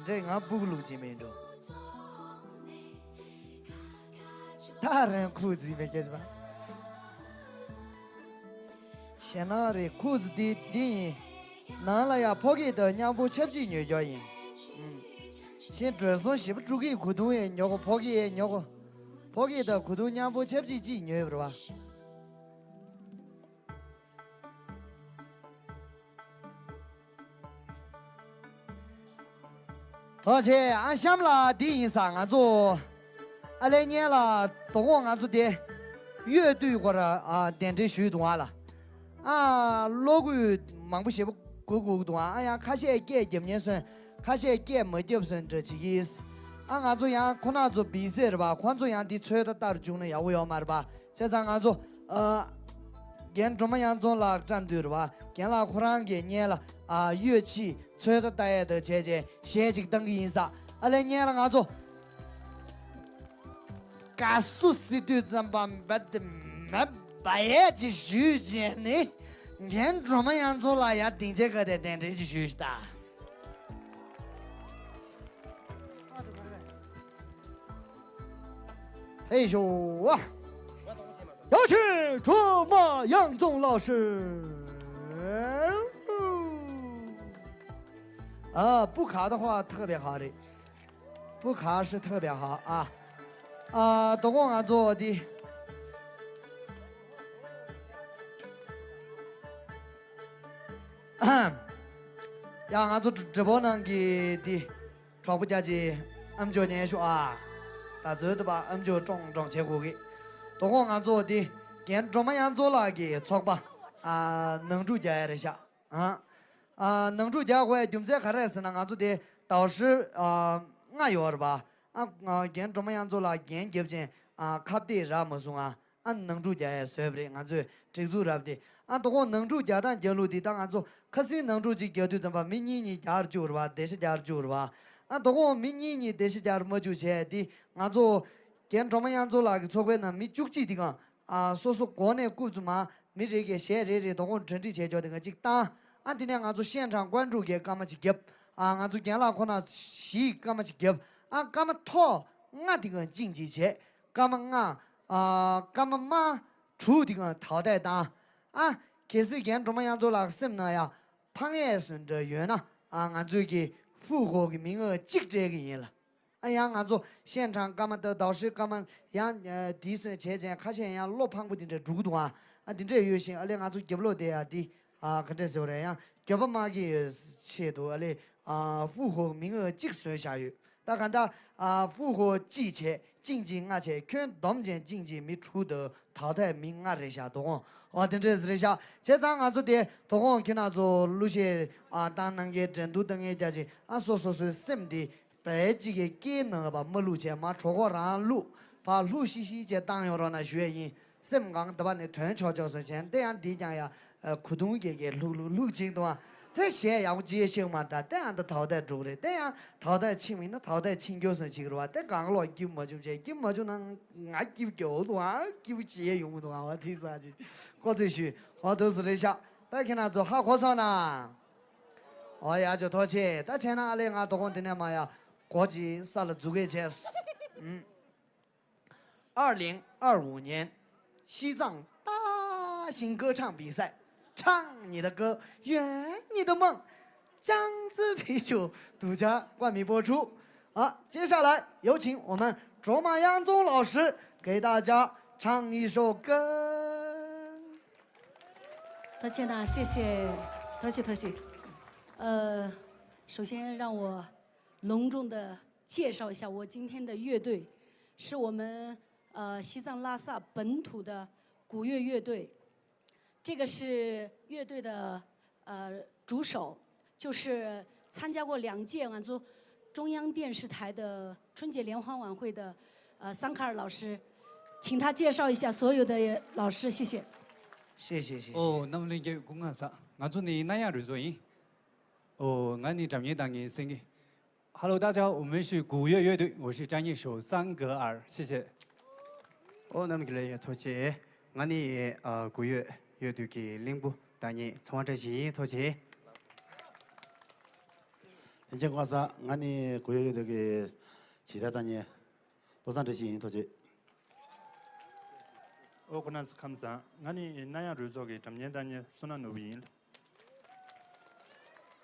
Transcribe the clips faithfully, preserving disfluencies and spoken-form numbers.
རེད། ང་སྤུ་གུ་ལུག་བྱེད་མིན་འགྲོ། ད་རང་ཁུ་ཟིག་མེད་སྐད་ཆ་པ། ཞེད་སྣང་རེད། ཁུ་ཟིག་འདི་འདི་ཡིན། ནང་ལ་ཡ་ཕོ་སྐྱེས་དང་མཉམ་པོ་ཆབས་ཅིག་ཉོས་རྒྱུ་ཡིན། ཨུམ། ཤིང་འགྲོ་སོང་ཞིབ་དཀྲུག་གི་གུ་དུང་ཡས་ཉོ་གོ། ཕོ་སྐྱེས་ཡས་ཉོ་གོ། ཕོ་སྐྱེས་དང་གུ་དུང་མཉམ་པོ་ཆབས་ཅིག་ཅིག་ཉོས་པ་རེད་པ། ཐུགས་རྗེ་ཆེ། ཨ་གཤམ་ལ་འདི་ཡིན་ས། ང་ཚོ་ཨ་ལེ་ཉེ་ལ་དོ་དགོང་ང་ཚོ་དེ་གཡོས་བཏུས་སྐོར་ཨ་གདན་འདྲེན་ཞུས་འདུག་ཨ་ལ། ཨ་གློག་སྐུད་མང་པོ་ཞེ་པོ་སྒུག་སྒུག་འདུག་ཨ། ཨ་ཡང་ཁ་ཤས་སྐད་རྒྱབ་ཉན་སོན། ཁ་ཤས་སྐད་མ་རྒྱབ་སོན་འདྲ་བྱེད་ཀྱིས། ཨ་ང་ཚོ་ཡང་ཁོ་ན་ཚོ་བི་ཟེར་བ། ཁོ་ཚོ་ཡང་འདི་ཚོད་ལྟ་ལྟར་བཅུག་ན་ཡག་པོ་ཡོད་མ་རེད་པ། བྱས་ཙང་ང་ཚོ་ཨ། རྒན་སྒྲོལ་མ་དབྱངས་འཛོམས་ལགས་བཀྲ་འདུས་རེད་པ། རྒན་ལགས་ཁོ་རང་གིས་ངེད་ལ་ཨ་གཡོས་ཕྱིས་ཚོད་ལྟ་ལྟ་ཡས་དང་བྱས་རྗེས་གཞས་ཅིག་བཏང་གི་ཡིན་ས། ཨ་ལེ་ངེད་ལ་ང་ཚོ་དགའ་བསུ་ཟེར་དུས་ཙམ་པ་འབད་དེ་མེད་པ་ཡས་ཅིག་ཞུས་རྗེས་ནི། རྒན་སྒྲོལ་མ་དབྱངས་འཛོམས་ལགས་ཡར་སྡིངས་ཆའི་ཁ་དེ་གདན་འདྲེན་ཅིག་ཞུས་ཤིག་ད། 退休啊！有请卓玛杨宗老师。啊，不卡的话特别好的，不卡是特别好啊。啊，等会儿俺做的。ཡ་ང་ཚོ་直播ནང་གི་འདི། གྲོགས་པོ་རྒྱ་ཆེ། ཨ་མཆོག་ཉན་ཤོག་ཨ། ད་ཚོད་དུ་པ་ཨ་མཆོག་ཀྲོང་ཀྲོང་བྱེད་དགོས་གི། དོ་དགོང་ང་ཚོ་དེ་རྒན་སྒྲོལ་མ་དབྱངས་འཛོམས་ལགས་ཀྱི་ཚོགས་པ་ཨ་ནང་འཁྲུག་རྒྱག་ཡ་རེད་ཤག་ཨ། ཨ་ནང་འཁྲུག་རྒྱག་དགོས་ཡ་རྒྱུ་མཚན་ག་རེ་རེད་ཟེར་ན། ང་ཚོ་དེ་ཟླ་ཧྲིལ་ཨ་ལྔ་ཡོད་རེད་པ། ཨ་རྒན་སྒྲོལ་མ་དབྱངས་འཛོམས་ལགས་འགན་བརྒྱབ་ཅིང་ཨ་ཁ་གཏད་རག་མ་སོང་ཨ། ཨ་ནང་འཁྲུག་རྒྱག་ཡས་བཟོས་པ་རེད། ང་ཚོས་སྒྲིག་འཛུགས་རབ་དེ། ཨ་དོ་དགོང་ནང་འཁྲུག་རྒྱག་སྟངས་རྒྱག་ལུགས་དེ། ད་ང་ཚོ་ཁ་སང་ནང་འཁྲུག་ཅིག་རྒྱག་དུས་ཙམ་པ་མི་གཉིས་གཉིས་རྒྱག་བཅུག་རེད་པ། སྡེར་ཤ་རྒྱག་བཅུག་རེད་པ། ཨ་དོ་དགོང་མི་གཉིས་གཉིས་སྡེར་ཤ་རྒྱག་མ་བཅུག་བྱས་དེ། ང་ཚོ་རྒན་སྒྲོལ་མ་དབྱངས་འཛོམས་ལགས་ཀྱི་ཚོགས་པའི་ནང་མི་བཅུ་གཅིག་དེ་གང་ཨ་སོ་སོ་མགོ་ནས་རྐུབ་ཙམ་མ་མི་རེ་གས་གཞས་རེ་རེ་དོ་དགོང་གྲ་སྒྲིག་བྱས་ཆོག་དེ་གང་གཅིག་བཏང་། ཨ་དེ་ནས་ང་ཚོ་ཤན་ཁྲང་ཀོན་ཀྲུག་གི་སྐར་མ་གཅིག་བརྒྱབ། ཨ་ང་ཚོ་རྒན་ལགས་ཁོ་ན་བཞིའི་སྐར་མ་གཅིག་བརྒྱབ། ཨ་སྐར་མ་ཐོག་ལྔ་དེ་གང་གཅིག་གཅིག་བྱས། སྐར་མ་ལྔ། ཨ་སྐར་མ་དམའ་དྲུག་དེ་གང་ཐའོ་ཏའི་བཏང་། ཨ་གལ་སྲིད་རྒན་སྒྲོལ་མ་དབྱངས་འཛོམས་ལགས་སེམས་ནང་ཡ་ཕངས་ཡས་སུ་འདྲ་ཡོད་ན། ཨ་ང་ཚོས་ཀྱི་ཧྥུ་ཧོ་གི་མིང་ང་གཅིག་སྤྲད་གི་ཡིན་ལ། ཨ་ཡང་ང་ཚོ་ཤན་ཁྲང་སྐར་མ་དང་ཟླ་ཧྲིལ་སྐར་མ་ཡང་ཨ་དེའི་སོན་བྱས་ཅན་ཁ་ཤས་ཡང་བློ་ཕངས་པོ་དེ་འདྲ་འགྲོ་གི་འདུག་ཨ། ཨ་དེ་འདྲ་ཡོད་བཞིན་ཨ་ལས་ང་ཚོ་རྒྱབ་ལོགས་དེ་ཡ་དེ་ཨ་ག་འདྲ་ཟེར་བ་རེད། ཡང་རྒྱབ་པ་མ་གི་ཡོད་ཆེད་དུ་ཨ་ལས་ཨ་ཧྥུ་ཧོ་གི་མིང་ང་གཅིག་བཟོས་བཞག་ཡོད། ད་ག་ད་ཨ་ཧྥུ་ཧོ་གཅིག་བྱས། ཅིང་ཅིང་ལྔ་བྱས། ཁྱོན་བསྡོམས་ཅན་ཅིང་ཅིང་མི་དྲུག་དང་ཐའོ་ཏའི་མི་ལྔ་རེད་ཤག་དོ་དགོང་། འོ་དེ་འདྲས་རེད་ཤག་བྱས་ཙང་ང་ཚོ་དེ་དོ་དགོང་ཁྱེད་རང་ཚོ་གླུ་གཞས་ཨ་བཏང་གནང་མཁན་འགྲན་བསྡུར་བཏང་མཁན་རྒྱ་ཆེ་ཨ་སོ་སོ་སོའི་སེམས་དེ་བས་གཅིག་གི་སྐད་ནང་བ་མ་བླུག་བྱས་མ་གྲོད་ཁོག་རང་བླུག་བ་བླུག་ཤི་ཤི་བྱས་བཏང་ཡོང་རོགས་གནང་ཞུ་ཡས་ཡིན། སེམས་གང་ད་བ་ནས་དོན་ཆོག་ཆོག་སོང་བྱས་དེ་ཡང་འདི་ཀྱང་ཡ། ཨ་གུ་དུང་གེ་གེ་ལྷུག་ལྷུག་ལྷུག་ཅིག་འདུག་ཨ། དེ་གཞས་ཡག་པོ་ཅི་ཡང་ཤེས་མ་ད་དེ་ཨ་ད་ཐའོ་ཏའི་འགྲོ་གི་རེད། དེ་ཡང་ཐའོ་ཏའི་ཕྱིན་མིན་ན་ཐའོ་ཏའི་ཕྱིན་སྐྱོ་སོང་ཅིག་རེད་བ། དེ་གང་ལོག་སྐྱིབ་མ་བྱུང་བྱས་སྐྱིབ་མ་བྱུང་ན་ང་སྐྱིབ་སྐྱོ་འདུག་ཨ། སྐྱིབ་ཅི་ཡང་ཡོང་གི་འདུག་ཨ། བ་ཐིག་ས་ཅིག་ཁོ་ཚོས་ཞུས་ཧོ་དུ་སུ་རེད་ཤག་ད་ཁྱེད་རང་ཚོ་ཧ་གོ་སོང་ན། ཨོ་ཡ་ཇོ་ཐོ་ཆེ་ད་བྱས་ན་ཨ་ལས་ང་དོ་དགོང་དེ་ནས་མ་ཡ་གོ་ཅི་ས་ལ་འཛུགས་གས་བྱས། ཨུམ། 二零二五年西藏大型歌唱比赛，唱你的歌，圆你的梦，江之啤酒独家冠名播出。好，接下来有请我们卓玛杨宗老师给大家唱一首歌。抱歉啊，谢谢，抱歉，抱歉。呃，首先让我隆重的介绍一下我今天的乐队，是我们呃西藏拉萨本土的古乐乐队。这个是乐队的呃主手，就是参加过两届俺族中央电视台的春节联欢晚会的呃桑卡尔老师，请他介绍一下所有的老师，谢谢。谢谢谢谢。 ཨོ་རྣམ་གླིང་རྒྱལ་སྐུ་ངལ་ས། ང་ཚོ་ནི་གནའ་ཡང་རུ་ཚོ་ཡིན། ཨོ་ང་ནི་འགྲམ་ཉེ་དང་ངའི་སེང་གེ། Hello，大家好，我们是古乐乐队，我是张艺手三格尔，谢谢。 ཨོ་རྣམ་གླིང་རྒྱལ་ཡ་ཐོ་ཆེ། ང་ནི་ཨ་གུ་ཡོད་ཡོད་དུས་ཀྱི་གླིང་བུ་ད་ཉེ་ཚང་བ་བཀྲ་ཤིས་ཡིན་ཐོ་ཆེ། ལྷན་རྒྱས་སྐུ་ཁམས་བཟང་། ང་ནི་གུས་ཡོད་དོ་གི་བྱེད་ཐབས་ལྟ་ཉན་བློ་བཟང་བཀྲ་ཤིས་ཡིན། ཐུགས་རྗེ་ཆེ། ཨོ་སྐུ་ན་ཁམས་བཟང་། ང་ནི་གནའ་ཡང་རུས་ཚོགས་ཀྱི་སྒྲ་སྙན་ལྟ་ཉན་བསོད་ནམས་ནོར་བུ་ཡིན།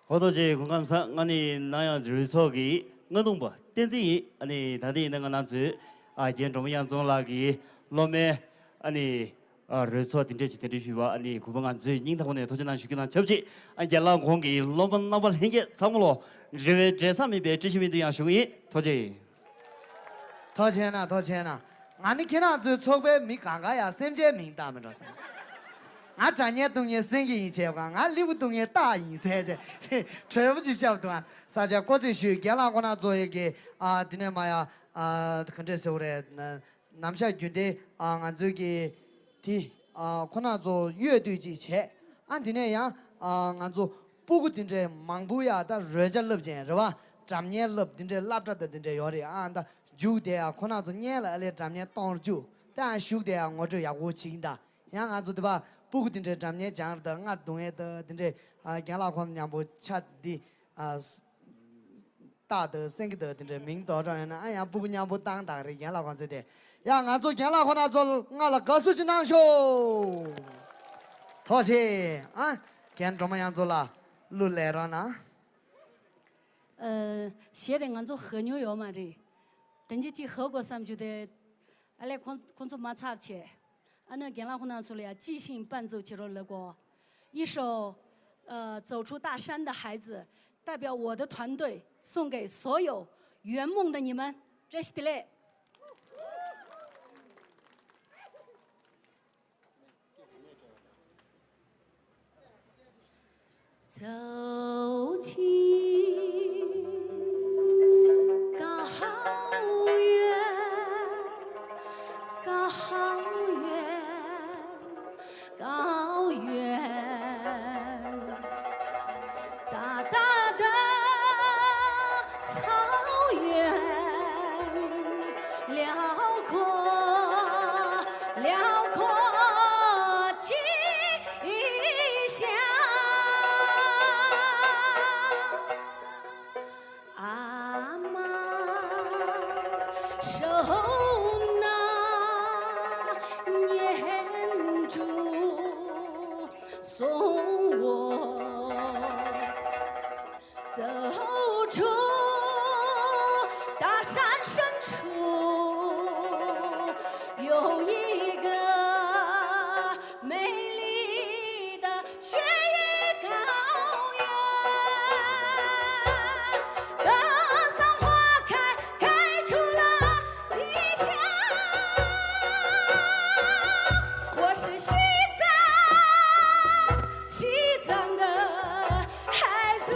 ཨོ་ཐུགས་རྗེ་ཆེ་སྐུ་ཁམས་བཟང་། ང་ནི་གནའ་ཡང་རུས་ཚོགས་ཀྱི་རྔ་རྡུང་པ་བསྟན་འཛིན་ཡིན། ཨ་ནི་ད་ལྟ་ཡིན་ན་ང་རང་ཚོའི་ཨ་རྒན་སྒྲོལ་མ་དབྱངས་འཛོམས་ལགས་ཀྱི་སློབ་མའི་ཨ་ནི། ཨ་རུས་ཚོགས་དེ་འདྲས་ཅིག་གདན་འདྲེན་ཞུས་པ། ཨ་ནི་གུས་པ་ང་ཚོས་སྙིང་ཐག་པ་ནས་ཐུགས་རྗེ་གནང་ཞུ་རྒྱུ་དང་ཆབས་ཅིག་ཨ་རྒན་ལགས་ཁོང་གི་སློབ་མ་རྣམ་པ་ལྷན་རྒྱས་ཚང་མ་ལོ་རེ་བའི་འབྲས་བཟང་མེད་པའི་བཀྲ་ཤིས་སྨོན་འདུན་ཡང་ཞུ་གི་ཡིན། ཐུགས་རྗེ་ཆེ། ཐུགས་རྗེ་གནང་། ཐུགས་རྗེ་གནང་། ང་ནི་ཁྱེད་རང་ཚོའི་ཚོགས་པའི་མི་གང་ག་ཡང་སེམས་ཅན་མིང་བཏགས་མི་འགྲོ་ཟེར། ང་སྒྲ་སྙན་བཏང་མཁན་སེང་གེ་ཡིན་བྱས་པ། ང་གླེགས་བུ་བཏང་མཁན་སྟག་ཡིན་ཟེར་བྱས་གྲོས་པོ་ཅིག་བཤད་འདུག་ཨ་ས་ཆ་བཀོད་ཚིག་ཞུས། རྒན་ལགས་ཁོ་ན་ཚོ་ཡི་གེ་ཨ་དེ་ནས་མ་ཡ་ཨ་ག་འདྲས་ཟེར་བ་རེད། ནམ་ཞག་རྒྱུན་ལྡན་ཨ་ང་ཚོའི་གི་དེ་ཨ་ཁོ་ན་ཚོ་གཡོ་སྡོད་ཅིག་བྱས། ཨ་དེ་ནས་ཡང་ཨ་ང་ཚོ་སྤུ་གུ་དེ་འདྲའི་མང་པོ་ཡ་ད་རོལ་ཆ་བསླབ་ཅན་རེད་བ། སྒྲ་སྙན་བསླབ་དེ་འདྲའི་སློབ་གྲྭ་དང་དེ་འདྲའི་ཡོད་རེད། ཨ་ད་རྒྱུགས་དེ་ཡ་ཁོ་ན་ཚོ་སྔོན་ལ་ཨ་ལས་སྒྲ་སྙན་གཏོང་རྒྱུ་ད་ཨ་གཞུག་དེ་ཡ་ངོ་སྤྲོད་ཡག་པོ་བྱེད་ཀྱིན་གདའ། ཡང་ང་ཚོ་དེ་བ་སྤུ་གུ་དེ་འདྲའི་སྒྲ་སྙན་སྦྱང་རེད། ད་རྔ་རྡུང་ཡས་ད་དེ་འདྲའི་ཨ་རྒན་ལགས་ཁོང་མཉམ་པོ་ཆ་འདི་ཨ། སྟག་དང་སེང་གེ་དང་དེ་འདྲའི་མིང་འདོགས་གྲངས་ཡོད་ན་ཨ་ཡང་སྤུ་གུ་མཉམ་པོ་བཏང་དང་རེད། རྒན་ལགས་ཁོང་ཚོས་དེ། ཡ་ང་ཚོ་རྒན་ལགས་ཁོང་རྣམ་ཚོ་ལྔ་ལ་དགའ་བསུ་ཅིག་གནང་ཤོག་ཐུགས་རྗེ་ཆེ། ཨ་རྒན་སྒྲོལ་མ་དབྱངས་འཛོམས་ལགས་གླུ་ལེན་རོགས་གནང་། ཨ། གཞས་དེ་ང་ཚོ་ཧ་མྱོང་ཡོད་མ་རེད། དེ་འདྲ་ཅིག་ཧ་གོ་བསམ་རྒྱུ་དེ། ཨ་ལས་ཁོང་ཁོང་ཚོ་མ་ཚབ་བྱས། ཨ་ནི་རྒན་ལགས་ཁོང་རྣམ་ཚོ་ལ་ཡ་即兴伴奏་བྱེད་རོགས་ལབ་གོ། 一首，呃，走出大山的孩子，代表我的团队送给所有圆梦的你们，这是的嘞。 走进高原，高原，高原，大大的草原，辽阔，辽阔。 家乡。阿妈手拿念珠送我 走出大山深处，有一个美丽的雪域高原，格桑花开，开出了 吉祥。我是西藏，西藏的孩子。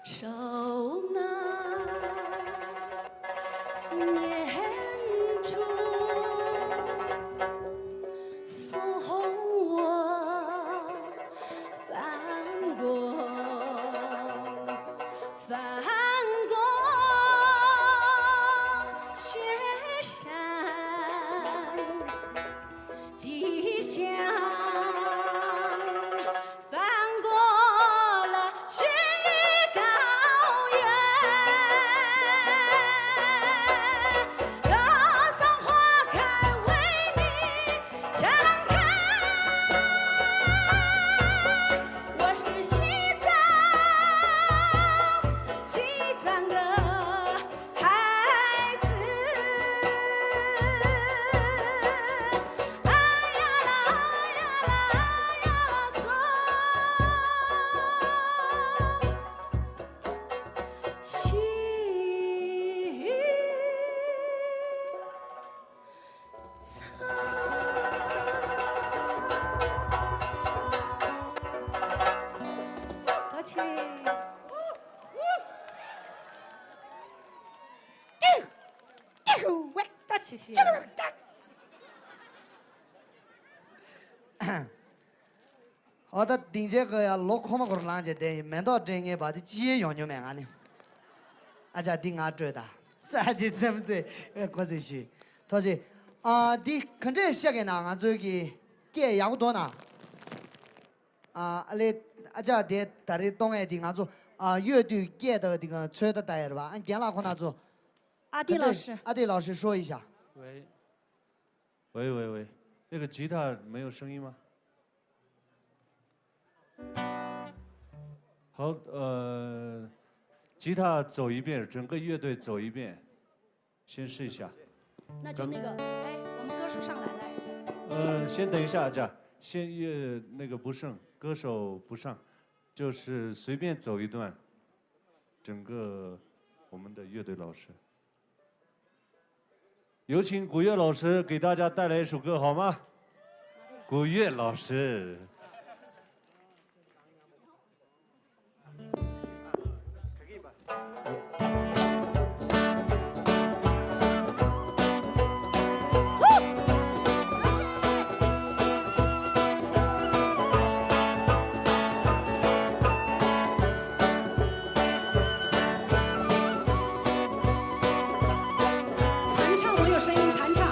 手拿念珠送我翻过，翻过雪山。 吉祥，翻过了雪域高原，格桑花开为你盛开。我是西藏，西藏的 孩子。哎呀啦，哎呀啦，哎呀啦，嗦。西藏。多谢。 ཨོ་ད་སྡིངས་ཆའི་སྐོར་ཡ་ལོ་འཁོར་མ་འཁོར་ལངས་བྱས་བསྡད་ཡིན། མེ་ཏོག་སྤྲད་མཁན་བ་དེ་ཅི་ཡང་ཡོང་མྱོང་མེད་ང་ནི། ཨ་ཅག་འདི་ང་སྤྲོད་ད། ས་ཅི་ཙམ་ཙེ་ཁོ་ཚོས་ཞུས། ཐུགས་རྗེ་ཆེ། ཨ། འདི་ག་འདྲས་ཤག་གི་ན། ང་ཚོའི་གི་སྐད་ཡག་པོ་འདུག་ན། ཨ། ཨ་ལེ། ཨ་ཅག་དེ་ད་རེས་གཏོང་ཡས་དེ་ང་ཚོ། ཨ། གཡོལ་དུས་སྐད་དང་དེ་ག་ཚོད་ལྟ་ལྟ་ཡས་རེད་པ། ཨ། རྒན་ལགས་ཁོ་ན་ཚོ། 阿弟老师。 阿弟老师说一下。 喂。 喂喂喂，那个吉他没有声音吗？好，呃，吉他走一遍，整个乐队走一遍，先试一下。 那就那个，哎，我们歌手上来，来。 呃，先等一下，这样，先乐，那个不上，歌手不上，就是随便走一段，整个我们的乐队老师。 有请古月老师给大家带来一首歌，好吗？古月老师。 弹唱没有声音，弹唱。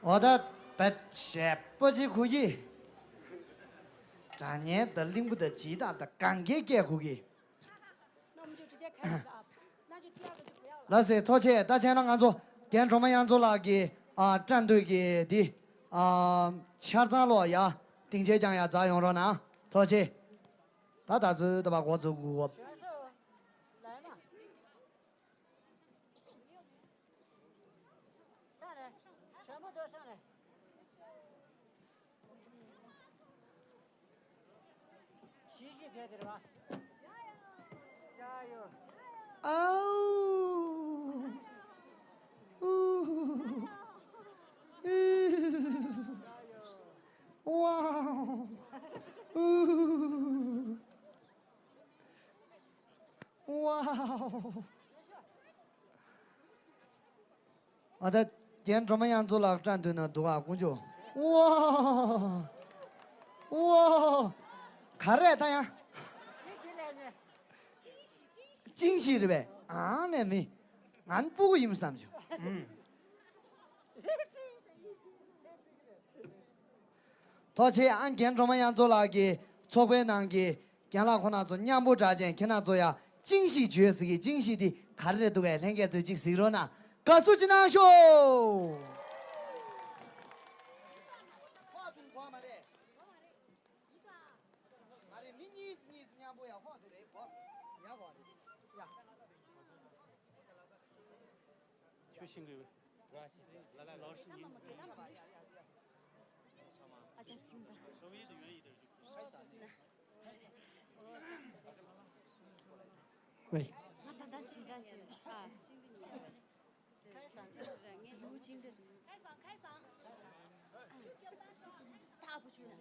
འོ་ད་བད་ཞེ་པོ་ཅིག་ཁུག་གི། སྒྲ་སྙན་དང་གླིང་བུ་དང་ཇི་ལྟར་དང་གང་གའི་སྐད་ཁུག་གི། 那我们就直接开始了啊。那就第二个就不要了。 ལགས་སེ། ཐུགས་རྗེ་ཆེ། ད་བྱས་ན་ང་ཚོ་རྒན་སྒྲོལ་མ་དབྱངས་མཚོ་ལགས་ཀྱིས། ཨ། སྐྲ་འདོད་ཀྱི་འདི། ཨ། ཆ་ཚང་ལོག་ཡ་སྡིངས་ཆའི་རྒྱང་ཡ་འཛེགས་ཡོང་རོགས་གནང་། ཐུགས་རྗེ་ཆེ། ད་ད་ཚོད་ད་བར་འགོ་འཛུགས་དགོས། 来嘛。 上来，全部都上来。洗洗腿腿吧。加油！哦。哦。哇哦。哦。 ཝའོ། ཨ། ད་རྒན་སྒྲོལ་མ་དབྱངས་མཚོ་ལགས་སྐྲ་འདོད་ན་འདུག་ཨ། དཀོན་མཆོག། ཝའོ། ཝའོ། ག་རེ་ད་ཡང་། ཅིང་ཞི་རེད་པས། ཨ་ནེ་མི། ང་ནི་སྤུ་གུ་ཡིན་བསམ་བྱུང་། ཨུམ། ཐུགས་རྗེ་ཆེ། ཨ། རྒན་སྒྲོལ་མ་དབྱངས་མཚོ་ལགས་ཀྱི་ཚོགས་པའི་ནང་གི་རྒན་ལགས་ཁོང་རྣམ་ཚོ་མཉམ་པོ་སྒྲ་གཅན་ཁྱེད་རྣམ་ཚོ་ཡ་ཅིང་ཞི་བརྗོད་ཟེར་གི། ཅིང་ཞི་དེ་ག་རེ་རེད་འདུག་གས། ལྷན་རྒྱས་ཚོས་ཅིག་གཟིགས་རོགས་གནང་། དགའ་བསུ་ཅིག་གནང་ཤོག། ཨ་རེ། མི་གཉིས་གཉིས་མཉམ་པོ་ཡ་ཧོ་དེ་རེད་གོ། ཡ་གོ་རེད་ཡ། ཁྱོད་ཤེས་གི་ཡོད། ལ་ལ་ལ་ལ་ཤེས་ཡིན། ཨ་ཅག་སིན་ད། ཝེ། ང་ད་ད་ཅིན་ཀྲང་ཆེ། ཨ། རུ་ཅིན་ཀྲང་། ད་བུ་ཆུ་ན།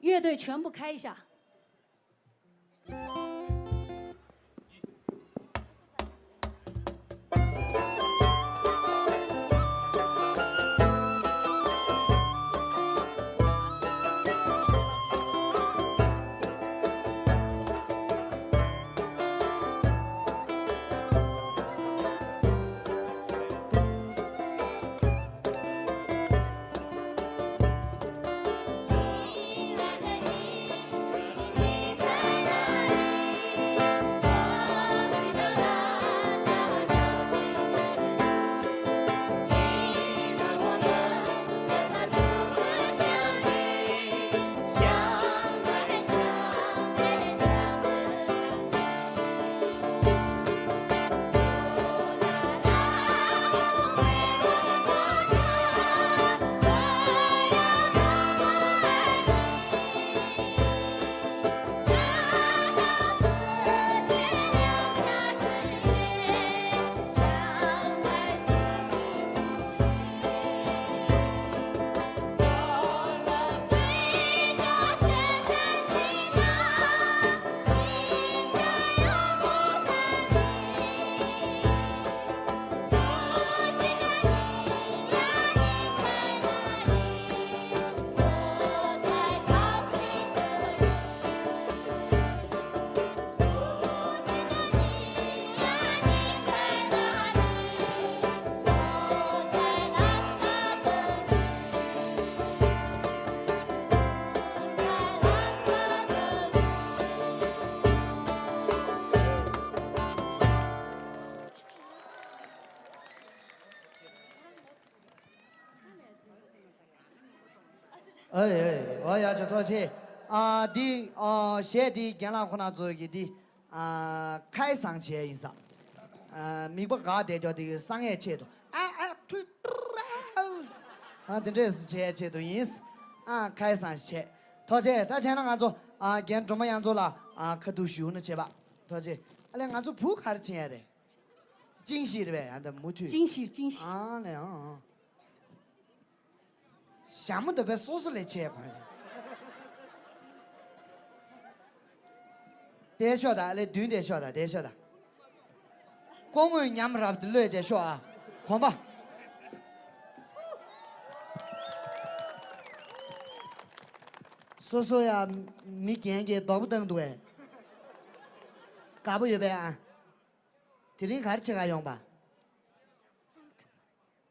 乐队全部开一下。ཨེ་ཨེ། འོ་ཡ། ཆོ་ཐུགས་རྗེ་ཆེ། ཨ་འདི་ཨ་གཞས་འདི་རྒན་ལགས་ཁོ་ན་ཚོ་གི་འདི་ཨ་ཁ་སང་བྱས་ཡིན་ས། ཨ་མིག་པ་འགག་བསྡད་ཀྱོག་འདི་གི་སང་ངས་ཆེད་དུ་ཨ་ཨ་ཐུ་ཨ་དེ་འདྲས་བྱས་ཆེད་དུ་ཡིན། ཨ་ཁ་སང་བྱས། ཐུགས་རྗེ་ཆེ། ད་བྱས་ན་ང་ཚོ་ཨ་རྒན་སྒྲོལ་མ་དབྱངས་མཚོ་ལགས་ཨ་ཁ་ཐུག་ཞུ་ན་བྱེད་པ། ཐུགས་རྗེ་ཆེ། ཨ་ལས་ང་ཚོ་བུ་ག་རེ་བྱེད་ཡ་རེད། ཅིང་ཤི་རེད་པས། ཡང་ད་མུ་མཐུད། ཅིང་ཤི། ཅིང་ཤི། ཨ་ནི་ཨང་ཨང་། ཞྭ་མོ་འདི་པས་སོ་སོ་ལས་ཆེ་གོ། དེ་ཤོག་ད། ཨ་ལས་མདུན་དེ་ཤོག་ད། དེ་ཤོག་ད། སྐུ་ངོས་ཉམས་རབ་ཏུ་གློད་བྱས་ཤོག་ཨ། གོམ་པ། སོ་སོ་ཡ་མི་རྒན་གྱིས་རྡོག་པོ་བཏང་འདུག་ཨེ། དགའ་པོ་ཡོད་པས་ཨ། དེ་རིང་ག་རེ་བྱེད་ག་ཡོང་པ།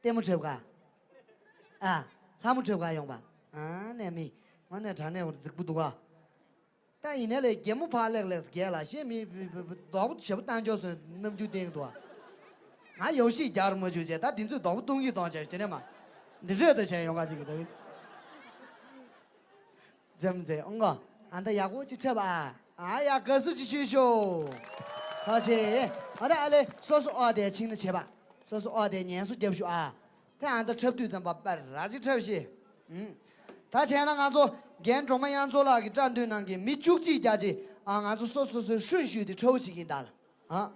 ལྟད་མོ་འཁྲབ་ག་ཨ། ལྷ་མོ་འཁྲབ་ག་ཡོང་པ། ཨ་ནས་མི་ངོ་ནས་དྲང་གནས་བར་རྫིག་པོ་འདུག་ག་ད་ཡིན་ནའི་ལས་རྒན་མོ་ཕར་སླེབས་སླེབས་རྒས་ལ་ཤེས་མི་རྡོག་པོ་ཞེ་པོ་བཏང་འཇོག་སོང་རྣམ་འགྱུར་བསྟན་འདུག་ང་ཡོ་ཤི་རྒྱག་རུ་མ་བཅུག་བྱས། ད་འདི་ཚོས་རྡོག་པོ་བཏུང་གི་གཏོང་བྱས། དེ་ནས་མ་འདི་འདྲས་ད་བྱས་ཡོང་ག་ཅིག་གི་ད། འཛེམ་འཛེམ་ཨང་གོ། ཨ་ད་ཡག་པོ་ཅིག་འཁྲབ་ཨ། ཨ་ཡ་དགའ་བསུ་ཅིག་ཞུས་ཤོག་ཐུགས་རྗེ་ཆེ། ཨ་ད་ཨ་ལས་སོ་སོ་ཨོ་དེ་ཕྱིན་ན་བྱེད་པ། སོ་སོ་ཨོ་དེ་ཉན་གསོ་རྒྱབ་ཤོག་ཨ། ད་ཨ་ད་འཁྲབ་དུས་ཙམ་པ་པར་ར་ཅིག་འཁྲབ་ཤིག་ཨུམ། ད་བྱས་ན་ང་ཚོ་རྒན་སྒྲོལ་མ་དབྱངས་མཚོ་ལགས་ཀྱི་སྐྲ་མདུན་ནང་གི་མི་བཅུ་གཅིག་རྒྱ་ཆེ་ཨ། ང་ཚོ་སོ་སོ་སོའི་ཧྲུན་ཞུས་ཏེ་འཁྲབ་བྱེད་ཀྱིན་གདའ་ལ་ཨ།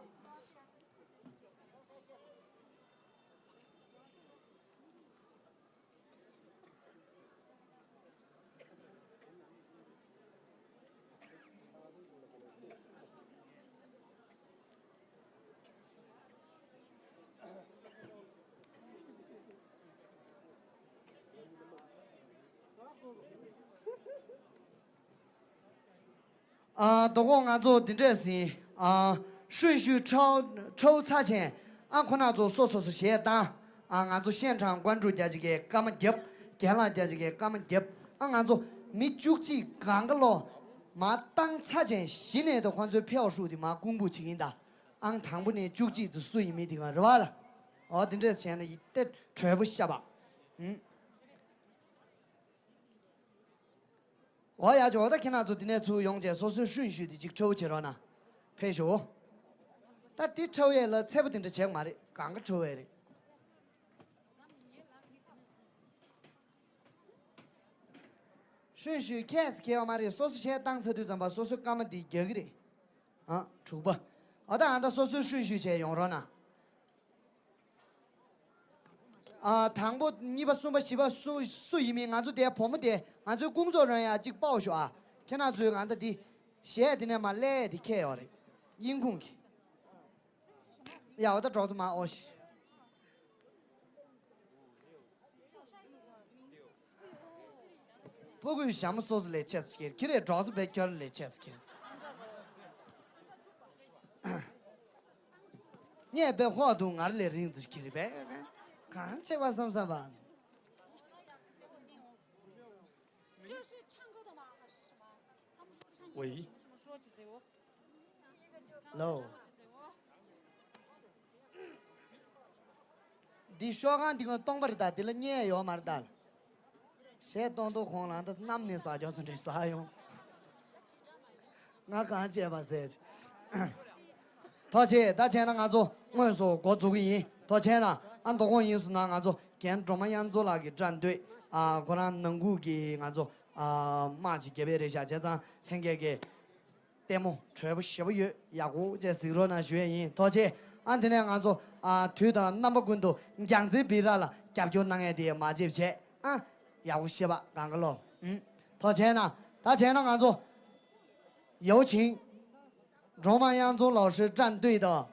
ཨ། དོ་དགོང་ང་ཚོ་འདི་འདྲས་ཟིན། ཨ། ཧྲུན་ཞུས་ཁྲའོ་ཁྲའོ་ཚ་ཆེན། ཨ་ཁོ་ན་ཚོ་སོ་སོ་སོ་གཞས་བཏང་། ཨ་ང་ཚོ་ཤན་ཁྲང་ཀོན་ཀྲུའུ་རྒྱ་ཅིག་གིས་སྐར་མ་བརྒྱབ། རྒན་ལགས་རྒྱ་ཅིག་གིས་སྐར་མ་བརྒྱབ། ཨ་ང་ཚོ་མི་བཅུ་གཅིག་གང་ག་ལོ། མ་བཏང་ཚར་ཅན་གཞི་ནས་དུ་ཁོང་ཚོའི་ཕེའོ་ཧྲུའུ་དེ་མ་ཀུང་པུ་བྱེད་ཀྱིན་གདའ། ཨང་དང་པོ་ནས་བཅུ་གཅིག་ཙམ་སུ་ཡིན་མིན་དེ་གང་རེད་བ་ལ། འོ་དེ་འདྲས་བྱས་ན་ཡིད་ཏེ་གྲོས་པོ་ཤ་བ། ཨུམ། འོ་ཡ་ཇོ་ད་ཁྱེད་རང་ཚོ་དེ་ནས་ཚུར་ཡོང་བྱས་སོ་སོའི་ཧྲུན་ཞུས་དེ་གཅིག་ཁྲའོ་བྱེད་རོགས་གནང་། ཕེབས་ཤོག་ད་དེ་ཁྲའོ་ཡས་ལ་ཚད་པོ་དེ་འདྲ་བྱེད་མ་རེད། གང་ག་ཁྲའོ་ཡས་རེད། ཧྲུན་ཞུས་ཁས་ཁེལ་བ་མ་རེད། སོ་སོ་ཞལ་བཏང་ཚར་དུས་ཙམ་པ་སོ་སོའི་སྐར་མ་འདི་རྒྱག་གི་རེད། ཨ་དྲུག་པ། ཨ་ད་ཨ་ད་སོ་སོའི་ཧྲུན་ཞུས་བྱས་ཡོང་རོགས་གནང་། ཨ་དང་པོ་གཉིས་པ་གསུམ་པ་བཞི་པ་སུ་སུ་ཡིན་མིན་ང་ཚོ་དེ་བུ་མོ་དེ་ང་ཚོའི་ཀུང་ཚོགས་རང་ཡ་གཅིག་པའོ་ཤོག་ཨ་ཁྱེད་རང་ཚོའི་ང་ད་འདི་གཞས་དེ་ནས་མ་སླེབས་དེ་ཁྱེད་ཡོད་རེད། དབྱིན་ཁུང་གི། ཡ་འོ་ད་གྲོགས་ཚོ་མ་ཨོ་ཤི། ཕྲུ་གུའི་ཞྭ་མོ་སོ་སོ་ལས་ཆེ་ས་ཁྱེར་ཁྱེར་རེ་གྲོགས་ཚོ་བས་ཁྱོད་ལས་ཆེ་ས་ཁྱེར། ངས་པའི་ཧོག་ཏུ་ངར་ལས་རིང་ཙི་ཁྱེར་པས། གང་ཆེ་བ་བསམ་བསམ་པ། 就是唱歌的吗？还是什么？他们说唱歌喂。什么说起这个？ ལོ། འདི་ཤོག་ཁང་འདི་ག་སྟོང་པ་རེད་ད། འདི་ལ་བརྙན་ཡོད་མ་རེད་ད། གཞས་གཏོང་དུས་ཁོང་ལ་ད་གནམ་ནས་ཟ་རྒྱུ་ཚོ་འདྲ་ཟ་ཡོང་། ང་གང་བྱས་པ་ཟེར། ཐུགས་རྗེ་ཆེ། ད་བྱས་ན་ང་ཚོ་དངོས་སུ་འགོ་འཛུགས་ཀྱི་ཡིན། ཐུགས་རྗེ་ཆེ་ན་ཨ་མདོ་དགོང་ཡིན་སོང་ན་ང་ཚོ་རྒན་སྒྲོལ་མ་དབྱངས་འཛོམས་ལགས་ཀྱི་སྒྲ་འདོད་ཨ་ཁོ་རང་ནང་ཁུལ་གྱི་ང་ཚོ་ཨ་དམག་ཅིག་རྒྱབ་པའི་རེད་ཤག་བྱས་ཙང་ལྷན་རྒྱས་ཀྱི་ལྟད་མོ་དྲོད་པོ་ཞེ་པོ་ཡོད། ཡག་པོ་བྱས་གཟིགས་རོགས་གནང་ཞུ་ཡས་ཡིན། ཐུགས་རྗེ་ཆེ། ཨ་དེ་ནས་ང་ཚོ་ཨ་དུས་དང་རྣམ་པ་ཀུན་ཏུ་རྒྱལ་མཚན་སྦི་ར་ལ་རྒྱབ་སྐྱོར་གནང་ཡས་དེ་མ་བརྗེད་བྱས་ཨ་ཡག་པོ་ཤེས་པ་གང་ག་ལོ། ཨུམ། ཐུགས་རྗེ་ཆེ་ན་ད་བྱས་ན་ང་ཚོ་有请 སྒྲོལ་མ་དབྱངས་འཛོམས་老师战队的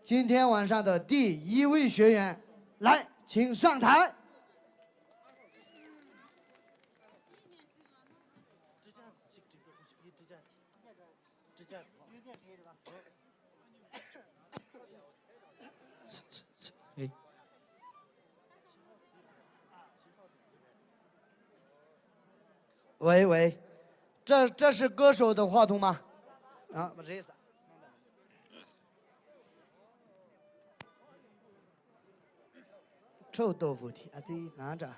今天晚上的第一位学员，来，请上台。 喂喂，这这是歌手的话筒吗？啊，不是意思。臭豆腐的，啊，这哪着？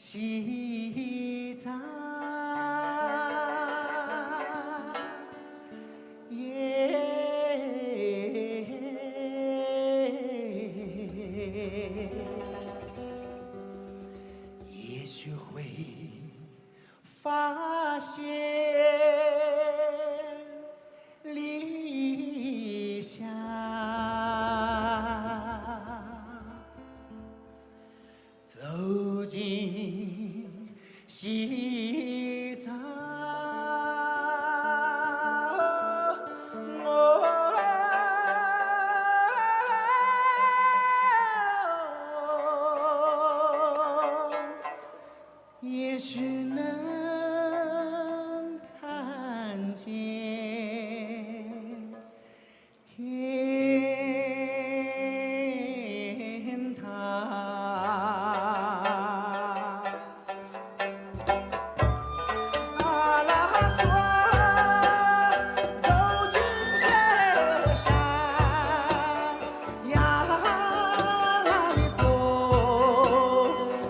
西藏，耶，也许会发现理想。 走进西藏，我也许能看见 天堂。阿拉索，走进雪山，呀啦哩走，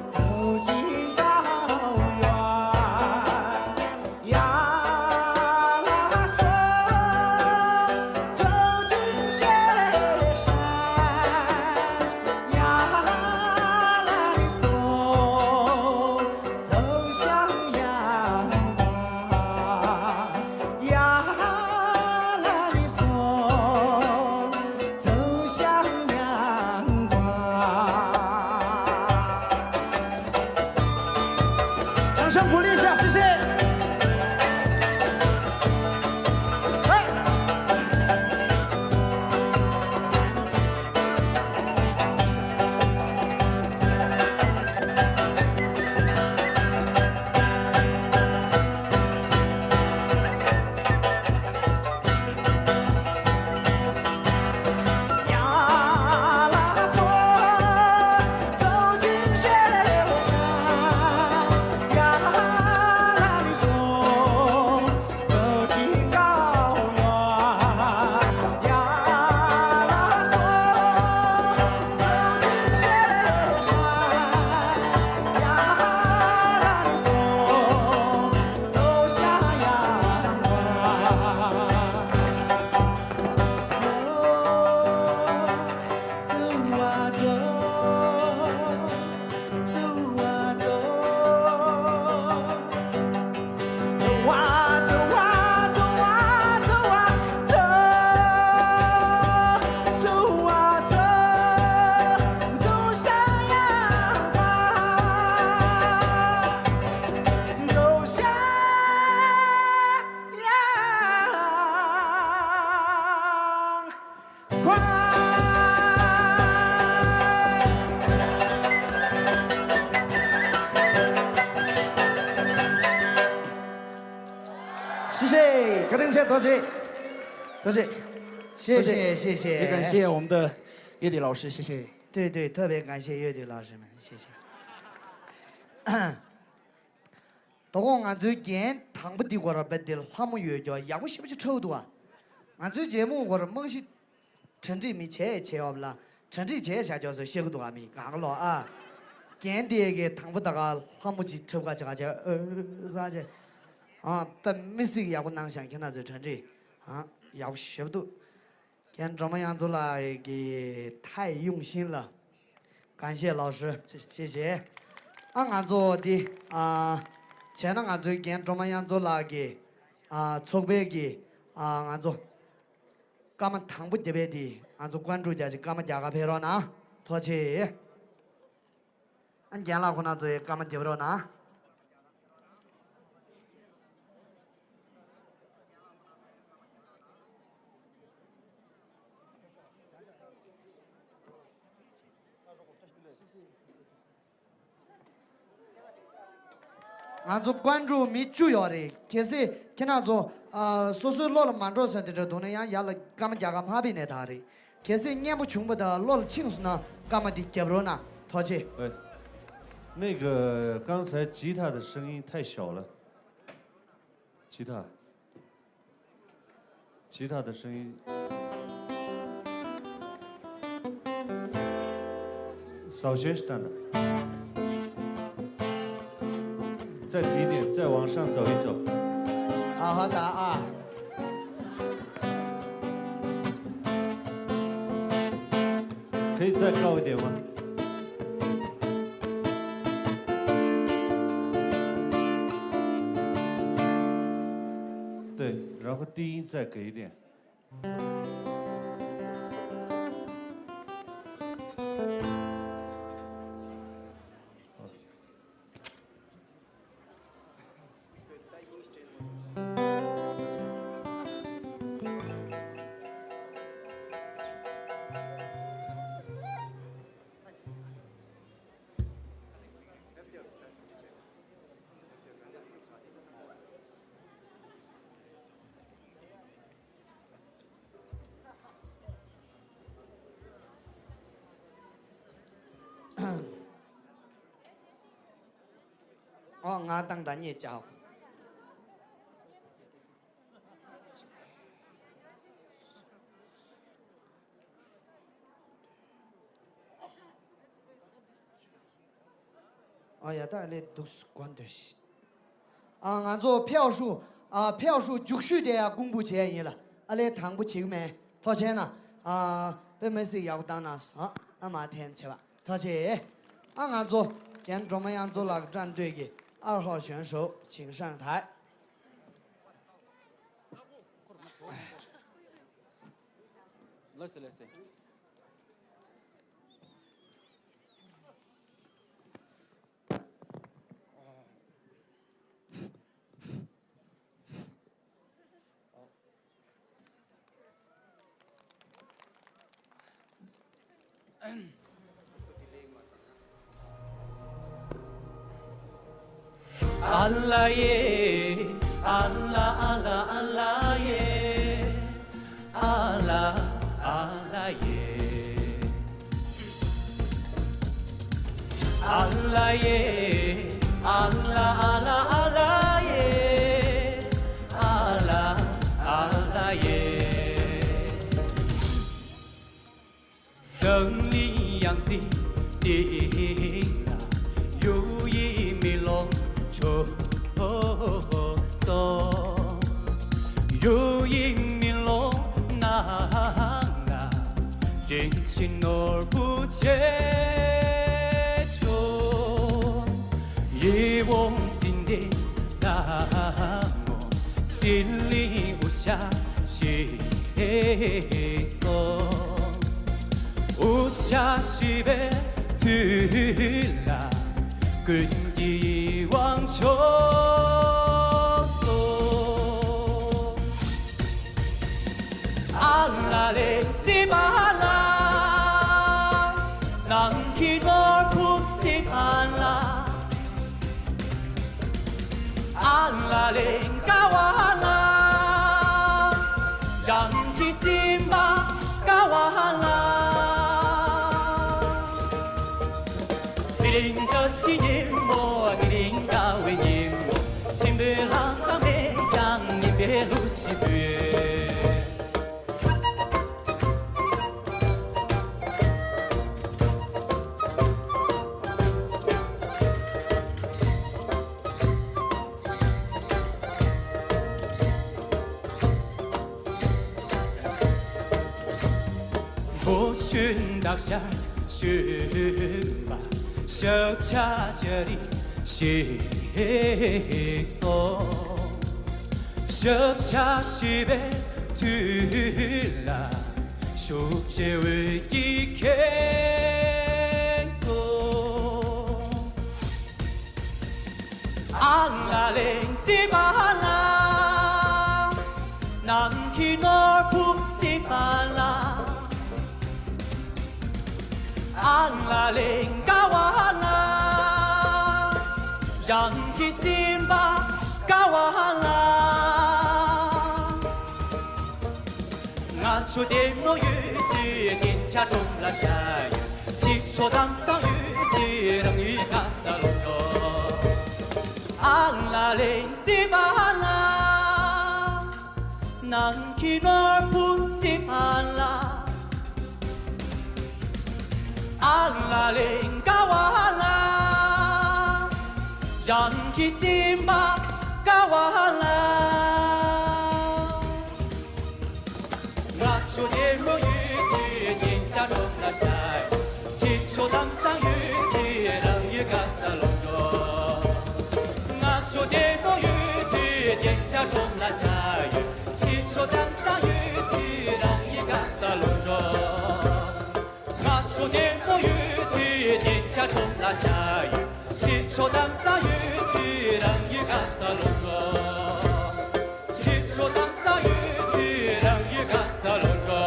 走进高原。 呀啦嗦，走进雪山，呀啦嗦，走向阳光，呀啦嗦，走向阳光。 掌声鼓励一下，谢谢。来。谢谢，高正乾同学，多谢，谢谢，谢谢，也感谢我们的乐队老师，谢谢。对对，特别感谢乐队老师们，谢谢。དོ་དགོང་ང་ཚོའི་རྒན་དང་པོ་འདི་སྐོར་ར་བེད་དེ་ལྷ་མོ་ཡོད་ཀྱོ་ཡག་པོ་ཞེ་པོ་ཅིག་འཁྲབ་འདུག་ཨ། ང་ཚོའི་རྒྱལ་མོ་སྐོར་ར་རྨང་གཞི་གྲ་སྒྲིག་མི་བྱས་བྱས་ཡོད་ལ་གྲ་སྒྲིག་བྱས་བྱ་ཀྱོ་སོ་ཤེས་ཀྱི་འདུག་ཨ། མི་གང་ལོ་ཨ། རྒན་དེ་གི་དང་པོ་ད་ག་ལྷ་མོ་ཅིག་འཁྲབ་ག་ཅི་ག་ཅི་ཨོ་ས་ཅི་ཨ་པ་མི་སིག་ཡག་པོ་གནང་ཤག་ཁྱེད་རང་ཚོའི་གྲ་སྒྲིག་ཨ་ཡག་པོ་ཞེ་པོ་འདུག་རྒན་སྒྲོལ་མ་དབྱངས་མཚོ་ལགས་ཀྱིས་太用心了། 感谢老师，谢谢。ཨ་ང་ཚོ་འདི་ཨ་བྱས་ན་ང་ཚོའི་རྒན་སྒྲོལ་མ་དབྱངས་མཚོ་ལགས་ཀྱི་ཨ་ཚོགས་པའི་གི་ཨ་ང་ཚོ་སྐར་མ་དང་པོ་རྒྱབ་པའི་འདི་ང་ཚོ་ཀོན་ཀྲུའུ་རྒྱ་ཆེ་སྐར་མ་རྒྱག་ག་ཕེབས་རོགས་གནང་། ཐུགས་རྗེ་ཆེ། ཨ་རྒན་ལགས་ཁོ་ན་ཚོ་ཡི་སྐར་མ་རྒྱབ་རོགས་གནང་། ང་ཚོ་ཀོན་ཀྲུའུ་མི་བཅུ་ཡོད་རེད། གལ་སྲིད་ཁྱེད་རང་ཚོ་ཨ་སོ་སོའི་བློ་ལ་མ་འགྲོ་ས་དེ་འདྲ་འདུག་ན་ཡང་ཡར་ལ་སྐར་མ་རྒྱག་ག་མ་ཕེབས་ནས་ད་རེད། གལ་སྲིད་སྙན་པོ་བྱུང་པ་དང་བློ་ལ་ཆིངས་སོང་ན་སྐར་མ་འདི་རྒྱབ་རོགས་གནང་། ཐུགས་རྗེ་ཆེ། 喂，那个刚才吉他的声音太小了，吉他。 吉他的声音。首先是等等。再提一点，再往上走一走。啊，好的啊。可以再高一点吗？对，然后低音再给一点。 ཨོ། ང་དང་ད་ཉེ་ཅག་ཨ་ཡ། ད་ལས་འདུག་གོ་འདོད་ཤི། ཨ། ང་ཚོ་ཕེའོ་ཧྲུའུ། ཨ། ཕེའོ་ཧྲུའུ་རྒྱུགས་ཤུལ་དེ་ཡ་ཀུང་པུ་བྱས་ཡིན་ལ། ཨ་ལས་དང་པོ་བྱེད་གི་མེད། ཐོག་ཆེན་ན། ཨ། དཔེ་མི་སྲིད་ཡག་པོ་བཏང་གནང་སོང་། ཨ་མ་ཐན་ཆེ་བ། ཐོག་ཆེ། ཨ། ང་ཚོ་རྒན་སྒྲོལ་མ་དབྱངས་མཚོ་ལགས་བཀྲ་འདོད་ཀྱི་ཨར་ཧོ་ཞོན་ཧྲོ་ཆིང་ཧྲང་ཐའི། ལགས་སེ། ལགས་སེ། ཨ་ལ་ཡེ། ཨ་ལ་ཨ་ལ་ཨ་ལ་ཡེ། ཨ་ལ་ཨ་ལ་ཡེ། ཨ་ལ་ཡེ། ཨ་ལ་ཨ་ལ་ཨ་ལ་ཡེ། ཨ་ལ་ཨ་ལ་ཡེ། 森林样子的啦，有一米落秋松，有一米落那啦，人情而不见穷，一往情的那么，心里无下心。 松，无下西北土啦，根基望秋松。阿拉嘞吉巴拉，南去north普吉巴拉。 阿拉林嘎哇啦，让吉辛巴嘎哇啦。吉林这西年么，吉林嘎为年么，新北拉卡梅扬，你别路西北。 ཕོ་ཤུན་དག་ཤ་ཤུན་པ་ཤ་ཆ་ཅ་རི་ཤི་སོ། ཤ་ཆ་ཤི་བའི་དུས་ལ་ཤུགས་ཆེ་བའི་ཀྱི་ཁེངས་སོ། ཨ་ལ་ལེ་ཙི་པ་ལ། ནང་གི་ནོར་བུ་ཙི་པ་ལ། ཨ་ལ་ལེ་ཀ་བ་ལ། རང་གི་སེམས་པ་ཀ་བ་ལ། ང་ཚོ་བདེ་མོ་ཡོད་དུས་སྡིངས་ཆ་དྲོངས་ལ་ཤར་ཡོད། ཕྱི་ཕྱོགས་དྭངས་གཙང་ཡོད་དུས་རང་ཡུལ་ཁ་ས་ལོ་ཏོ། ཨ་ལ་ལེ་ཙི་པ་ལ། ནང་གི་ནོར་བུ་ཙི་པ་ལ། ཨ་ལ་ལེ་ཀ་བ་ལ། རང་གི་སེམས་པ་དགའ་བ་ལ། ང་ཚོ་བདེ་མོ་ཡོད་དུས་སྙིང་རྗེ་ཁྲོམ་ལ་ཤར་ཡོད། ཁྱེད་ཚོ་དྭངས་སང་ཡོད་དུས་རང་ཡུལ་དགའ་ས་ལོག་འགྲོ། ང་ཚོ་བདེ་མོ་ཡོད་དུས་སྙིང་རྗེ་ཁྲོམ་ལ་ཤར་ཡོད། ཁྱེད་ཚོ་དྭངས་སང་ཡོད་དུས་རང་ཡུལ་དགའ་ས་ལོག་འགྲོ། ང་ཚོ་བདེ་མོ་ཡོད་དུས་སྙིང་རྗེ་ཁྲོམ་ལ་ཤར་ཡོད། ཁྱེད་ཚོ་དྭངས་སང་ཡོད་དུས་རང་ཡུལ་དགའ་ས་ལོག་འགྲོ། ཁྱེད་ཚོ་དྭངས་སང་ཡོད་དུས་རང་ཡུལ་དགའ་ས་ལོག་འགྲོ།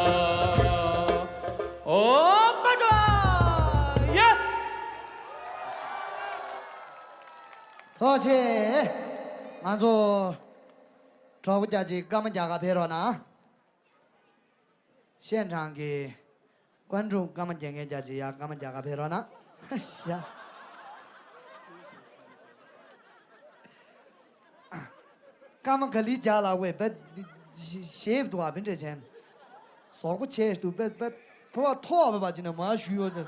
ཨོ་པ་ཏྲ། ཡེ་སི། ཐུགས་རྗེ་ཆེ། ང་ཚོ་གྲོགས་པོ་རྒྱ་ཆེ་སྐར་མ་རྒྱ་གར་ཕེབས་རོགས་གནང་། ཤན་ཀྲང་གི་ཀོན་ཀྲུང་སྐར་མ་རྒྱག་མཁན་རྒྱ་ཆེ་ཡ་སྐར་མ་རྒྱ་གར་ཕེབས་རོགས་གནང་། ཤ། སྐར་མ་ག་ལི་རྒྱག་ལ་བས་བས་ཞེབ་འདུག་ཨ་བིན་ཏྲེ་ཆེན། ཟོག་པོ་ཆེ་འདུག་བས་བས་ཕོ་བ་ཐོག་བས་པ་ཅི་ན་མ་ཞུ་ཡོད། ཨ།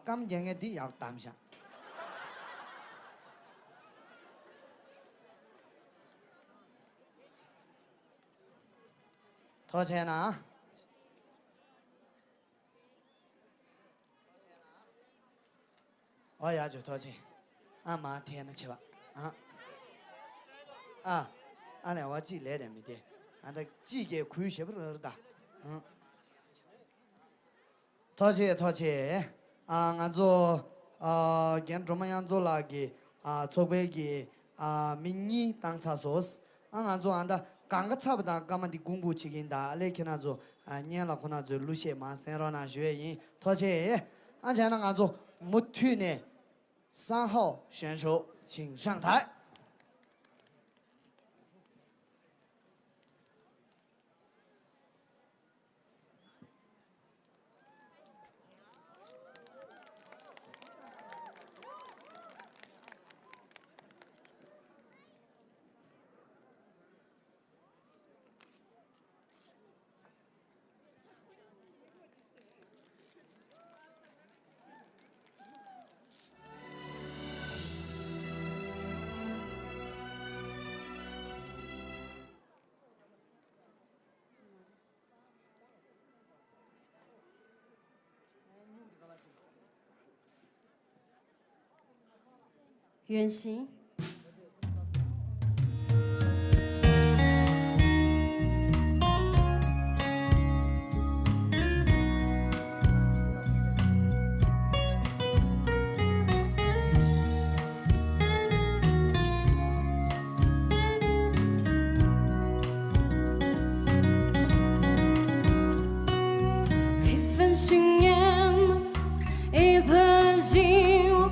སྐར་མ་རྒྱག་མཁན་འདི་ཡག་བདམས་ཤག། ཐུགས་རྗེ་གནང་། ཨོ་ཡ་ཇོ་ཐུགས་རྗེ་ཆེ། ཨ་མ་ཐེ་ན་ཆེ་བ། ཨ། ཨ། ཨ་ལས་བ་ཅི་ལས་རེད་མི་དེ། ཨ་ད་ཅི་གེ་གུས་ཞེ་པོ་ར་ར་ད། ཨ། ཐུགས་རྗེ་ཆེ་ཐུགས་རྗེ་ཆེ། ཨ་ང་ཚོ་ཨ་རྒན་སྒྲོལ་མ་དབྱངས་མཚོ་ལགས་ཀྱི་ཨ་ཚོགས་པའི་གི་ཨ་མི་གཉིས་བཏང་ཚར་སོང་། ཨ་ང་ཚོ་ཨ་ད་གང་ག་ཚར་བ་དང་སྐར་མ་འདི་གུང་གུང་བྱེད་ཀྱིན་ད། ཨ་ལས་ཁྱེད་རང་ཚོ་ཨ་བརྙན་ལ་ཁོ་རང་ཚོའི་གླུ་གཞས་མར་གསན་རོགས་གནང་ཞུ་ཡས་ཡིན། ཐུགས་རྗེ་ཆེ། ཨ་བྱས་ན་ང་ཚོ་མུ་མཐུད་ནས་三号选手请上台。 原型。 一份信念，一颗心，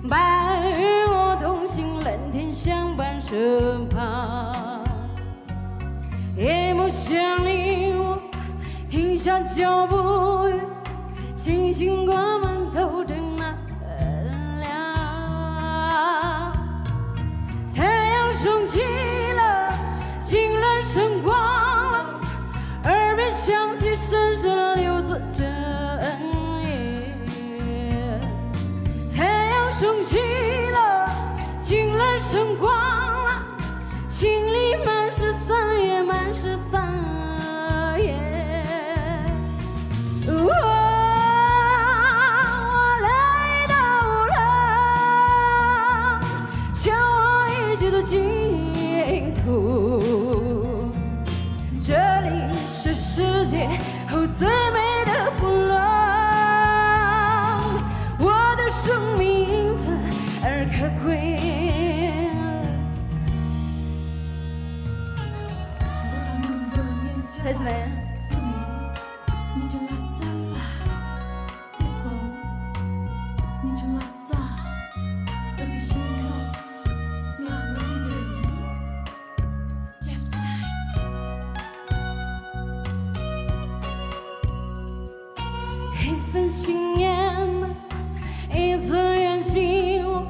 白云我同行，蓝天相伴身旁。夜幕降临，我停下脚步，星星挂满头顶那亮。太阳升起了，进来晨光了，耳边响起声声六字真言。太阳升起了，进来晨光了，心里满是三月，满是三月。 我来到了向往已久的净土，这里是世界最美的部落。我的生命因此而可贵。份信念，一次远行，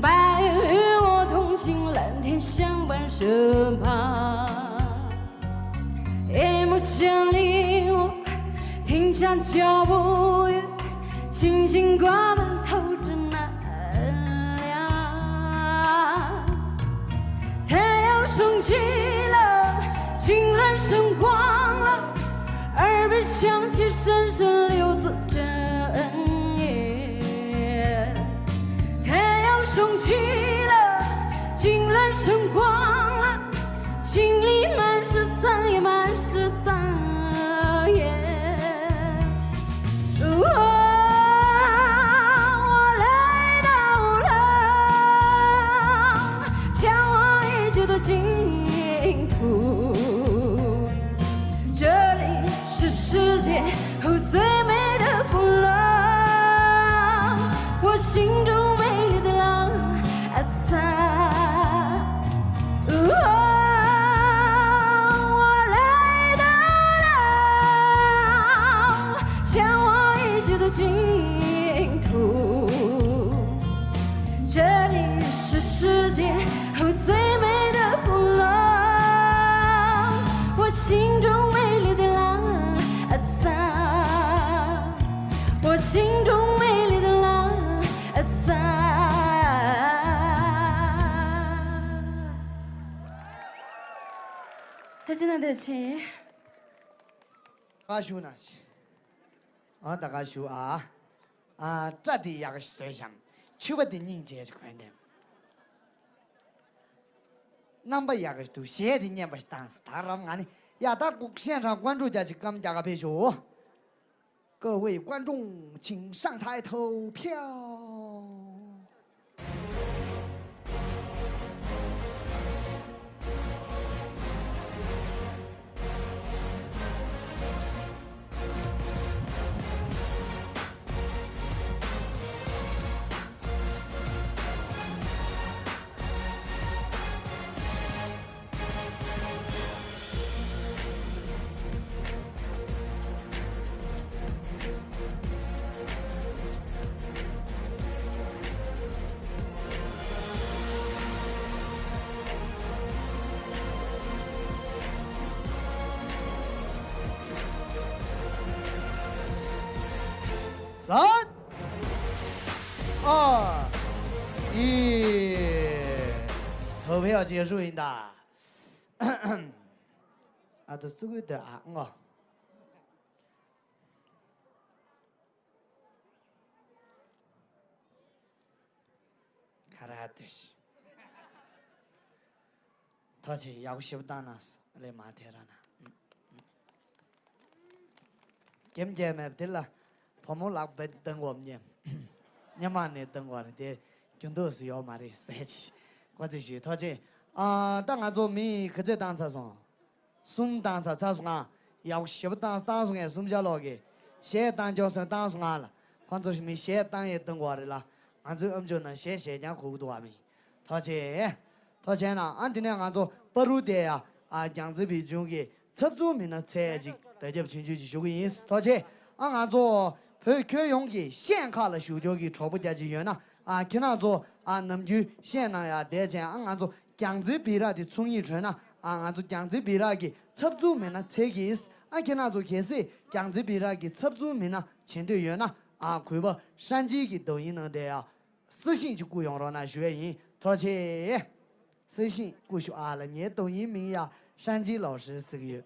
白云与我同行，蓝天相伴身旁。夜幕降临，我停下脚步，星星挂满透着暖阳。太阳升起了，星峦升光了，耳边响起声声六字真言。太阳升起了，星峦升光了，心里满是桑叶，满是桑叶。哦，我来到了向往已久的净土，这里是世界最美的风浪，我心中美丽的浪。 啊，哦，我来到了向往已久的净土，这里是世界最美的风浪，我心中美丽的浪。啊，我心中美丽的浪。 ད་ཅི་ན་འདོད་ཆེ། ད་ག་ཞུ་ན་ཆེ། ཨ་ད་ག་ཞུ་ཨ། ཨ་སྐྲ་དེ་ཡག་ཞིག་བཟོས་ཤམ། མཆུ་བ་དེ་སྙིང་རྗེ་ཞིག་གོན་ཏེ། རྣམ་པ་ཡག་ཞིག་འདུག་གཞས་དེ་སྙན་པ་ཞིག་བཏང་སོང་། ད་རབ་ང་ནི་ཡ་ད་ཀུག་ཤན་ཁྲང་ཀོན་ཀྲུག་རྒྱ་ཅིག་སྐམ་རྒྱ་ག་ཕེབས་ཤོག་ཀ་ཝེ་ཀོན་ཀྲུང་ཆིང་ཧྲང་ཐའེ་ཐོ་ཕྱའོ། ཟན། ཨ། ཨི། ཐོ་ཕེ་ཡ་རྗེས་ཧྲུའུ་ཡིན་ད། ཨ་ཏུ་ཙུ་གུ་ཏུ་ཨ་ངོ། ཁ་ར་ཏེ་ཤི། ཐོ་ཆེ་ཡག་པོ་ཞེ་པོ་བཏང་ན་ལས་མ་དེ་ར་ན། རྒྱེམ་རྒྱལ་མེད་དེ་ལ་བུ་མོ་ལག་པས་བཏང་བབ་ཉེམ། ཉི་མ་ནས་བཏང་བ་རེད་དེ་རྒྱུན་དུ་སུ་ཡོད་མ་རེད་ཟེར་ཅི། ཁོ་ཚོས་ཞུས་ཐོ་ཆེ། ཨ་ད་ང་ཚོ་མི་ག་ཚད་བཏང་ཚར་སོང་། གསུམ་བཏང་ཚར་ཚར་སོང་ང་། ཡག་པོ་ཞེ་པོ་བཏང་བཏང་སོང་ངས་གསུམ་ཆ་ལོག་གི། གཞས་བཏང་འཇོག་སོང་བཏང་སོང་ང་ལ། ཁོང་ཚོ་མི་གཞས་བཏང་ཡས་བཏང་གོ་རེད་ལ། ང་ཚོའི་ཨམ་ཅོག་ནང་གཞས་གཞས་རྐྱང་གོ་གི་འདུག་བ་མི། ཐོ་ཆེ། ཐོ་ཆེ་ན་ཨ་འདི་ནས་ང་ཚོ་པ་རུ་དེ་ཡ། ཨ་རྒྱང་རྩེ་བོད་ལྗོངས་ཀྱི་ཚབ་ཚུང་མི་སྣ་ཚད་ཅིག་བརྡ་ཁྱབ་ཆུང་ཆུང་ཅིག་ཞུ་གི་ཡིན། ཐོ་ཆེ། ཨ་ང་ཚོ་བོད་ཁྱོན་ཡོངས་ཀྱི་ཤན་ཁག་ལ་བཞུགས་ཡོད་ཀྱི་གྲོགས་པོ་རྒྱ་ཆེ་ཡོད་ན། ཨ་ཁྱེད་རང་ཚོ་ཨ་ནམ་རྒྱུན་ཤན་ནང་ཡ་བསྡད་ཅན་ཨ་ང་ཚོ། རྒྱང་རྩེ་སྦི་རག་དེ་ཚོང་ཡིག་བྲོས་ན། ཨ་ང་ཚོ་རྒྱང་རྩེ་སྦི་རག་གི་ཚབ་ཚུང་མི་སྣ་ཚད་ཀྱིས། ཨ་ཁྱེད་རང་ཚོ་གལ་སྲིད་རྒྱང་རྩེ་སྦི་རག་གི་ཚབ་ཚུང་མི་སྣ་བྱེད་འདོད་ཡོད་ན། ཨ་གུས་པ་ཧྲན་ཅི་གི་དོ་ཡིན་ནང་དེ་ཡ། སི་ཤིང་ཅིག་བསྐུར་ཡོང་རོགས་གནང་ཞུ་ཡས་ཡིན། ཐུགས་རྗེ་ཆེ། སི་ཤིང་བསྐུར་ཞུ་ཨ་ལ། ངའི་དོ་ཡིན་མིང་ཡ་ཧྲན་ཅི་ལའོ་ཧྲི་ཟེར་གི་ཡོད།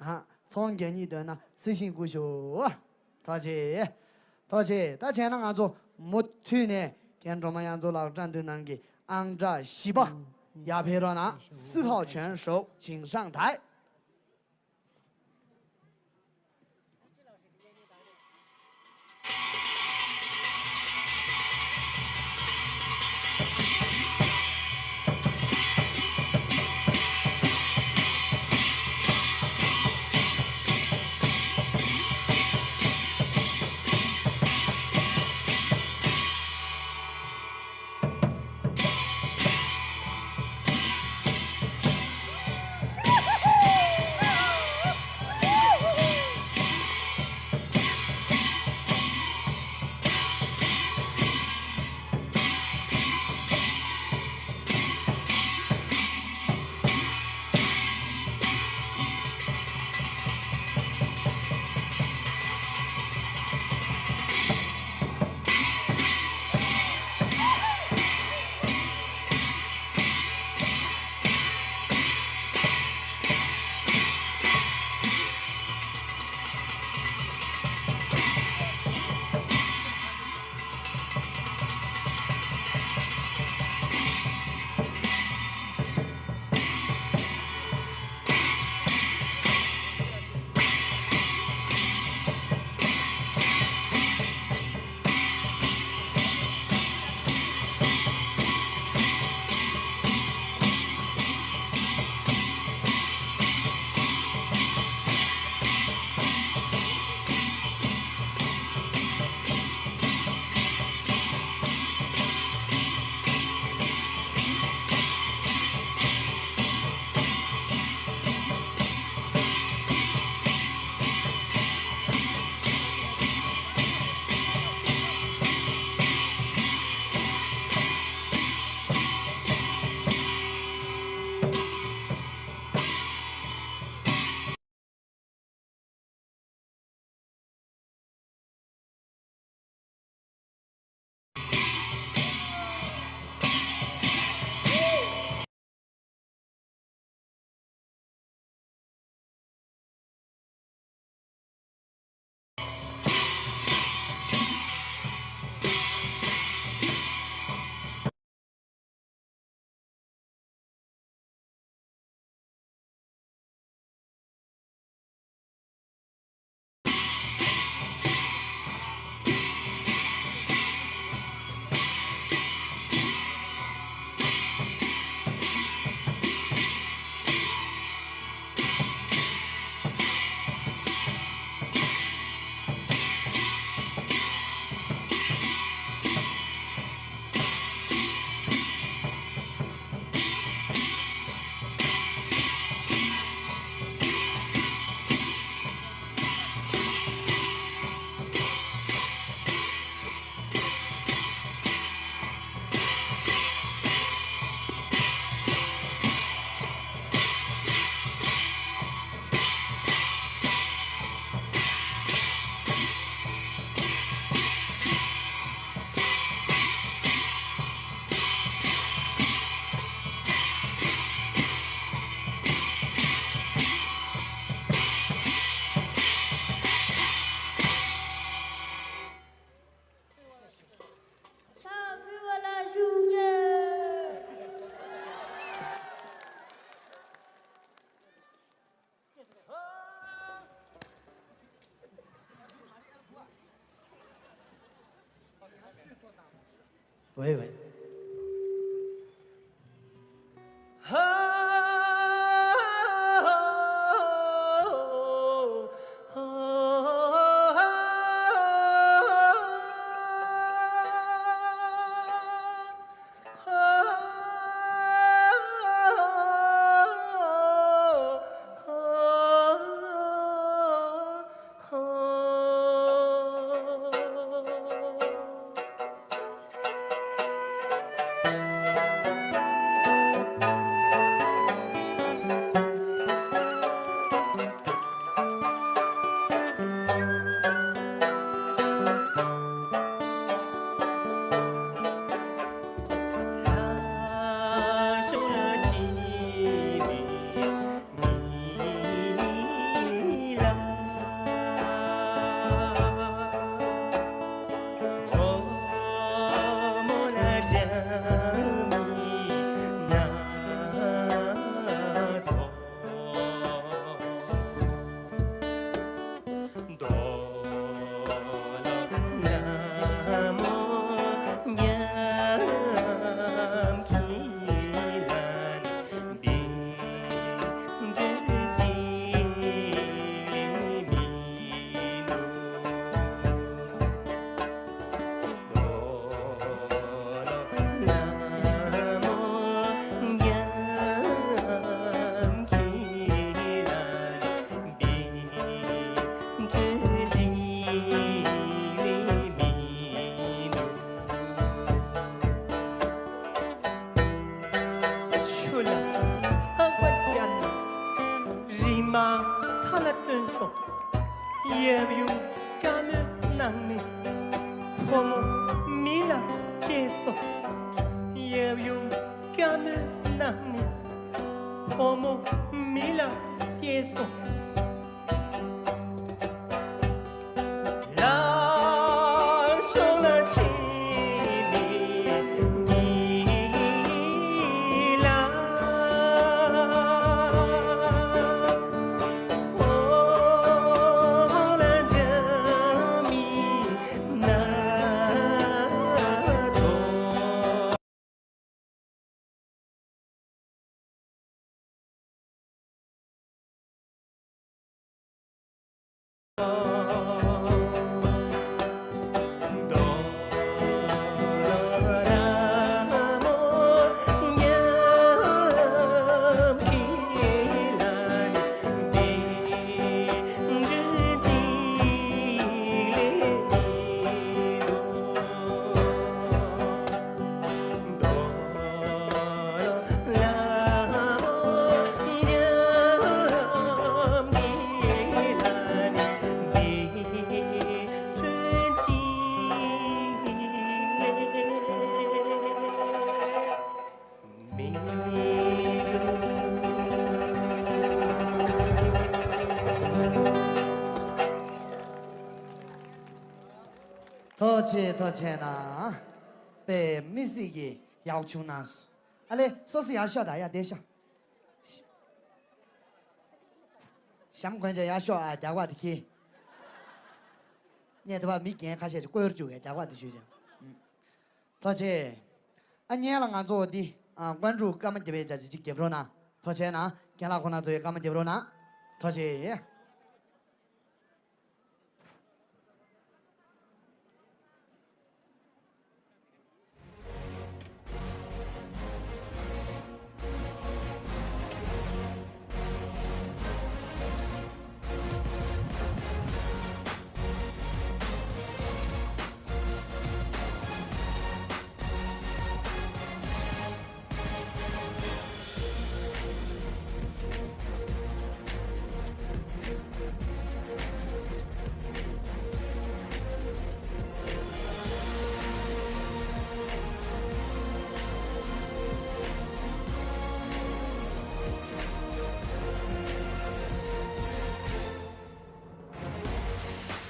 ཨ་ཚོང་རྒྱག་སྙིང་འདོད་ན་སི་ཤིང་བསྐུར་ཞུ། ཐུགས་རྗེ་ཆེ། ཐུགས་རྗེ་ཆེ། ད་བྱས་ན་ང་ཚོ་མུ་མཐུད་ནས་རྒན་སྒྲོལ་མ་དབྱངས་མཚོ་ལགས་བཀྲ་མདུན་ནང་གི་ཨང་གྲངས་བཞི་པ་ཡར་ཕེབས་རོགས་གནང་། 四号选手请上台。喂喂。ཆུ་ལ་ལྷགས་པ་བརྒྱབ་ནས་རིལ་མ་མཐའ་ལ་བཏོན་སོང་། ཡབ་ཡུམ་བཀའ་མོལ་གནང་ནས་ཕོ་མོ་མི་ལ་སྐྱེས་སོང་། ཡབ་ཡུམ་བཀའ་མོལ་གནང་ནས་ཕོ་མོ་མི་ལ་སྐྱེས་སོང་། ཐུགས་རྗེ་ཆེ། ཐུགས་རྗེ་གནང་། དཔེ་མི་སྲིད་ཀྱི་ཡག་བྱུང་གནང་སོང་། ཨ་ལེ་སོ་སོ་ཡར་ཤོག་དང་། ཡར་བསྡད་ཤོག། གཤམ་གོན་ཆ་ཡར་ཤོག། ཨ་རྒྱག་པ་དེ་ཁྱེར། ངས་དེ་བ་མི་རྒན་ཁ་ཤས་ཀྱིས་བསྐོར་བཅུག་གས། རྒྱག་པ་དེ་ཞུས་ཀྱང་། ཐུགས་རྗེ་ཆེ། ཨ་ཉན་ལ་ང་ཚོ་འདི་ཨ་ཀོན་ཀྲུའུ་ཀརྨ་རྒྱལ་བའི་རྒྱ་ཆེ་ཅིག་རྒྱབ་རོགས་གནང་། ཐུགས་རྗེ་ཆེ་གནང་། རྒན་ལགས་ཁོང་རྣམ་ཚོ་ཡི་ཀརྨ་རྒྱབ་རོགས་གནང་། ཐུགས་རྗེ་ཆེ།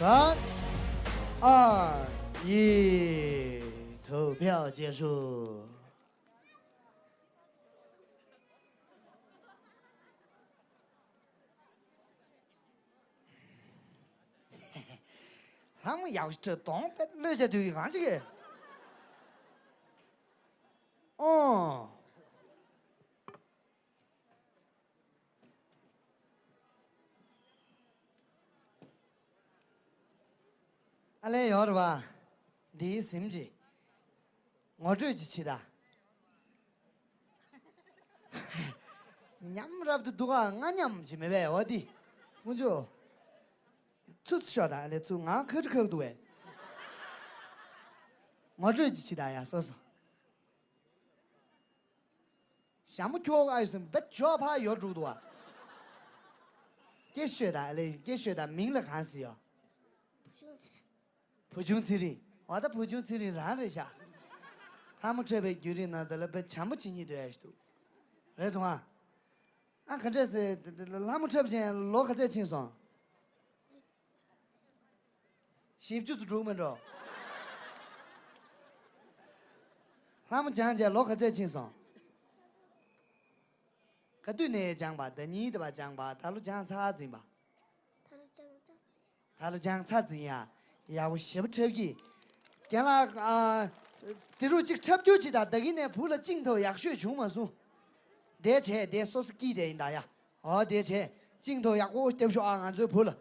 ཟ། ཨ། ཡི། ཐུག་ཕེའོ་ཅེ་ཧྲུ། ལྷམ་ཡག་ཤོས་གདོང་པད་གློད་བྱ་དུས་ཀྱི་གང་ཅི་གེ། ཨོ། ཨ་ལས་ཡོད་རེད་བ། འདིའི་ཟིམ་གྱིས། ངོ་སྤྲོད་ཅིག་བྱེད་ད། ཉམས་རབ་ཏུ་འདུག་ག་ང་ཉམས་ཅིག་མེད་པས་འོ་འདི། དཀོན་མཆོག་ཚུར་ཤོག་ད་ཨ་ལས་ཚུར་ང་ཁ་ཁྲི་ཁ་འདུག་བས། ངོ་སྤྲོད་ཅིག་བྱེད་ད་ཡ་སོ་སོ། ཞྭ་མོ་ཁྱོག་ཨ་ཡོད་སེམས་བེད་ཆོག་ཕ་ཡོད་འགྲུག་འདུག་བ། སྐད་ཤོད་ད་ཨ་ལས་སྐད་ཤོད་ད་མིང་ལ་གང་ཟེར་ཡོད། བུ་ཆུང་ཚེ་རིང་། འོ་ད་བུ་ཆུང་ཚེ་རིང་རང་རེད་ཤག་ལྷ་མོ་འཁྲབ་པའི་བརྒྱུད་རིམ་ནང་དུ་ལ་དཔེ་བྱམས་པོ་བྱེད་སྙིང་འདོད་ཡ་ཞིག་འདུག་རེད་དོ་ཨ། ཨ་ག་འདྲས་ཟེར། ལྷ་མོ་འཁྲབ་བྱས་ལོ་ག་ཚད་ཕྱིན་སོང་། བཞི་བཅུ་ཙམ་འགྲོ་གི་མེད་འགྲོ། ལྷ་མོ་སྦྱངས་བྱས་ལོ་ག་ཚད་ཕྱིན་སོང་། ག་དུས་ནས་སྦྱངས་པ། ཟླ་ཉིན་དེ་བ་སྦྱངས་པ། ད་ལོ་སྦྱངས་ཚར་ཟིན་པ། ད་ལོ་སྦྱངས་ཚར་ཟིན་ཡ། ཡག་པོ་ཞེ་པོ་འཁྲབ་ཀྱི། རྒན་ལགས་ཨ། དེ་རུ་གཅིག་འཁྲབ་རྒྱུ་ཅིག་དང་བདག་གིན་ནས་བུ་ལ་བཅིངས་ཐོག་ཡག་ཤོས་བྱུང་མ་སོང་། དེ་བྱས་དེ་སོ་སོ་སྐྱིད་དེ་ཡིན་ད་ཡ། ཨོ་དེ་བྱས་བཅིངས་ཐོག་ཡག་པོ་རྒྱབ་ཤོག་ཨ་ང་ཚོའི་བུ་ལ།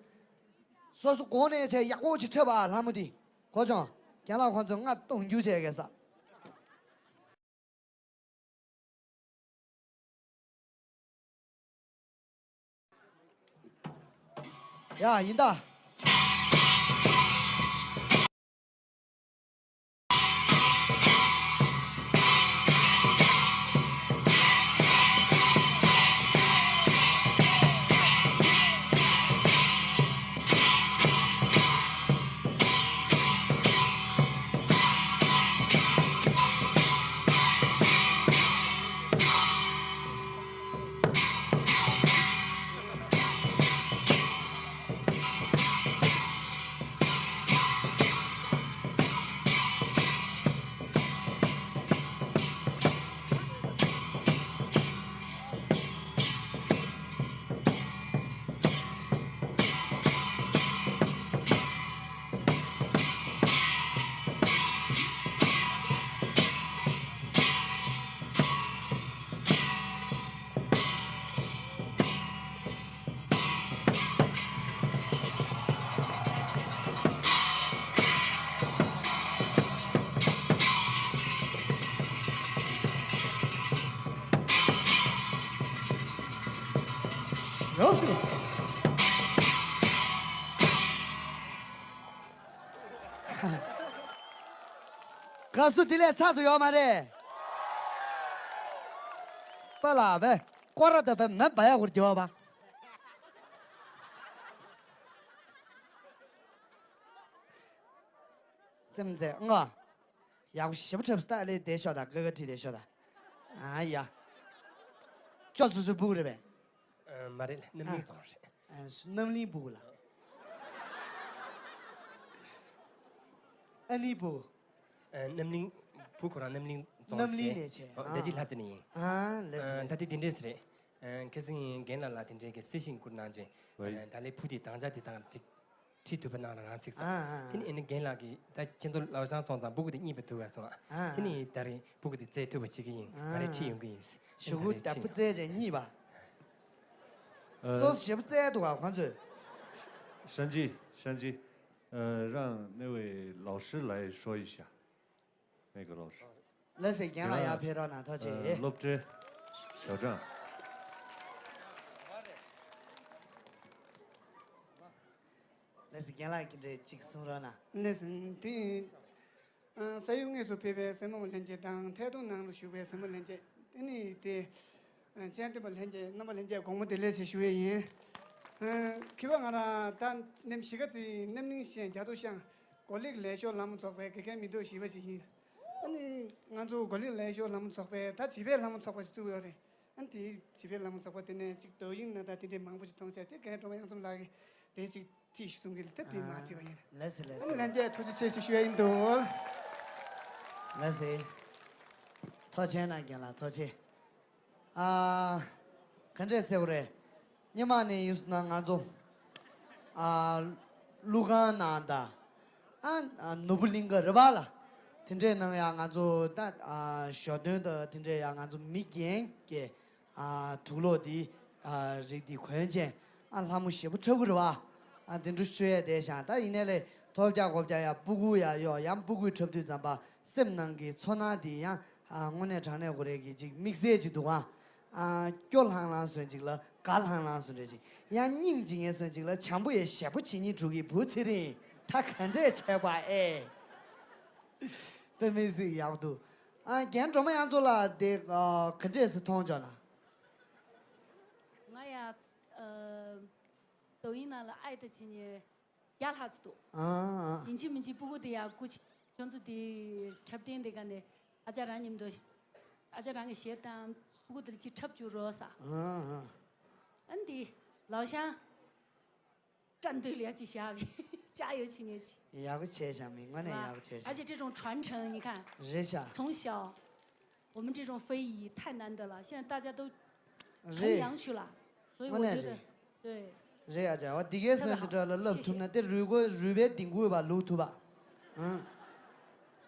སོ་སོ་དགོངས་ནས་བྱས་ཡག་པོ་ཅིག་འཁྲབ་ཨ་ལྷ་མོ་འདི། གོ་བྱུང་། རྒན་ལགས་ཁོང་ཚོ་ང་གཏོང་རྒྱུ་བྱས་གས་ས། ཡ་ཡིན་ད། ཡོབ་སུ། དགའ་བསུ་དེ་ལས་ཚ་ཚོ་ཡོད་མ་རེད། པ་ལ་བས་ཀོ་ར་ད་བས་མེ་བ་ཡ་གུར་རྒྱབ་པ། ཙེམ་ཙེ་ང་། ཡག་པོ་ཞེ་པོ་འཁྲབ་སྟ་ལེ་དེ་ཤོག་ད་ཀ་ཀ་ཁྲི་དེ་ཤོག་ད། ཨ་ཡ། ཅོ་སུ་སུ་སྦུག་རེད་པས། ཨ་མ་རེད་ལ་རྣམ་གླིང་ཨ་རྫོང་རེད། ཨ་སུ་རྣམ་གླིང་སྦུག་ལ། ཨ་ནི་སྦུག་ཨ་རྣམ་གླིང་བུ་ཁོ་རང་རྣམ་གླིང་རྫོང་རྣམ་གླིང་ཆེ་ནས་ཆེ། ཨོ་ཨ་ད་ཅི་ལྷ་རྩེ་ནས་ཡིན། ཨ་ལེ་སི་ཨ་ལེ་ད་སི་དེ་དེ་འདྲས་རེད། ཨ་ཁ་སང་རྒན་ལགས་ལ་དེ་འདྲས་ཀྱི་གསལ་བཤད་བསྐུར་གནང་རྗེས་ཝེ། ཨ་ད་ལས་བུ་དེ་དང་ཆ་དེ་དང་དེ་ཁྲིད་ཐུབ་པ་གནང་རང་གཟིགས་ས། ཨ་ཨ་དེ་ནས་ཨ་ནི་རྒན་ལགས་ཀྱིས་ད་ཁྱེད་ཚོ་ལའོ་ཤང་སོང་ཙང་སྦུག་གུ་དེ་རྙེད་པ་ཐུབ་པ་སོང་། ཨ་ཨ་དེ་ནས་ད་རིང་སྦུག་གུ་དེ་བཙལ་ཐུབ་པ་བྱེད་ཀྱི་ཡིན། ཨ་ང་རེ་ཁྲིད་ཡོང་གི་ཡིན། ཤུ་གུ་ད་སྦུག་བཙལ་བྱས་རྙེད་པ། ཨ། སོ་སོ་ཞེ་པོ་བཙལ་འདུག་ག་ཁོང་ཚོས། 山鸡，山鸡，呃，让那位老师来说一下，那个老师。 ལགས་སེ་རྒན་ལགས་ཡར་ཕེབས་རོགས་གནང་ཐུགས་རྗེ་ཆེ། 呃，སློབ་གྲྭའི་校长。 ལགས་སེ་རྒན་ལགས་ཀྱི་འདྲེ་གཅིག་གསུང་རོགས་གནང་། ལགས་སེ་དེ། ཨ་ས་ཡུལ་དངོས་སུ་ཕེབས་པའི་སེར་མོ་ལྷན་རྒྱས་དང་ཐད་གཏོང་ནང་དུ་བཞུགས་པའི་སེར་མོ་ལྷན་རྒྱས་དེ་ནི་དེ། ཨ་སྤྱན་འདུས་པ་ལྷན་རྒྱས་རྣམ་པ་ལྷན་རྒྱས་དགོང་མོ་བདེ་ལེགས་ཞེས་ཞུ་བས་ཡིན། ཨ་ཁི་བ་ང་རང་ད་ནེམ་གཞིས་ཀ་རྩེའི་རྣམ་གླིང་ཤན་རྒྱ་མཚོ་ཤང་གོ་ལིག་ལས་ཞོར་ལྷ་མོ་ཚོགས་པའི་དགེ་རྒན་མི་ཐོག་བཞི་པ་ཞིག་ཡིན། ཨ་ནི་ང་ཚོ་གོ་ལིག་ལས་ཞོར་ལྷ་མོ་ཚོགས་པའི་ད་བྱིས་པའི་ལྷ་མོ་ཚོགས་པ་ཞིག་བཙུགས་ཡོད་རེད། ཨ་ནི་དེའི་བྱིས་པའི་ལྷ་མོ་ཚོགས་པ་དེ་ནས་ཅིག་དོ་དབྱིངས་ན་ད་དེ་འདྲའི་མང་པོ་ཞིག་མཐོང་བྱས་དེ་རྒན་སྒྲོལ་མ་གཡང་འཛོམས་ལགས་ཀྱིས་དེ་ཅིག་ཁྲིད་ཞིག་གསུང་གི་ལ་ད་དེ་མ་ཁྲིད་པ་ཡིན། ལགས་སེ་ལགས་ཨ་ནི་སེ། ལྷན་རྒྱས་ཐུགས་རྗེ་ཆེ་ཞེས་ཞུ་ཡ་ཡིན་འདུག་ལགས་སེ། ཐུགས་རྗེ་ཆེ་གནང་རྒན་ལགས་ཐུགས་རྗེ་ཆེ། ཨ། ག་འདྲས་ཟེར་བ་རེད། སྔོན་མ་ནས་ཡིན་སོང་ན་ང་ཚོ། ཨ། ཀླུ་ཁང་ནང་དང་། ཨ། ཨ་ནོར་བུ་གླིང་ག་རེད་པ་ལ། དེ་འདྲས་གནང་ཡག་ང་ཚོ་ད་ཨ་ཞོ་སྟོན་དང་དེ་འདྲས་ཡག་ང་ཚོ་མི་རྒན་གྱི་ཨ་དུག་ལོག་འདི་ཨ་རིགས་འདི་གོན་ཅན་ཨ་ལྷ་མོ་ཞེ་པོ་འཁྲབ་གི་རེད་བ། ཨ་དེ་འདྲ་ཤོད་ཡས་བསྡད་ཤག་ད་ཡིན་ནའི་ལས་ཐོབ་རྒྱག་གོ་རྒྱག་ཡ་སྤུ་གུ་ཡ་ཡོ་ཡང་སྤུ་གུའི་འཁྲབ་དུས་ཙམ་པ་སེམས་ནང་གི་ཚོར་སྣང་འདི་ཡང་ཨ་དངོས་གནས་དྲང་གནས་གོ་རེད་གི་ཅིག་དམིགས་བསལ་ཅིག་འདུག་ཨ། ཨ་སྐྱོ་ལྷང་ལྷང་སོན་ཅིག་ལ་དགའ་ལྷང་ལྷང་སོན་རེད་ཅིག་ཡང་སྙིང་རྗེ་ངན་སོན་ཅིག་ལ་བྱམས་པོ་ཡས་ཞེ་པོ་བྱེད་སྙིང་འདོད་གི་བུ་ཚེ་རིང་ད་ག་འདྲས་བྱས་པ་ཨེ། དཔེ་མི་སྲིད་ཡག་འདུག་ཨ་རྒན་སྒྲོལ་མ་གཡང་མཚོ་ལགས་དེ་ཨ་ག་འདྲས་སེ་མཐོང་བྱུང་ན། ང་ཡ་ཨ་抖音ནང་ལ་ཨེ་ད་བྱེད་ཉེ་བརྒྱ་ལྷག་ཙམ་འདུག་ཨ་ཨ། ཡིན་གཅིག་མིན་གཅིག་སྤུ་གུ་དེ་ཡ་སྐུ་མཁྱེན་ཁྱོད་ཚོ་དེ་འཁྲབ་སྟོན་དེ་ག་ནས་ཨ་ཅག་རང་མཉམ་དུ་ཨ་ཅག་རང་གི་གཞས་བཏང་སྤུ་གུ་དེར་གཅིག་འཁྲབ་བཅུག་རོགས་ཟེར། ཨ་ཨ། ཨ་ནི་དེ་ལའོ་ཤང་། 战队ལ་ཅིག་བཞག་པའི་ཅག་ཡོད་ཕྱི་ཉལ་ཅིག་ཡག་པོ་བྱས་ཤག་མི་དངོས་གནས་ཡག་པོ་བྱས་ཤག 而且这种传承，你看，རེད་ཤག从小，我们这种非遗太难得了，现在大家都崇་རེད། 洋去了，所以我觉得，དངོས་གནས་རེད། 对，རེད་ཨ་ཅག་བ་འདི་གའི་སོན་འདི་འདྲ་ལ་བསླབ་ཐུབ་ན་དེ་རུས་གོ་རུས་པའི་ལྡིང་གུ་བ་ལུག་ཐུབ་པ། ཨང་།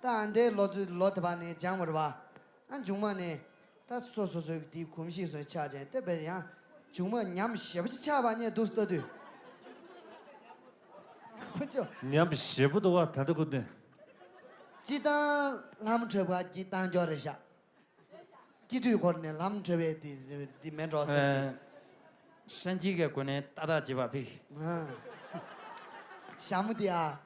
ད་ཨ་འདའི་ལོ་ཚོད་ལོ་དེ་བ་ནས་སྦྱངས་པ་རེད་བ། ཨ་མཇུག་མ་ནས་ད་སོ་སོ་སོའི་དེའི་གོམས་གཤིས་སོན་ཆགས་ཅན་དེ་བས་ཡང་མཇུག་མ་ཉམས་ཞེ་པོ་ཅིག་ཆགས་པ་ཉེ་འདུག་ལྟ་དུས། ཁོ་ཚོ་ཉམས་ཞེ་པོ་འདུག་བ་ད་ལྟ་ཁོ་ནས། སྤྱི་བཏང་ལྷམ་འཁྲབ་པ་སྤྱི་བཏང་སྐྱོ་རེད་ཤག་སྐྱིད་དུས་འཁོར་ནས་ལྷམ་འཁྲབ་པའི་དེ་དེ་མེད་འགྲོ་ཟེར་གི། 山鸡给国内大大几把屁。 ཨ། ཞྭ་མོ་དེ་ཨ།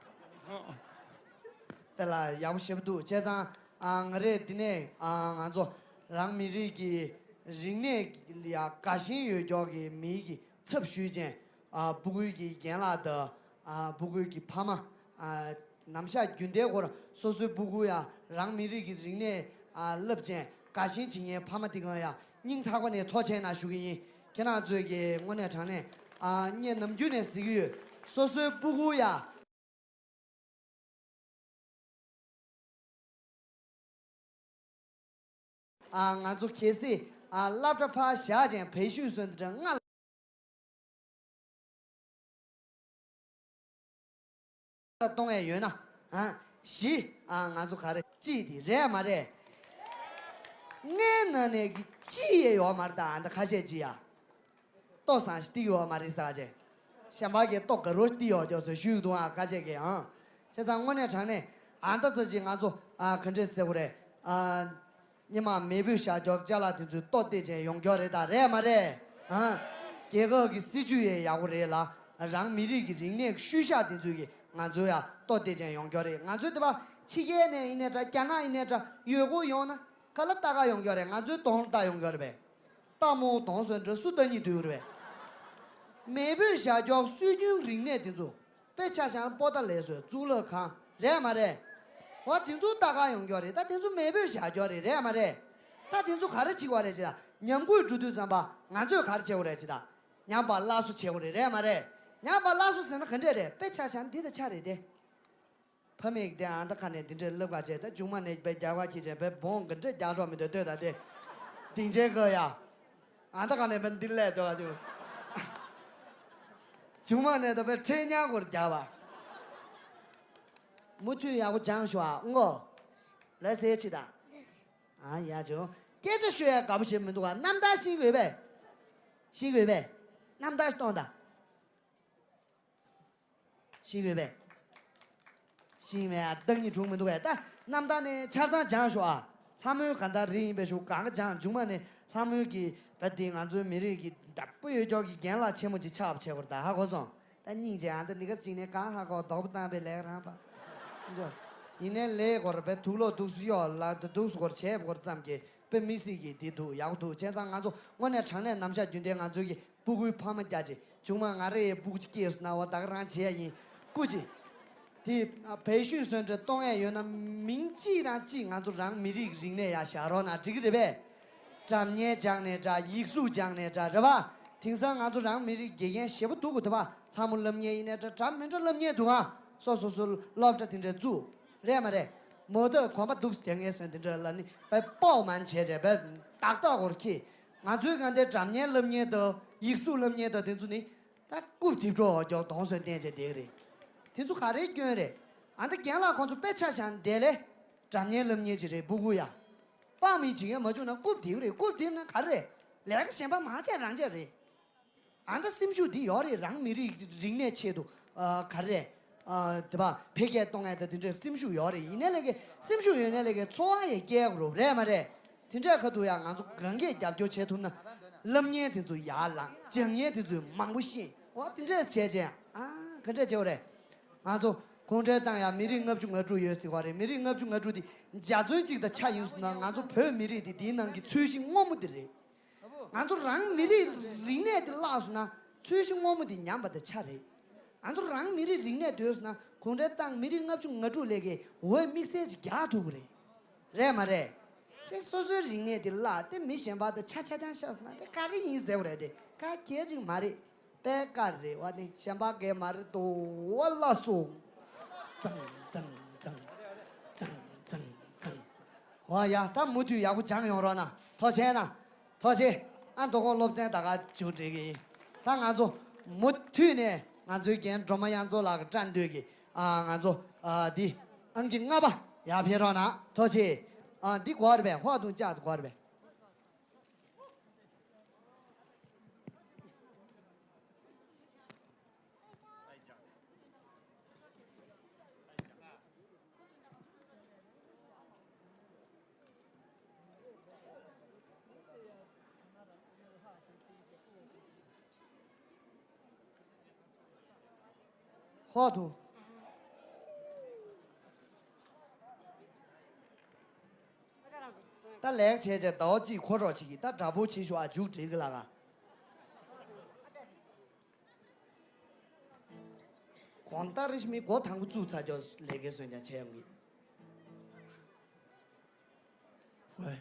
དཔེ་ལ་ཡག་པོ་ཞེ་པོ་འདུག་བྱས་ཙང་ཨ་ང་རས་འདི་ནས་ཨ་ང་ཚོ་རང་མི་རིགས་ཀྱི་རིག་གནས་ལ་ཡ་དགའ་ཞེན་ཡོད་མཁན་གྱི་མི་གི་ཚབ་ཞུས་ཅན་ཨ་སྤུ་གུའི་གི་རྒན་ལགས་དང་ཨ་སྤུ་གུའི་གི་ཕ་མ་ཨ་ནམ་ཞག་རྒྱུན་ལྡན་སྐོར་སོ་སོའི་སྤུ་གུ་ཡ་རང་མི་རིགས་ཀྱི་རིག་གནས་ཨ་བསླབ་ཅན་དགའ་ཞེན་བྱེད་མཁན་ཕ་མ་དེ་གང་ཡ་སྙིང་ཐག་པ་ནས་ཐུགས་རྗེ་ཆེ་གནང་ཞུ་གི་ཡིན། ཁྱེད་རང་ཚོས་ཀྱི་དངོས་གནས་དྲང་གནས་ཨ་ངས་ནམ་རྒྱུན་ནས་ཟེར་གྱི་ཡོད། སོ་སོའི་སྤུ་གུ་ཡ། ཨ་ང་ཚོ་གལ་སྲིད་ཨ་སློབ་གྲྭ་ཕར་བཞག་ཅིང་培训ཟེར་འདི་འདྲ་ལྔ་ལ་གཏོང་ཡས་ཡོད་ན་ཨ་བཞི་ཨ་ང་ཚོ་ག་རེ་གཅིག་དེ་རེད་མ་རེད། ལྔའི་ནང་ནས་ཀྱི་གཅིག་ཡས་ཡོད་མ་རེད་ད་ཨ་ད་ཁ་ཤས་གཅིག་ཡ། ལྟོ་བཟང་ཞིག་སྟེར་གྱི་ཡོད་མ་རེད་ཟེར་བ་ཅན། གཞན་པ་གིས་ལྟོ་དགའ་རོགས་སྟེར་ཡོད་ཀྱོག་ཟེར་ཞུས་འདུག་ཨ་ཁ་ཤས་ཀྱིས་ཨང་། བྱས་ཙང་དངོས་གནས་དྲང་གནས་ཨ་ད་ཙི་ཅིག་ང་ཚོ་ཨ་ག་འདྲས་ཟེར་དགོས་རེད་ཨ། སྔོན་མ་མེས་པོས་བཞག་ཀྱོག་ཅ་ལག་དེ་ཚོའི་ལྟོ་སྟེར་ཅན་ཡོང་ཀྱོག་རེད་ད་རེད་མ་རེད་ཨང་། རྒྱལ་ཁབ་ཀྱི་སྲིད་ཇུས་ཡས་ཡག་པོ་རེད་ལ་རང་མི་རིགས་ཀྱི་རིག་གནས་ཀྱི་ཤུལ་བཞག་དེ་ཚོའི་གི་ང་ཚོའི་ཡ་ལྟོ་སྟེར་ཅན་ཡོང་ཀྱོག་རེད། ང་ཚོའི་དེ་བ་ཕྱི་རྒྱལ་ནས་ཡིན་ནའི་འདྲ་རྒྱ་ནག་ཡིན་ནའི་འདྲ་ཡོད་དགོས་ཡོང་ན་ག་ལ་ལྟ་ག་ཡོང་ཀྱོག་རེད། ང་ཚོའི་གདོང་ལ་ལྟ་ཡོང་ཀྱོག་རེད་པས། སྟག་མོ་གདོང་སོན་འདྲ་སུ་ལྟ་སྙིང་འདོད་རེད་པས། མེས་པོས་བཞག་ཀྱོག་སྲོལ་རྒྱུན་རིག་གནས་དེ་ཚོ་དཔེ་ཆ་བཞག་ན་པོ་ཏཱ་ལའི་སོན་གཙུག་ལག་ཁང་རེད་མ་རེད། འོ་དེ་ཚོ་ལྟ་ག་ཡོང་ཀྱོག་རེད་ད་དེ་ཚོ་མེས་པོས་བཞག་ཀྱོག་རེད་རེད་མ་རེད། ད་དེ་ཚོ་ག་རེ་བྱེད་དགོས་རེད་ཅེ་ད་ཉམས་རྒུད་འགྲོ་དུས་ཙམ་པ་ང་ཚོས་ག་རེ་བྱེད་དགོས་རེད་ཅེ་ད་ཉམས་པ་སླར་གསོ་བྱེད་དགོས་རེད་རེད་མ་རེད། ཉམས་པ་སླར་གསོ་ཟེར་ན་ག་འདྲས་རེད་དཔེ་ཆ་བཞག་ན་འདི་ད་ཆ་རེད་དེ། ཕ་མས་དེ་ཨ་ད་ཁ་ནས་འདི་འདྲའི་སློབ་ཁ་བྱས་ད་མཇུག་མ་ནས་བས་རྒྱག་པ་ཁྱི་ཆེན་བས་བོང་གི་འདྲ་རྒྱག་རོགས་མི་འདུག་ལྟོས་ད་དེ་སྡིངས་ཆའི་ཀ་ཡ། ཨ་ད་ཁ་ནས་བས་འདི་སླེབས་འདུག་ཨ་ཅུ། མཇུག་མ་ནས་ད་བས་ཁྲེལ་ཉག་སྐོར་རྒྱག་པ། མུ་མཐུད་ཡག་པོ་སྦྱངས་ཤོག་ཨ་ངོ་། ལ་ཟེར་ཆི་ད། ཨ་ཡ་ཅུ། སྐད་ཆ་ཤོད་ཡ་དགའ་པོ་ཞིག་མི་འདུག་ཨ་རྣམ་ཐར་ཤེས་ཀྱི་ཡོད་པས། ཤེས་ཀྱི་ཡོད་པས། རྣམ་ཐར་ཞིག་གཏོང་དང་། ཤེས་ཡོད་པས། ཤེས་མེད་ཨ་བདག་ཉིད་གྲུང་མི་འདུག་པས་ད་རྣམ་ཐར་ནས་ཆ་ཚང་སྦྱངས་ཤོག་ཨ། ལྷ་མོའི་གང་ལྟར་རི་ཡིན་པའི་ཤུགས་གང་ག་སྦྱངས་མཇུག་མ་ནས་ལྷ་མོའི་གི་བ་དེ་ང་ཚོའི་མི་རིགས་ཀྱི་བདག་པོ་ཡོད་ཀྱོག་གི་རྒན་ལགས་ཆེན་མོ་ཅིག་ཆགས་པ་བྱེད་དགོས་རེད་ད་ཧ་གོ་སོང་། ད་སྙིང་རྗེ་ཨ་ད་ནི་ག་ཅིག་ནས་གང་ཧ་གོ་དོག་པོ་བཏང་པའི་ལས་རང་པ། ཡིན་ནའི་ལས་སྐོར་བས་དུག་ལོག་དུག་སུ་གཡོག་ལ་དུག་སུ་སྐོར་བྱས་སྐོར་ཙམ་གྱི་དཔེ་མི་སྲིད་ཀྱི་དེ་འདུག་ཡག་པོ་འདུག་བྱས་ཙང་ང་ཚོ་དངོས་གནས་དྲང་གནས་ནམ་ཞག་རྒྱུན་ལྡན་ང་ཚོའི་གི་སྤུ་གུའི་ཕ་མ་རྒྱ་ཆེ་བྱུང་མ་ང་རེ་ཡི་སྤུ་གུ་ཅིག་སྐྱེས་སོང་ན་འོ་ད་ག་རང་བྱེད་ཡ་ཡིན་སྐུ་ཅི། དེ་བེད་ཤུན་སོན་འདྲ་གཏོང་ཡ་ཡོད་ན་མིང་གཅིག་རང་གཅིག་ང་ཚོ་རང་མི་རིགས་རིག་གནས་ཡ་བཞག་རོགས་གནང་འགྲིག་གི་རེད་པས། སྒྲ་སྙན་སྦྱངས་ནས་འདྲ་ཡིག་གཟུགས་སྦྱངས་ནས་འདྲ་རེད་པ། དེང་སང་ང་ཚོ་རང་མི་རིགས་དགེ་རྒན་ཞེ་པོ་འདུག་གོ་དེ་པ་ལྷ་མོ་སློབ་གཉེར་ཡིན་ནའི་འདྲ་འདྲ་མི་འདྲ་སློབ་གཉེར་འདུག་ཨ། སོ་སོ་སོ་སློབ་གྲྭ་དེ་འདྲ་བཙུགས་རེད་མ་རེད། མོ་ད་གོམ་པ་འདུག་སེ་དེ་ངས་སོན་དེ་འདྲ་ལ་ནི་བས་པའོ་མན་བྱས་བྱས་བས་ཏག་ཏག་སྐོར་ཁྱི། ང་ཚོའི་གང་དེ་སྒྲ་སྙན་སློབ་གཉེར་དང་ཡིག་གཟུགས་སློབ་གཉེར་དང་དེ་ཚོ་ནི་ད་རྐུབ་དེབ་སྒྲོག་འོག་རྒྱོག་གདོང་སོན་བསྟན་བྱས་བསྡད་ཀྱི་རེད། དེ་ཚོ་ག་རེའི་སྐྱོན་རེད། ཨ་ད་རྒན་ལགས་ཁོང་ཚོ་དཔེ་ཆ་བཞག་ནས་བསྡད་ལེ། སྒྲ་སྙན་ལབ་མཁན་ཅིག་རེད། སྤུ་གུ་ཡ། དཔའ་མི་བྱེད་མཁན་མ་བྱུང་ན་རྐུབ་དེ་རེད། རྐུབ་དེ་ན་ག་རེ་རེད། ལས་ཀ་གཞན་པ་མ་བྱས་རང་བྱས་རེད། ཨ་ད་སེམས་ཤུགས་འདི་ཡོད་རེད། རང་མི་རིགས་རིག་གནས་ཆེད་དུ་ཨ་ག་རེ་རེད། ཨ་དེ་བ་འཕེལ་རྒྱས་གཏོང་ཡ་ད་དེ་འདྲའི་སེམས་ཤུགས་ཡོད་རེད། ཡིན་ནའི་ལས་ཀའི་སེམས་ཤུགས་ཡོད་ནའི་ལས་ཀའི་འཚོ་བ་ཡང་སྐྱེལ་དགོས་རེད་མ་རེད། དེ་འདྲའི་ཁ་ཐུག་ཡ་ང་ཚོ་གང་གས་རྒྱབ་སྐྱོར་བྱེད་ཐུབ་ན། ལབ་མཁན་དེ་ཚོ་ཡར་ལངས། སྦྱང་མཁན་དེ་ཚོས་མང་པོ་ཤེས། འོ་དེ་འདྲས་བྱས་བྱས་ཨ་ག་འདྲས་བྱེད་དགོས་རེད། ང་ཚོ་གུང་ཁྲན་ཏང་ཡ་མི་རིགས་ལྔ་བཅུ་ང་དྲུག་ཡོད་ཟེར་བ་རེད། མི་རིགས་ལྔ་བཅུ་ང་དྲུག་དེ་འཇའ་ཚོན་གཅིག་དང་ཆ་ཡིན་སོང་ན། ང་ཚོ་བོད་མི་རིགས་དེ་དེའི་ནང་གི་ཚོས་གཞི་སྔོན་མོ་དེ་རེད། ང་ཚོ་རང་མི་རིགས་རིག་གནས་དེ་བརླག་སོང་ན་ཚོས་གཞི་སྔོན་མོ་དེ་ཉམས་པ་དང་ཆ་རེད། ང་ཚོ་རང་མི་རིགས་རིག་གནས་སྡོད་སོང་ན་གུང་ཁྲན་ཏང་མི་རིགས་ལྔ་བཅུ་ང་དྲུག་ལས་ཀའི་འོས་དམིགས་བསལ་ཅིག་རྒྱག་ཐུབ་ཀྱི་རེད། རེད་མ་རེད། དེ་སོ་སོའི་རིག་གནས་དེ་བརླག་སྟེ་མི་གཞན་པ་དང་ཆ་ཆ་རྐྱང་བཞག་སོང་ན་དེ་ག་རེ་ཡིན་ཟེར་བ་རེད། དེ་ག་གལ་ཅིག་མ་རེད། པད་དཀར་རེད་བ། ནི་གཞན་པ་གས་མ་རེད་དོ། བ་ལ་སོ། ཙང་ཙང་ཙང་ཙང་ཙང་ཙང་། འོ་ཡ། ད་མུ་མཐུད་ཡག་པོ་སྦྱངས་ཡོང་རོགས་གནང་། ཐུགས་རྗེ་གནང་། ཐུགས་རྗེ། ཨ་མདོ་ཁོག་སློབ་ཚན་ད་ག་མཇུག་སྒྲིལ་གི་ཡིན། ད་ང་ཚོ་མུ་མཐུད་ནས་ང་ཚོའི་རྒན་སྒྲོལ་མ་དབྱངས་མཚོ་ལགས་ཀྱི་བཀྲ་འདོད་ཀྱི་ཨ་ང་ཚོ་ཨ་འདི་ཨང་ཀི་ལྔ་པ་ཡར་ཕེབས་རོགས་གནང་། ཐུགས་རྗེ། ཨ་འདི་གོ་བ་རེད་པས། ཧོ་ཨ་དུང་ཅག་གོ་བ་རེད་པས། ཧོ་ཐུ། ད་ལེགས་བྱས་བྱས་ཟླ་བ་གཅིག་འཁོར་རོགས་བྱེད་ཀྱི། ད་དྲག་པོ་བྱེད་ཤོག་ཨ། མཇུག་སྒྲིལ་གི་ལ་ག། གོང་ལྟར་རེ་ཞིག་མི་མགོ་དང་པོ་བཙུགས་ཚར་ཀྱོག་ལས་ཀའི་སོན་ཀྱང་བྱས་ཡོང་གི། ཝེ།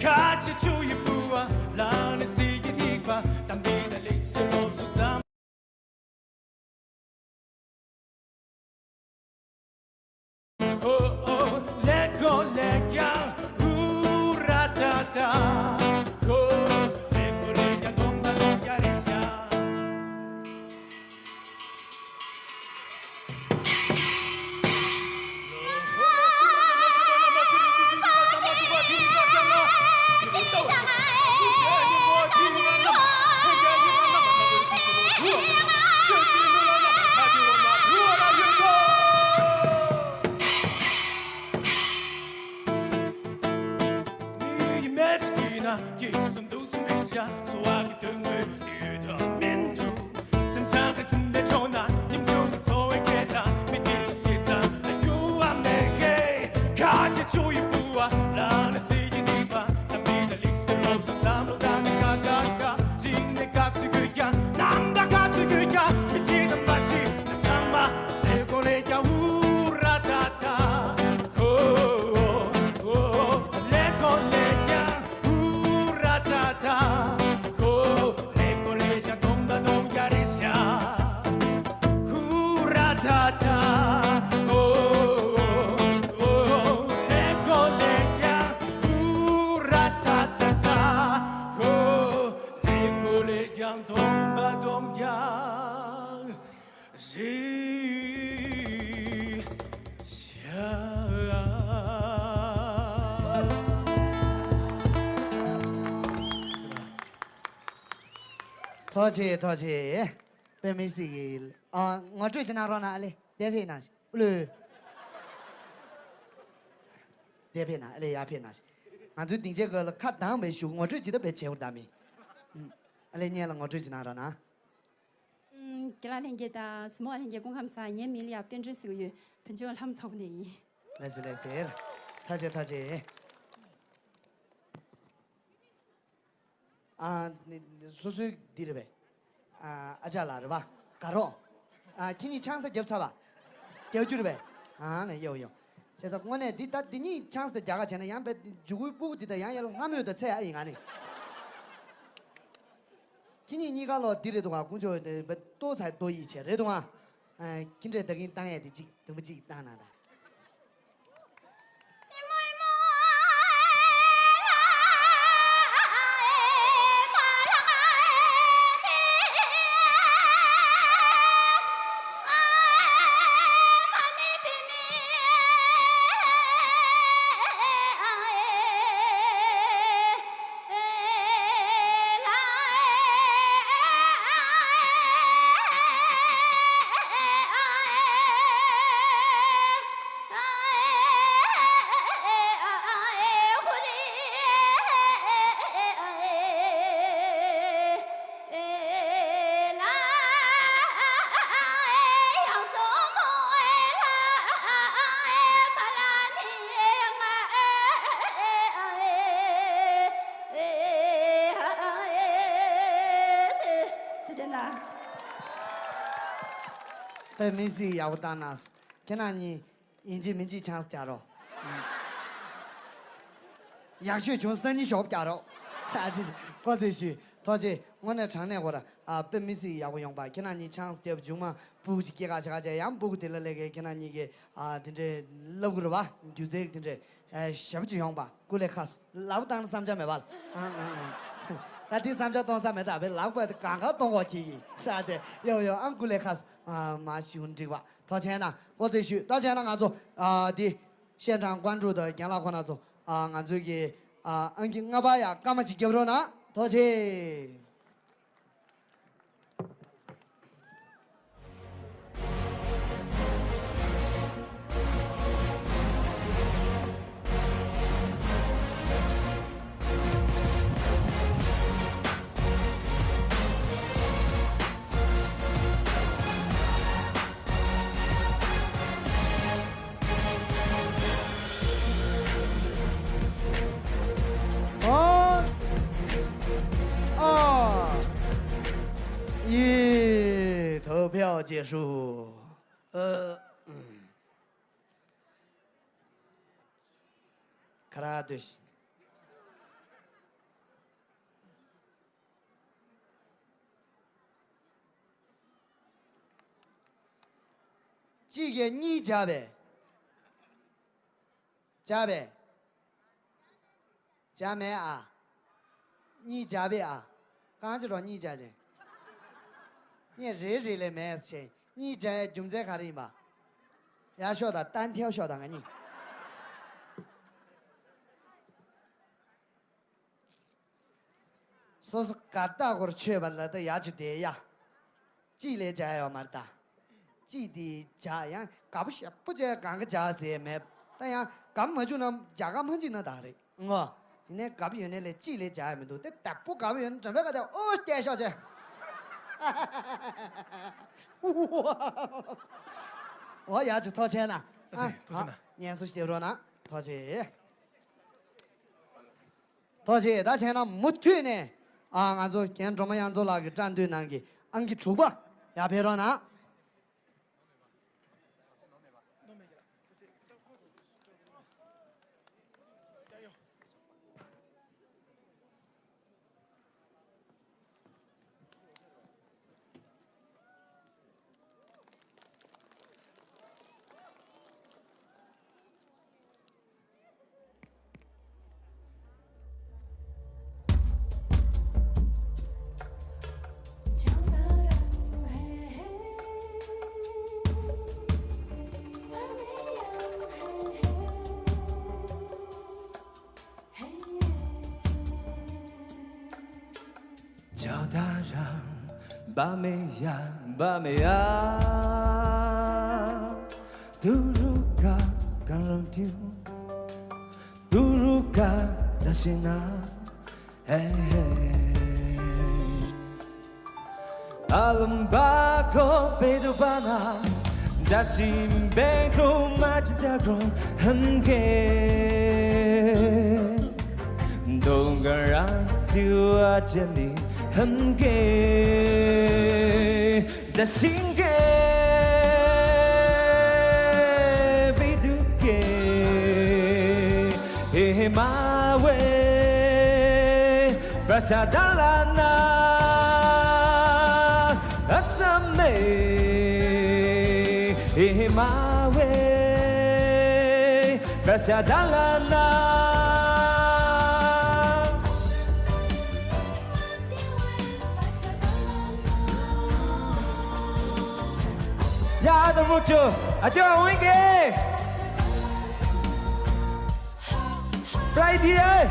ཁ་ཤས་ཆུ་ཡི་ཕུ་བ་ལ་ནི་སི་གི་ཐིག་པ་དམ་པའི་ད་ལིག་སི་ལོབ་སུ་སམ། ཨོ་ཨོ་ལེ་གོ་ལེ་ཀྱང་ཨུ་ར་ཏ་ཏ། ཨོ་ལེ་གོ་ལེ་ཀྱང་དོང་ད་དོང་ཀྱ་རེ་ཤ། ཐུགས་རྗེ་ཆེ། ཐུགས་རྗེ་ཆེ། དཔེ་མི་སྲིད་ཀྱི། ཨ་ངོ་སྤྲོད་ཅིག་གནང་རོགས་གནང་། ཨ་ལེ་དེ་ཕེབས་གནང་ཞིག་ཨུ་ལུ། དེ་ཕེབས་གནང་། ཨ་ལེ་ཡར་ཕེབས་གནང་ཞིག་ང་ཚོའི་སྡིངས་ཆའི་སྒང་ལ་ཁ་གདངས་པའི་ཞུ། ངོ་སྤྲོད་ཇི་ལྟར་བྱེད་དགོས་དམ་མི། ཨ་ལེ་སྙན་ལ་ངོ་སྤྲོད་ཅིག་གནང་རོགས་གནང་། ཨུམ། རྒན་ལགས་ལྷན་རྒྱས་དང་གཟིགས་མོ་བ་ལྷན་རྒྱས་སྐུ་ཁམས་བཟང་། ངའི་མིང་ལ་ཡ་དཔལ་སྒྲོན་ཟེར་གྱི་ཡོད། བོད་ལྗོངས་ལྷ་མོ་ཚོགས་པ་ནས་ཡིན། ལགས་སེ་ལགས་སེ། ཐག་བཅད་ཐག་བཅད། ཨ། སོ་སོའི་འདི་རེད་པས། ཨ། ཨ་ཅག་ལགས་རེད་པ། དགའ་རོགས། ཨ། ཁྱེད་གཉིས་ཆང་ས་བརྒྱབ་ཚར་བ། རྒྱག་རྒྱུ་རེད་པས། ཨ་ནི་ཡོ་ཡོ། བྱས་ཙང་དངོས་གནས་འདི་ད་འདི་གཉིས་ཆང་ས་རྒྱག་ག་བྱས་ན་ཡང་པའི་མཇུག་གུའི་སྤུ་གུ་འདི་དང་ཡང་ཡར་ལྷ་མོས་དང་ཚད་ཨ་ཡིན་ང་ནི། ཁྱེད་གཉིས་གཉིས་ཀ་ལོ་འདི་རེད་འདུག་ག་དཀོན་མཆོག་འདི་ལྟོ་ཚ་ལྟོ་ཡིས་བྱས་རེད་འདུག་ག་ཨ། ཁྱེད་འདྲས་ད་གིན་བཏང་ཡས་དེ་གཅིག་དུམ་བུ་གཅིག་བཏང་ན་ད། དཔེ་མི་སྲིད་ཡག་པོ་བཏང་གནང་སོང་། ཁྱེད་རང་གཉིས། ཡིན་གཅིག་མིན་གཅིག་ཆང་ས་རྒྱག་རོགས། ཡག་ཤོས་བྱུང་སང་ཉིན་ཞོགས་རྒྱག་རོགས། ས་ཅི་ཞིག་ཁོ་ཚོས་ཞུས། ཐུགས་རྗེ་ཆེ། དངོས་གནས་དྲང་གནས་ཁོ་ར། ཨ། དཔེ་མི་སྲིད་ཡག་པོ་ཡོང་པ། ཁྱེད་རང་གཉིས་ཆང་ས་བརྒྱབ་མཇུག་མ་སྤུ་གུ་ཅིག་སྐྱེས་ཁ་བྱེད་ཁ་བྱས་ཡང་སྤུ་གུ་དེ་ལ་སླེབས་མཁན་ཁྱེད་རང་གཉིས་ཀྱིས། ཨ། དེ་འདྲའི་སློབ་དགོས་རེད་པ། སྒྱུ་རྩལ་དེ་འདྲའི། ཨ། ཞེ་པོ་ཅིག་ཡོང་པ། སྐུ་ལས་ཁག་སོང་། ལབ་བཏང་ན་བསམ་འཆར་མེད་པ་ལ། ཨ། ཨ། ཨ། ད་དེ་བསམ་འཆར་གཏོང་ས་མེད། ད་བའི་ལག་པ་དེ་གང་ག་གཏོང་གོ་ཁྱེད་ཡིན་ས་ཅེ། ཡོ་ཡོ། ཨང་སྐུ་ལས་ཁག་སོང་། ཨ། མ་ཞུ་འགྲིག་པ། ཐུགས་རྗེ་གནང་། སྐུ་ཚེ་ཞུ། ཐུགས་རྗེ་གནང་། ང་ཚོ། ཨ། འདི། ཤན་ཀྲང་ཀོན་ཀྲུའུ་དང་རྒན་ལགས་ཁོང་རྣམ་ཚོ། ཨ། ང་ཚོའི་གི། ཨ། ཨང་ཀི་ལྔ་པ་ཡ་སྐར་མ་གཅིག་རྒྱབ་རོགས་གནང་། ཐུགས་རྗེ་ཆེ། ཨ། ཨ། ཡེ། 投票结束། ཨ། ཨུམ། ཁ་ར་སྡོད་ཤིག་གཅིག་གིས་གཉིས་བརྒྱབ་པས། བརྒྱབ་པས། བརྒྱབ་མེད་ཨ། གཉིས་བརྒྱབ་པས་ཨ། རྐང་ཅི་རོ་གཉིས་བརྒྱབ་ཅིང་། གཉིས་རེ་རེ་ལས་མེད་ཅེ། གཉིས་བརྒྱབ་ཡས་རྒྱུ་མཚན་ག་རེ་ཡིན་པ། ཡར་ཤོག་དང་། 单挑 ཤོག་དང་། ང་གཉིས། སོ་སོ་དགའ་རྟགས་སྐོར་ཆོད་པ་ལ་ད་ཡར་ཅིག་བསྡད་ཡ། གཅིག་ལས་བྱ་ཡོད་མ་རེད་ད། གཅིག་དེ་བྱ་ཡང་དགའ་པོ་ཞེ་པོ་བྱས་གང་ག་བྱ་ཟེར་མེད། ད་ཡང་དགའ་པོ་མ་བྱུང་ན་བྱ་ག་མ་བྱིན་ན་ད་རེད་ངོ་། ཡིན་ནའི་དགའ་པོ་ཡོད་ནའི་ལས་གཅིག་ལས་བྱ་ཡ་མི་འདུག་དེ་དག་པོ་དགའ་པོ་ཡོད་ན་དྲན་པའི་ཀ་དེ་ཨོ་སྐྱེ་ཤོག་བྱས། ཨོ་ཡ་ཅིག་ཐུགས་རྗེ་གནང་། ཨ། ཐུགས་རྗེ་གནང་། ཨ། ངལ་གསོ་ཞིག་རྒྱབ་རོགས་གནང་། ཐུགས་རྗེ་ཆེ། ཐུགས་རྗེ་ཆེ། ད་བྱས་ན་མུ་མཐུད་ནས། ཨ། ང་ཚོ་རྒན་སྒྲོལ་མ་དབྱངས་མཚོ་ལགས་ཀྱི་སྐྲ་མདུད་ནང་གི་ཨང་ཀི་དྲུག་པ་ཡར་ཕེབས་རོགས་གནང་། ཅི་ད་རུང་ཧམ་གེ། དུང་དཀར་རང་དུ་ཨ་ཅན་ནི་ཧམ་གེ། ད་སིང་གེ་བི་དུ་གེ་ཨེ་མ་ཝེ། བ་ས་ད་ལ་ན་ཨ་ས་མེ་ཨེ་མ་ཝེ། བ་ས་ད་ལ་ན། ཡ་ཨ་ད་རུ་ཆུ་ཨ་ཅོ་ཨ་ཝིན་གེ་Friday།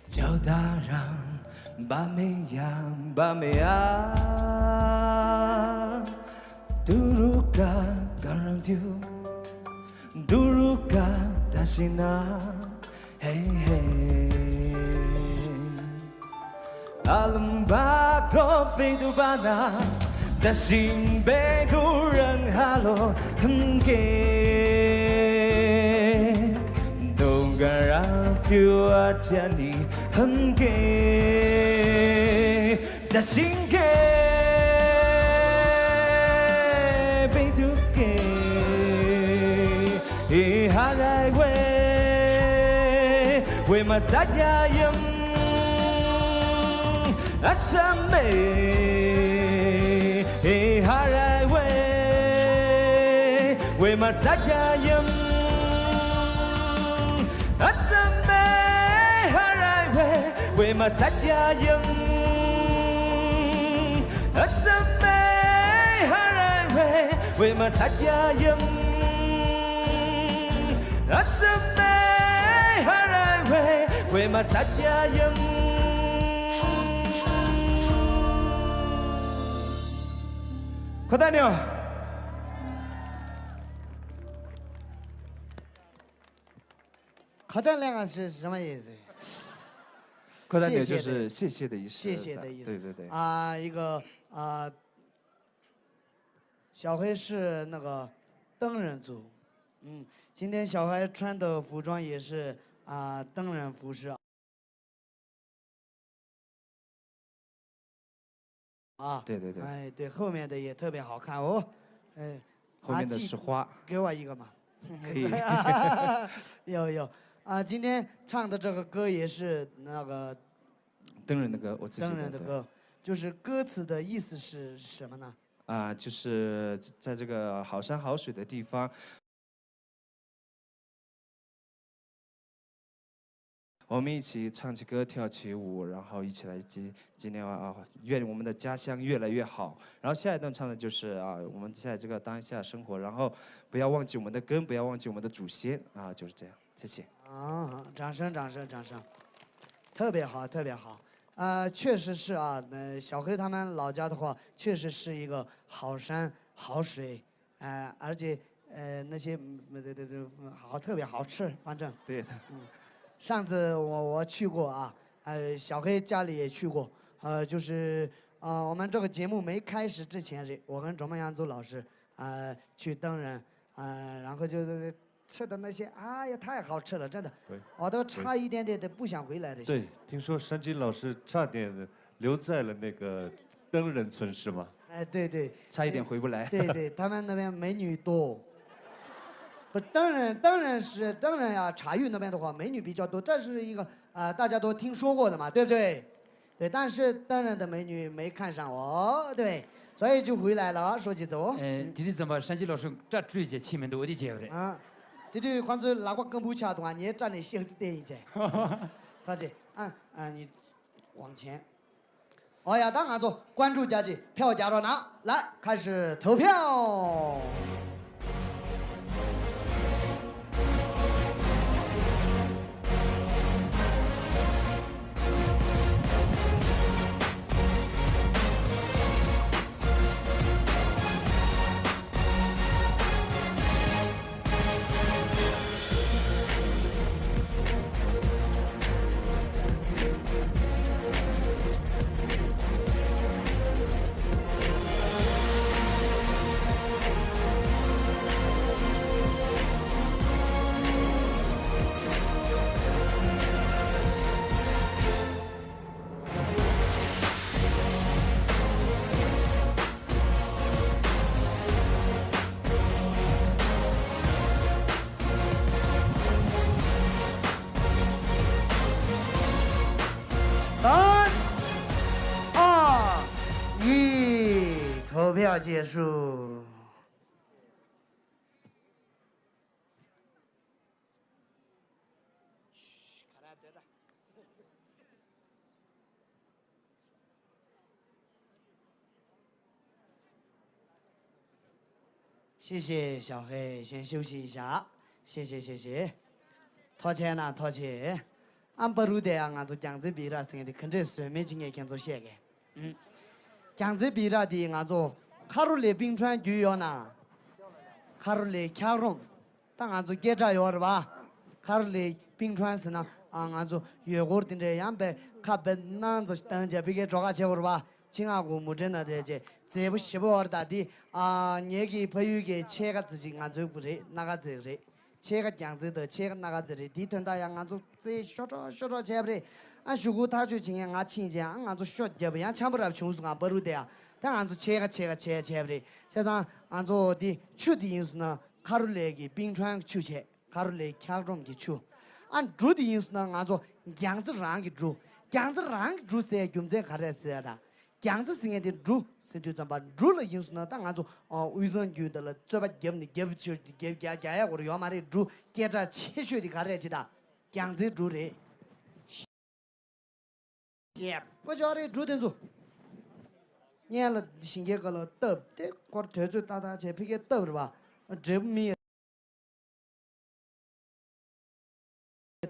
ཇའོ་ད་རང་བ་མེ་ཡ་བ་མེ་ཡ། ཏུ་རུ་ཀ་ཀ་རང་ཏུ། ཏུ་རུ་ཀ་ད་སི་ན། ཧེ་ཧེ། ཨ་ལམ་བ་ཀོ་པེ་དུ་བ་ན། ད་སིང་བེ་དུ་རང་ཧ་ལོ་ཧམ་གེ། དུང་དཀར་རང་དུ་ཨ་ཅན་ནི་ཧམ་གེ། ད་སིང་གེ་བི་དུ་གེ་ཧ་ར་ཝེ། ཝེ་མ་ས་ཀྱ་ཡམ། ཨ་ས་མེ་ཧ་ར་ཝེ། ཝེ་མ་ས་ཀྱ་ཡམ། ཨ་ས་མེ་ཧ་ར་ཝེ། ཝེ་མ་ས་ཀྱ་ཡམ། ཨ་ས་མེ་ཧ་ར་ཝེ། ཝེ་མ་ས་ཀྱ་ཡམ། ཨ་ས་མེ་ཧ་ར་ཝེ། ཝེ་མ་ས་ཀྱ་ཡམ། ཁོ་ད་ནི། ཁ་ཏན་ལེང་ང་是什么意思？ ཁོ་ད་ནི་就是谢谢的意思。谢谢的意思。对对对。啊，一个啊，小黑是那个灯人族，嗯，今天小黑穿的服装也是啊，灯人服饰。 啊，对对对。哎，对，后面的也特别好看哦。哎，后面的是花。啊，寄给我一个嘛。可以。有有啊，今天唱的这个歌也是那个灯人的歌，我自己的。灯人的歌，对。就是歌词的意思是什么呢？啊，就是在这个好山好水的地方， 我们一起唱起歌，跳起舞，然后一起来纪纪念啊，愿我们的家乡越来越好。然后下一段唱的就是啊，我们在这个当下生活，然后不要忘记我们的根，不要忘记我们的祖先啊，就是这样，谢谢。啊，掌声，掌声，掌声，特别好，特别好。啊，确实是啊，呃，小黑他们老家的话，确实是一个好山好水， 呃，而且呃那些嗯对对对，好特别好吃，反正对的。嗯，上次我我去过啊，呃，小黑家里也去过，呃，就是呃我们这个节目没开始之前，我跟卓梦阳祖老师呃去登人，呃，然后就是吃的那些，哎呀，太好吃了，真的，对，我都差一点点都不想回来的。对，听说山金老师差点留在了那个登人村是吗？哎，对对，差一点回不来。对对，他们那边美女多。不，登人，登人是，登人呀，茶园那边的话，美女比较多，这是一个啊，大家都听说过的嘛，对不对？对，但是登人的美女没看上我，对，所以就回来了，说起走。 ཨེ། དེ་དུས་ཙམ་པ་ཧྲན་ཅི་ལོ་ཧྲུང་སྐྲ་བཀྲུས་བྱས་ཕྱིན་མི་འདུག་འོ་དེ་བྱས་པ་རེད། ཨ། དེ་དུས་ཁོང་ཚོའི་ལག་པ་སྐམ་པོ་ཆགས་འདུག་ང་ངའི་སྐྲ་ནས་ཤེག་ཙི་བསྟན་ཡིན་བྱས། ཐག་ཆེ། ཨ་ཨ་ནི། 往前། ཨོ་ཡ། ད་ང་ཚོ་关注རྒྱག་ཅིག་ཕེའོ་རྒྱག་རོགས་གནང་། 来，开始投票。ཕྱག་རྗེས་ཞུ། ཤེས་ཤེས་ཞའོ་ཧེ་ཞན་ཤུ་ཤི་ཞག་ཤེས་ཤེས་ཤེས་ཤེས། ཐོ་ཆེ་ན་ཐོ་ཆེ། ཨམ་པ་རུ་དེ་ཡང་ང་ཚོ་རྒྱང་རྩེ་བི་ར་ཟེར་མཁན་དེ་ག་འདྲས་བཟོས་མེད་ཅི་ངས་ཁྱེད་ཚོ་བཤད་གས། ཨུམ། རྒྱང་རྩེ་བི་ར་དེ་ང་ཚོ་ཁ་རུ་ལས་པིང་ཁྲོན་རྒྱུས་ཡོད་ན། ཁ་རུ་ལས་འཁྱག་རོམ། ད་ང་ཚོ་སྐད་གྲགས་ཡོད་རེད་བ། ཁ་རུ་ལས་པིང་ཁྲོན་ཟེར་ན་ཨ་ང་ཚོ་ཡོད་སྐོར་དེ་འདྲས་ཡང་པས་ཁ་བེད་སྣང་ཚོ་བཏང་བྱས་ཕི་ཀའི་གྲོ་ཁ་ཆེ་བོར་བ། ཆི་ང་གུ་མུ་དྲེ་ན་དེ་ཅེ་མཛེས་པོ་ཞེ་པོ་བར་ད་དེ་ཨ་ངེད་ཀྱི་ཕ་ཡུལ་གྱི་ཆས་ཀ་ཙི་ཅིག་ང་ཚོའི་བུ་རེད་སྣ་ཁ་ཙིག་རེད། ཆས་ཀ་རྒྱང་རྩེ་དང་ཆས་ཀ་སྣ་ཁ་ཙིག་རེད། དེའི་དོན་དག་ཡང་ང་ཚོ་རྩེ་ཤོ་ཏྲོ་ཤོ་ཏྲོ་བྱས་པ་རེད། ཨ་ཞུ་གུ་ཐག་ཆོད་བྱེད་མཁན་ང་ཕྱིན་ཅེ་ཨ་ང་ཚོ་ཤོ་རྒྱབ་ཡང་འཆམ་པོ་རབ་བྱུང་སོང་ང་པ་རུ་དེ་ཨ་ད་ང་ཚོ་ཆས་ཀ་ཆས་ཀ་བྱས་བྱས་པ་རེད། བྱས་ཙང་ང་ཚོ་དེ་ཆུ་དེ་ཡིན་སོང་ན་ཁ་རུ་ལས་ཀྱི་པིང་ཁྲོན་ཆུ་བྱས། ཁ་རུ་ལས་འཁྱག་སྒྲོམ་གྱི་ཆུ། ཨ་འབྲུ་དེ་ཡིན་སོང་ན་ང་ཚོ་རྒྱང་རྩེ་རང་གི་འབྲུ། རྒྱང་རྩེ་རང་གི་འབྲུ་ཟེར་རྒྱུ་མཚན་ག་རེ་ཟེར་ཡ་ད། རྒྱང་རྩེ་ཟེར་མཁན་དེ་འབྲུ་ཟེར་དུས་ཙམ་པ་འབྲུ་ལ་ཡིན་སོང་ན་ད་ང་ཚོ་ཨ་དབུས་གཙང་རྒྱུད་འདི་ལ་རྩོད་པ་རྒྱབ་ནས་རྒྱབ་ཆེ་རྒྱབ་རྒྱ་རྒྱ་ཡག་གོ་ར་ཡོད་མ་རེད། འབྲུ་སྐད་གྲགས་ཆེ་ཤོས་དེ་ག་རེ་ཅི་ད། རྒྱང་རྩེ་འབྲུ་རེད། ཡེ་པོ་ཅོ་རེ་འབྲུ་དེ་ཚོ། སྙན་ལ་ཞིང་ཁའི་ཀ་ལ་བཏབ་དེ་སྐོར་དུས་ཚོད་ཏག་ཏག་བྱས་ཕི་ཀའི་བཏབ་རེད་བ། འབྲས་བུ་མི་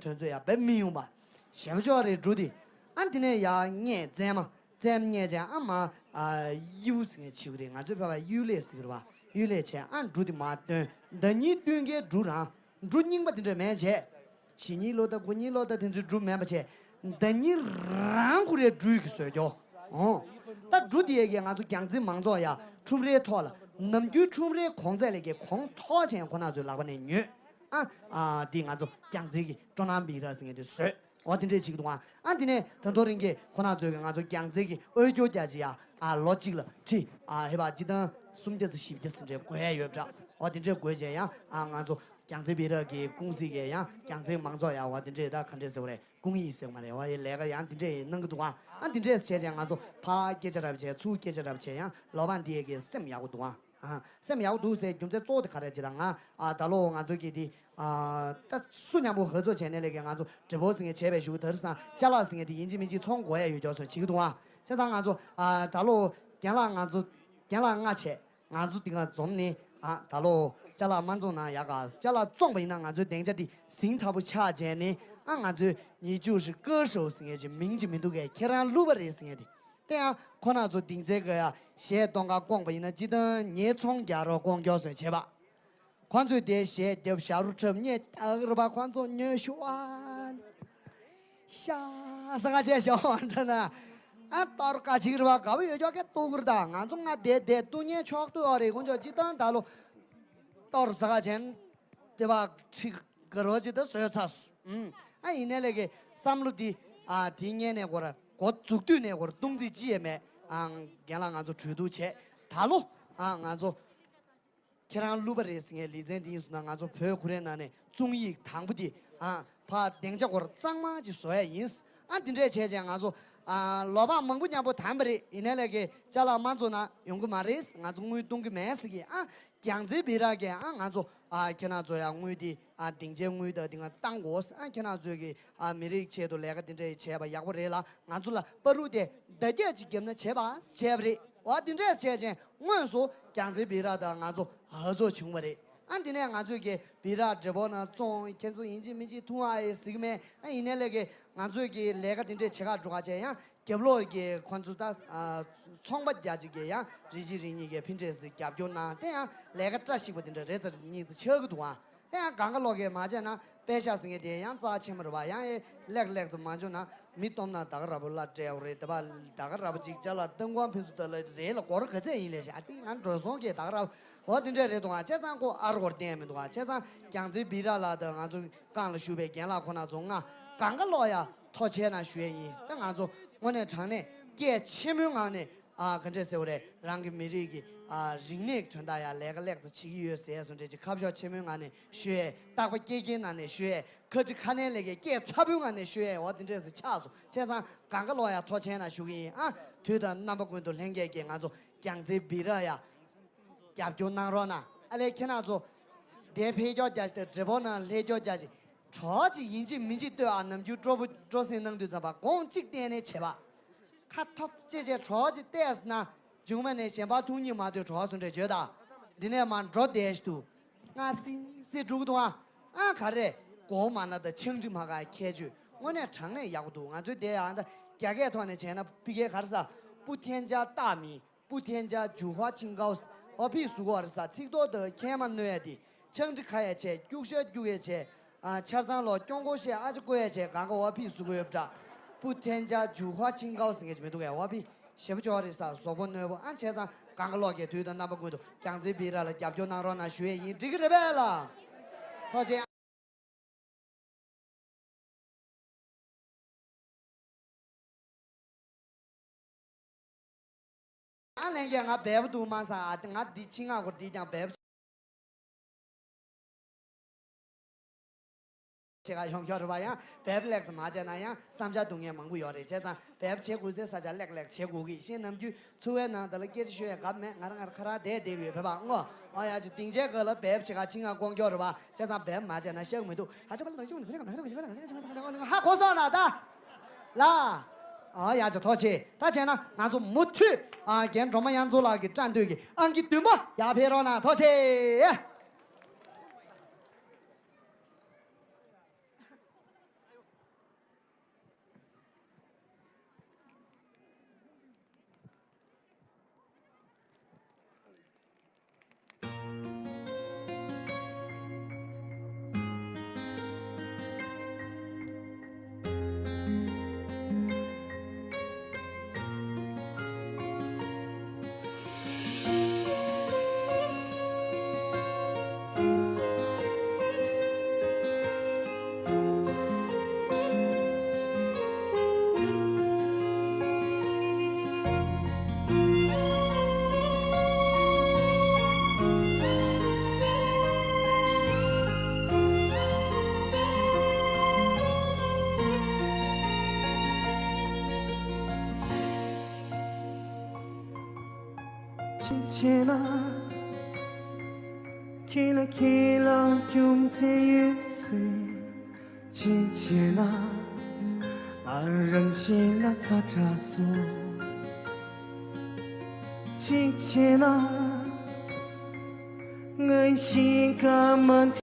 དོན་ཚོད་ཡ་བེད་མི་ཡོང་བ། ཞེ་པོ་ཅོ་རེ་འབྲུ་དེ། ཨ་དེ་ནས་ཡ་རྙེད་རྩེད་མ་རྩེད་མ་རྙེད་ཅན་ཨ་མ། ཨ་གཡུ་ཟེར་མཁན་ཆེ་བ་རེད། ང་ཚོའི་བོད་པ་གཡུ་ལས་ཟེར་གི་རེད་བ། གཡུ་ལས་བྱས་ཨ་འབྲུ་དེ་མ་བཏོན་ཟླ་ཉིན་བསྟུན་མཁན་འབྲུ་རང་། འབྲུ་རྙིང་པ་དེ་འདྲ་མེད་བྱས། ཞེ་གཉིས་ལོ་ད་དགུ་གཉིས་ལོ་ད་དེ་ཚོའི་འབྲུ་མེད་པ་བྱས། ཟླ་ཉིན་རང་ཁོ་རའི་འབྲུ་གི་བཟོས་ཀྱོ། ཨོ། ད་འབྲུ་དེ་ཡས་ཀྱི་ང་ཚོ་རྒྱང་རྩེ་མང་ཚོགས་ཡ་ཁྲོམ་རའི་ཐོག་ལ་ནམ་རྒྱུན་ཁྲོམ་རའི་གོང་ཚད་ལས་ཀྱི་གོང་མཐོ་ཆེན་ཁོ་ན་ཚོའི་ལག་པ་ནས་ཉོས། ཨ། ཨ་དེ་ང་ཚོ་རྒྱང་རྩེ་གི་སྤྲོ་སྣང་བི་ར་ཟེར་མཁན་དེ་བཟོས། འོ་དེ་འདྲས་བྱེད་ཀྱི་འདུག་ཨ། ཨ་དེ་ནས་ད་དོ་རིང་གི་ཁོ་ན་ཚོས་ཀྱི་ང་ཚོ་རྒྱང་རྩེ་གི་འོས་སྐྱོར་རྒྱག་ཅི་ཡ། ཨ་ལོ་གཅིག་ལ་ཁྲི་ཨ་ཧེ་བ་སྤྱི་བཏང་སུམ་བརྒྱ་ཙམ་བཞི་བརྒྱ་ཙམ་འདྲས་དགོས་ཡ་ཡོད་པ་འདྲ། འོ་དེ་འདྲས་དགོས་བྱས་ཡང་ཨ་ང་ཚོ་རྒྱང་རྩེ་བི་ར་གི་ཀུང་སི་གི་ཡང་རྒྱང་རྩེ་མང་ཚོགས་ཡ་བ་དེ་འདྲས་ད་ག་འདྲས་ཟེར་བ་རེད། ཀུང་ཡིག་ཟེར་བ་མ་རེད་བ། ཡ་ལས་ཀ་ཡང་དེ་འདྲས་གནང་གི་འདུག་ཨ། ཨ་དེ་འདྲས་བྱས་བྱས་ང་ཚོ་ཕ་སྐད་ཆ་རབ་བྱས་ཚུར་སྐད་ཆ་རབ་བྱས་ཡང་ལོ་པ་འདི་ཡ་གི་སེམས་ཡག་པོ་འདུག་ཨ། ཨ། སེམས་ཡག་པོ་འདུག་ཟེར་རྒྱུ་མཚན་གཙོ་བོ་དེ་ག་རེ་ཅི་ད་ང་། ཨ། ད་ལོ་ང་ཚོ་གི་དེ། ཨ། ད་སུ་མཉམ་པོ་ཧ་ཚོ་བྱས་ནས་ལས་ཀའི་ང་ཚོ་འབྲས་བུ་ཟེར་མཁན་བྱས་པའི་གཞུག་ད་རེས་སང་ཅ་ལག་ཟེར་མཁན་དེ་ཡིན་གཅིག་མིན་གཅིག་ཚོང་དགོས་ཡ་ཡོད་ཀྱོག་སོང་བྱེད་ཀྱི་འདུག་ཨ། བྱས་ཙང་ང་ཚོ། ཨ། ད་ལོ་རྒན་ལགས་ང་ཚོ་རྒན་ལགས་ལྔ་བྱས་ང་ཚོ་འདི་ག་འཛོམས་ནས། ཨ། ད་ལོ་ཅ་ལག་མ་བཙོང་ན་ཡག་ག་ཅ་ལག་བཙོང་པ་ཡིན་ན་ང་ཚོའི་སྡིངས་ཆ་འདི་ཟིང་ཚ་པོ་ཆགས་བྱས་ནས། ཨ། ང་ཚོའི་ཉི་ཅུ་ཧྲི་ཀེ་ཧྲོ་ཟེར་མཁན་གྱི་མིང་ཅིག་མི་འདུག་གས། ཁྱེད་རང་གླུ་པ་རེད་ཟེར་མཁན་དེ། དེ་ཡང་ཁོ་ན་ཚོ་སྡིངས་ཆའི་ག་ཡ་གཞས་གཏོང་ག་བསྐོངས་པ་ཡིན་ན་སྤྱི་བཏང་ཉེས་ཚོང་རྒྱག་རོགས་བསྐོང་སྐྱོར་སོན་བྱེད་པ། ཁོ་ཚོས་དེ་གཞས་རྒྱབ་ཞབས་བྲོ་འཁྲབ་ཉེས་རྟག་རེད་པ། ཁོ་ཚོ་ཉོས་ཤུ་ཨ། ཤ་ས་ག་བྱས་ཤོག་འདྲ་ན། ཨ་གཏོར་ཀ་ཅིག་རེད་པ། དགའ་བོ་ཡོད་ཀྱོག་གེ་གཏུག་རེད། ད་ང་ཚོ་ང་བསྡད་བསྡད་གཏུག་ཉེས་ཆོག་ཏུ་ཨ་རེད། ཁོ་ཚོ་སྤྱི་བཏང་ད་ལོ་གཏོར་ས་ག་བྱས་དེ་བ་ཁྲི་ག་རོ་ཅིག་ད་བཟོས་ཚར་སོང་། ཨ་ཡིན་ནའི་ལས་ཀའི་བསམ་བློ་འདི། ཨ་དེ་སྔས་ནས་སྐོར་འགོ་འཛུགས་དུས་ནས་སྐོར་སྟོང་ཚིག་ཅི་ཡས་མེད། ཨ་རྒན་ལགས་ང་ཚོ་གྲོས་བསྡུར་བྱས། ད་ལོ་ཨ་ང་ཚོ་ཁྱེད་རང་གླུ་པ་རེད་ཟེར་མཁན་ལེ་ཚན་འདི་ཡིན་སོང་ན་ང་ཚོ་བོད་ཁུ་རའི་ནང་ནས་རྩོམ་ཡིག་དང་པོ་འདི་ཨ་ཕ་སྡིངས་ཆ་སྐོར་གཙང་མ་ཅིག་བཟོ་ཡ་ཡིན། ཨ་འདི་འདྲས་བྱས་བྱས་ང་ཚོ་ཨ་ལོ་པ་མང་པོ་མཉམ་པོ་དམ་པ་རེད། ཡིན་ནའི་ལས་ཀའི་ཅ་ལག་མ་བཙོང་ན་ཡོང་གི་མ་རེད། ང་ཚོ་དངུལ་གཏོང་གི་མེད་ཟེར་གི། ཨ་རྒྱང་རྩེ་བི་ར་གས་ཨ་ང་ཚོ་ཨ་ཁྱེད་རང་ཚོ་ཡང་དངུལ་འདི་ཨ་སྡིངས་ཆའི་དངུལ་དང་འདི་ང་བཏང་དགོས། ཨ་ཁྱེད་རང་ཚོས་ཀྱི་ཨ་མི་རིགས་ཆེད་དུ་ལས་ཀ་འདི་འདྲ་བྱས་པ་ཡག་པོ་རེད་ལ། ང་ཚོ་ལ་པ་རུ་དེ་བརྡ་རྒྱག་ཅིག་བརྒྱབ་ན་བྱས་པ་བྱས་པ་རེད། འོ་འདི་འདྲས་བྱས་ཅན་དངོས་སུ་རྒྱང་རྩེ་བི་ར་དང་ང་ཚོ་ཧ་ཚོ་བྱུང་བ་རེད། ཨ་འདི་ནས་ང་ཚོས་ཀྱི་བི་ར་འབྲས་བུ་ན་བཙོང་ཁྱེད་ཚོ་ཡིན་གཅིག་མིན་གཅིག་ཐུང་ཨ་ཡེ་ཟིག་མེད། ཨ་ཡིན་ནའི་ལས་ཀྱི་ང་ཚོས་ཀྱི་ལས་ཀ་འདི་འདྲས་བྱེད་ག་འགྲོ་ག་བྱས་ཡང་། རྒྱབ་ལོགས་ཀྱི་ཁོ་ཚོ་ད་ཨ་ཚོང་པ་རྒྱ་ཅིག་གིས་ཡང་རི་གཅིག་རི་གཉིས་ཀྱི་ཕན་འབྲས་སུ་རྒྱབ་སྐྱོར་གནང་། དེ་ཡང་ལས་ཀ་བཀྲ་ཤིས་པ་དེ་འདྲ་རེ་ཙམ་གཉིས་ཙམ་ཆགས་ཀྱི་འདུག་ཨ། དེ་ཡང་གང་ག་ལོག་གིས་མ་བྱས་ན་པད་ཤག་ཟེར་མཁན་དེ་ཡང་རྩ་ཆེན་པོ་རེད་པ། ཡང་ཨེ་ལེགས་ལེགས་ཙམ་མ་བྱུང་ན་མི་སྟོབས་ན་ད་ག་ར་བོ་བླ་བྲེལ་བ་རེད། དེ་པ་ད་ག་ར་བོ་ཅིག་ཅ་ལག་སྟོན་གོང་ཕུན་སུམ་ཚོགས་ལ་རེད་ལ་སྒོར་ག་ཚད་ཡིན་ལས་ཤག་ཨ་ཙི་ང་འགྲོ་སོང་གི་ད་ག་ར་བོ་འོ་དེ་འདྲས་རེད་འདུག་ཨ། བྱས་ཙང་ཁོ་ཨ་རོ་སྐོར་བསྟན་མི་འདུག་ཨ། བྱས་ཙང་རྒྱང་རྩེ་བི་ར་ལ་དང་ང་ཚོ་རྐང་ལ་བཞུགས་པའི་རྒན་ལགས་ཁོ་ན་ཚོ་ང་གང་ག་ལོག་ཡ་ཐོ་ཆེ་ན་ཞུ་ཡས་ཡིན། ད་ང་ཚོ་དངོས་གནས་དྲང་གནས་སྐད་ཆེན་མོའི་ངང་ནས་ཨ་ག་འདྲས་ཟེར་བ་རེད། རང་གི་མི་རིགས་ཀྱི་ཨ་རིག་གནས་ཀྱི་དོན་དག་ཡ་ལས་ཀ་ལེགས་ཙམ་བྱེད་ཀྱི་ཡོད་ཟེར་སོང་འདྲས་ཀྱི་ཁ་ཕྱོགས་ཆེན་མོའི་ངང་ནས་ཞུ་ཡས། རྟག་པ་སྐྱེལ་སྐྱེལ་ནང་ནས་ཞུ་ཡས། ཁ་ཁྲི་ཁ་ནན་ལས་ཀའི་སྐད་ཚ་པོའི་ངང་ནས་ཞུ་ཡས། འོ་དེ་འདྲས་ཟེར་ཆགས་སོང་། བྱས་ཙང་གང་ག་ལོག་ཡ་ཐོ་ཆེ་ན་ཞུ་གི་ཡིན། ཨ་དུས་དང་རྣམ་པ་ཀུན་ཏུ་ལྷན་རྒྱས་ཀྱིས་ང་ཚོ་ རྒྱལ་རྩེ་སྦི་ར་ཡ། རྒྱབ་སྐྱོར་གནང་རོགས་གནང་། ཨ་ལས་ཁྱེད་རང་ཚོ་དེ་ཕེབས་སྐྱོར་རྒྱག་ཞིག་དང་འབྲས་སྤུངས་ནང་ལྷེབ་སྐྱོར་རྒྱག་ཞིག་གྲོགས་ཅིག་ཡིན་གཅིག་མིན་གཅིག་ལྟོས་ཨ། ནམ་རྒྱུན་སྤྲོ་པོ་སྤྲོ་སེམས་གནང་དུས་ཙམ་པ་དགོངས་གཅིག་གཏན་ནས་བྱེད་པ། ཁ་ཐོབ་ཅེས་བྱས་གྲོགས་ཅིག་བལྟས་ཟིན་ན་མཇུག་མ་ནས་གཞན་པ་ཐུག་ཉིད་མ་ཐུག་གྲོགས་སུ་འདྲ་བརྗོད་ད། འདི་ནས་མར་འགྲོ་བསྡད་ཞིག་འདུག་ང་སི་སི་འགྲོ་གི་འདུག་ཨ། ཨ་ག་རེ། གོ་མ་ན་ད་ཆང་དྲི་མ་ག་ཁྱད་ཆོས་དངོས་གནས་དྲང་གནས་ཡག་པོ་འདུག་ང་ཚོའི་དེ་ཡང་ད་རྒྱ་སྐད་ཐོག་ནས་བྱས་ན་ཕི་གའི་ག་རེ་ཟ། སྤུ་འཐེན་ཅ་རྟགས་མིན། སྤུ་འཐེན་ཅ་འཇུ་ཧྭ་ཆིང་ཀའོ། ཨོ་ཕི་སུ་གོ་བ་རེ་ཟ། ཚིག་ཐོག་ཏུ་མཁལ་མ་གནོད་ཡ་དེ། ཆང་དྲི་ཁ་ཡ་བྱས། སྐྱུག་ཤ་སྐྱུག་ཡ་བྱས། ཨ་ཆ་ཚང་ལོ་སྐྱོང་གོ་ཤེས་ཨ་ཅི་ཀོ་ཡ་བྱས་གང་ག་ཨོ་ཕི་སུ་གོ་ཡོད་འདྲ། སྤུ་འཐེན་ཅ་འཇུ་ཧྭ་ཆིང་ཀའོ་ཟེར་མཁན་ཅིག་མི་འདུག་གས། ཨོ་ཕི་ཞེ་པོ་ཅོ་རེ་ཟ། གཟུགས་པོ་གནོད་པོ་ཨ་བྱས་ཙང་གང་ག་ལོག་གི་དུས་དང་རྣམ་པ་ཀུན་ཏུ་རྒྱལ་རྩེ་སྦི་ར་ལ་རྒྱབ་སྐྱོར་གནང་རོགས་གནང་ཞུ་ཡས་ཡིན། འགྲིག་གི་རེད་པས་ལགས། ཐུགས་རྗེ་ཆེ། ཨ་ལན་གྱི་ང་བལ་པོ་འདུག་མ་ས་ཨ། ང་འདི་ཆིང་ང་གོ་འདི་ཀྱང་བལ་པོ་ཆེ་ག་ཡོང་ཀྱོ་རེད་པ། ཡང་བལ་པོ་ལེགས་ཙམ་མ་བྱས་ན་ཡང་བསམ་འཆར་སྡུག་བསྔལ་མང་པོ་ཡོད་རེད། བྱས་ཙང་བལ་པོ་བྱེད་དགོས་སའི་ས་ཆ་ལེགས་ལེགས་བྱེད་དགོས་ཀྱི་ཤེས། ནམ་རྒྱུན་ཚུ་བའི་ནང་དུ་ལ་སྐད་ཆ་ཤོད་ཡ་ག་མེད། ང་རང་ང་རང་ཁ་རང་བསྡད་བསྡད་ཡོད་བོད་པ་ངོ་། ཨ་ཡ་ཅུ་སྡིངས་ཆའི་སྒང་ལ་བལ་པོ་བྱེད་ག་ཆིང་ང་ཀོང་ཀྱོ་རེད་པ། བྱས་ཙང་བལ་པོ་མ་བྱས་ན་ཤག་མི་འདུག་ཧ་ཅང་པ་ལ་ཧ་གོ་སོང་ན་ད། ལ། ཨ་ཡ་ཅུ་ཐུགས་རྗེ་ཆེ། ད་བྱས་ན་ང་ཚོ་མུ་མཐུད་ཨ་རྒན་སྒྲོལ་མ་དབྱངས་མཚོ་ལགས་ཀྱི་སྐྲ་མདོས་ཀྱི་ཨང་ཀི་བདུན་པ་ཡར་ཕེབས་རོགས་གནང་། ཐུགས་རྗེ་ཆེ། གཅིག་བྱས་ན་ཁྱེད་ལ་ཁྱེད་ལ་རྒྱུ་མཚན་ཡོད་ཟེར། གཅིག་བྱས་ན་ང་རང་བཞིན་ལ་ཚ་དྲགས་སོང་། གཅིག་བྱས་ན་ངའི་གཤིས་ཀ་མ་མཐུན་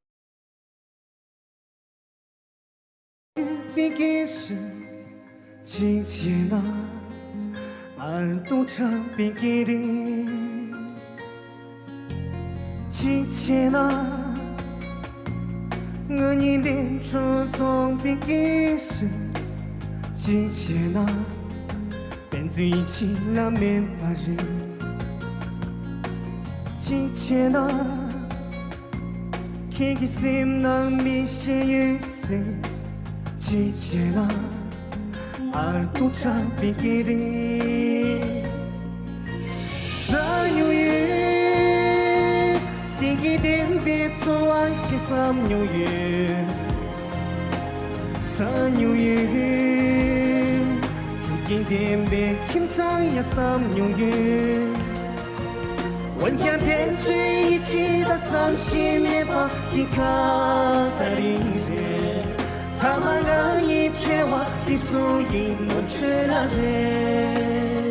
པའི་སྐད་ཤིག་གཅིག་བྱས་ན་ང་སྟོང་ཕྲག་པའི་སྐད་རིགས། གཅིག་བྱས་ན་ང་གཉིས་ལྡན་གྲོགས་ཚོགས་པའི་སྐད་ཤིག་གཅིག་བྱས་ན་ཕན་ཚུན་ཡིད་ཆེས་ལ་མེད་པ་རེད། གཅིག་བྱས་ན་ཁྱེད་ཀྱི་སེམས་ནང་མི་ཤེས་ཡོད་ཟེར། གཅིག་བྱས་ན་ཨར་ཏུ་དྲག་པའི་སྐད་རིགས། བསམ་མྱོང་ཡོད། གཏིང་གི་བདེན་པའི་འཚོ་བ་ཞིག་བསམ་མྱོང་ཡོད། བསམ་མྱོང་ཡོད། འགྲོ་གི་བདེན་པའི་ཁྱིམ་ཚང་ཡང་བསམ་མྱོང་ཡོད། འོན་ཀྱང་ཕན་ཚུན་ཡིད་ཆེས་དང་བསམ་ཤེས་མེད་པ་འདི་ག་ད་རིང་རེད། ཐ་མ་ང་གཉིས་བྲལ་བ་འདི་སུ་ཡི་ནོར་འཁྲུལ་ལ་རེད།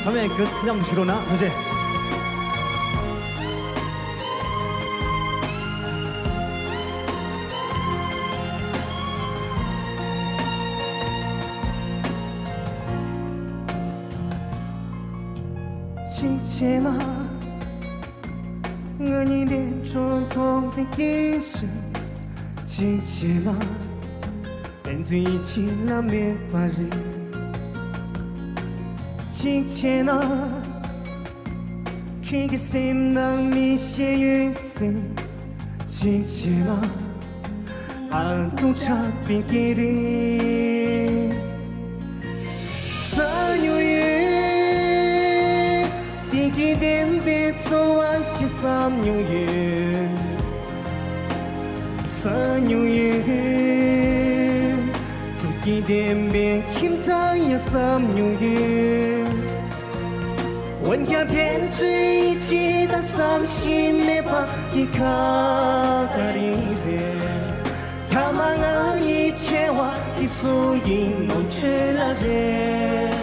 ཚང་མས་གུས་མཉམ་ཞུ་རོགས་གནང་། ཐུགས་རྗེ་ཆེ། གཅིག་བྱས་ན་ང་གཉིས་ལྡན་གྲོགས་ཚོགས་པའི་སྐད་ཤིག་གཅིག་བྱས་ན་ཕན་ཚུན་ཡིད་ཆེས་ལ་མེད་པ་རེད། གཅིག་བྱས་ན་ཁྱེད་ཀྱི་སེམས་ནང་མི་ཤེས་ཡོད་ཟེར། གཅིག་བྱས་ན་ཨར་ཏུ་དྲག་པའི་སྐད་རིགས། བསམ་མྱོང་ཡོད། གཏིང་གི་ སོང་བ་ཞིག་བསམ་མྱོང་ཡོད། བསམ་མྱོང་ཡོད། སྤྲོ་སྐྱིད་ལྡན་པའི་ཁྱིམ་ཚང་ཡང་བསམ་མྱོང་ཡོད། འོན་ཀྱང་ཕན་ཚུན་ཡིད་ཆེས་དང་བསམ་ཤེས་མེད་པ་འདི་ག་ག་རེ་རེད། ཐ་མ་ང་གཉིས་བྲལ་བ་འདི་སུ་ཡིན་ནོར་འཁྲུལ་ལ་རེད།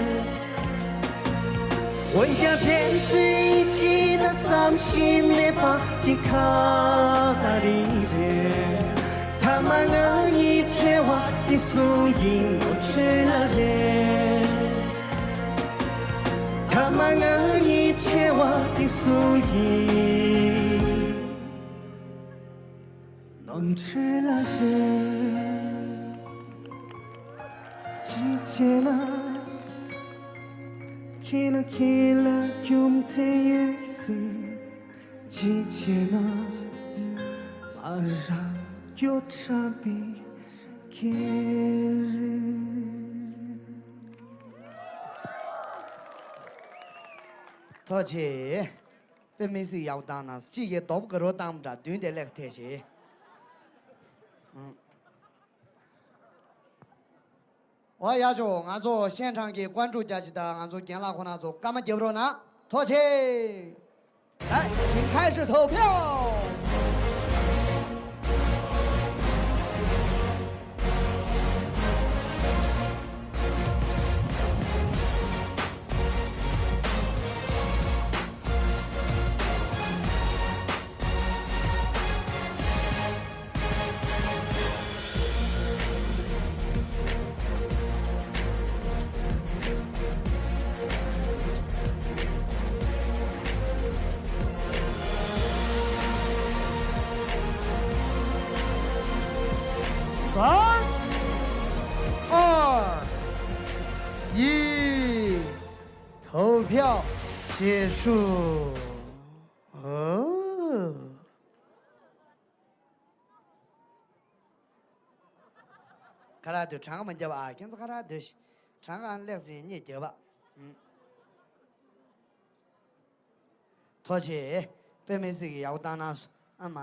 འོན་ཀྱང་ཕན་ཚུན་ཡིད་ཆེས་དང་བསམ་ཤེས་མེད་པ་འདི་ག་ག་རེ་རེད། ཐ་མ་ང་གཉིས་བྲལ་བ་འདི་སུ་ཡིན་ནོར་འཁྲུལ་ལ་རེད། ཐ་མ་ང་གཉིས་བྲལ་བ་འདི་སུ་ཡིན་ནོར་འཁྲུལ་ལ་རེད། གཅིག་བྱས་ན། ཁྱེད་ལ་ཁྱེད་ལ་རྒྱུ་མཚན་ཡོད་སྲིད། གཅིག་བྱས་ན། ང་རང་སྐྱོ་དྲགས་པའི་སྐད་རེད། ཐུགས་རྗེ་ཆེ། དཔེ་མི་སྲིད་ཡག་པོ་བཏང་གནང་སོང་། གཅིག་གིས་རྡོག་པོ་དགའ་རབ་བཏང་འདྲ་མདུན་དེ་ལེགས་ཐེ་ཞེས། ཨང་། འོ་ཡག་བྱུང་། ང་ཚོ་ཤན་ཁྲང་གི་ཀོན་ཀྲུའུ་རྒྱ་ཆེ་དང་ང་ཚོ་རྒན་ལགས་ཁོང་རྣམ་ཚོ་སྐར་མ་བརྒྱབ་རོགས་གནང་། ཐུགས་རྗེ་ཆེ། 来，请开始投票。 三、二、一，投票结束。哦。 ཁ་ར་སྡོད། གྲངས་ཀ་མ་བརྒྱབ་ཨ། ཁྱེད་ཚོ་ཁ་ར་སྡོད་ཤིག་གྲངས་ཀ་ཨ་ལེགས་ཟིན་གཉིས་བརྒྱབ་པ། ཨུམ། ཐུགས་རྗེ་ཆེ། དཔེ་མི་སྲིད་ཀྱི་ཡག་པོ་བཏང་གནང་སོང་ཨ་མ།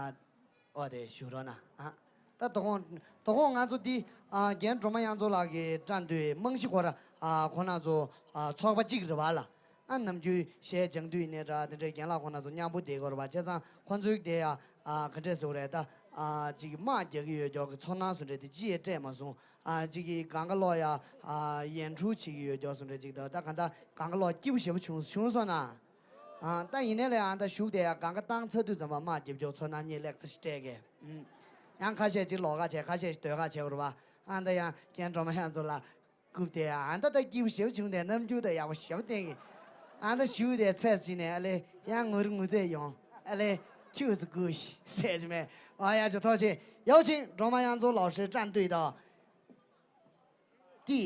ཨོ་དེ་བཞུགས་རོགས་གནང་ཨ། ད་དོ་དགོང་དོ་དགོང་ང་ཚོ་འདི་ཨ་རྒན་སྒྲོལ་མ་དབྱངས་མཚོ་ལགས་ཀྱི་སྐྲ་མདུད་རྨང་གཞི་ཁོ་ར་ཨ་ཁོ་རང་ཚོ་ཨ་ཚོགས་པ་གཅིག་རེད་པ་ལ། ཨ་ནམ་རྒྱུན་གཞས་སྦྱང་དུས་ཡིན་ནའི་འདྲ་དེ་འདྲའི་རྒན་ལགས་ཁོང་རྣམ་ཚོ་མཉམ་པོ་བསྡད་དགོས་རེད་པ། བྱས་ཙང་ཁོང་ཚོའི་དེ་ཡ་ཨ་ག་འདྲས་ཟེར་དགོས་རེད་ད། ཨ་ཅིག་དམག་རྒྱག་གི་ཡོད་མགྱོགས་ཀྱི་ཚོར་སྣང་བཟོ་འདྲ་དེ་ཅི་ཡང་སྤྲད་མ་སོང་། ཨ་ཅིག་གིས་སྒང་ག་ལོག་ཡ་ཨ་ཡན་ཁྲུ་བྱེད་ཀྱི་ཡོད་མགྱོགས་བཟོ་འདྲ་ཅིག་ད་ད་གང་ལྟར་སྒང་ག་ལོག་སྐྱིད་པོ་ཞེ་པོ་བྱུང་བྱུང་སོང་ན། ཨ་ད་ཡིན་ནའི་ལས་ཨ་ད་གཞུག་དེ་ཡ་སྒང་ག་བཏང་ཚར་དུས་ཙམ་པ་དམག་རྒྱབ་མགྱོགས་ཚོར་སྣང་གཉིས་ལེགས་ཚ་ཞིག་སྤྲད་གས། ཨུམ། ཡང་ཁ་ཤས་ཅིག་ལོགས་ཀ་བྱས། ཁ་ཤས་ཤིག་སྡོད་ཀ་བྱས་པ་རེད་པ། ཨ་ད་ཡང་རྒན་སྒྲོལ་མ་དབྱངས་མཚོ་ལགས། རྐུབ་དེ་ཨ་ད་ད་སྐྱིད་པོ་ཞེ་པོ་བྱུང་དེ། རྣམ་འགྱུར་དང་ཡག་པོ་ཞེ་པོ་བསྟན་གི། ཨ་ད་ཞུ་དེ་ཚད་ཅིག་ནས་ཨ་ལེ་ཡང་ངུ་རི་ངུ་ཚད་ཡོང་། ཨ་ལེ་ཁྱུག་ཙི་ཀུ་ཤི་ཟེར་གྱི་མེད། ཨ་ཡག་ཅིག་ཐུགས་རྗེ་ཆེ། ཡག་ཅིག་སྒྲོལ་མ་དབྱངས་མཚོ་ལགས་ཀྱི་སྐྲ་མདུད་དང་། ཏི་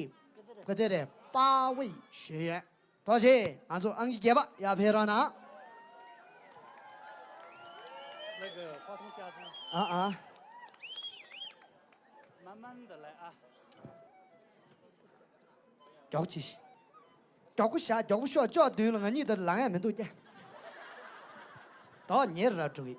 ཀ་ཙེ་རེད། པ་ཝེ་ཞུ་ཡོད། ཐུགས་རྗེ་ཆེ། ང་ཚོ་ཨང་ཀི་བརྒྱད་པ་ཡར་ཕེབས་རོགས་གནང་།那个话筒夹子。 ཨ་ཨ། 慢慢的来啊。 མགྱོགས་ཅིག་མགྱོགས་པོ་བཞག་མགྱོགས་པོ་ཤོག་ཅོག་བདུན་ལ་ང་གཉིས་དེར་ལངས་ཡ་མི་འདུག་ཀྱེ། ད་ཉེ་ར་འགྲོ་གི།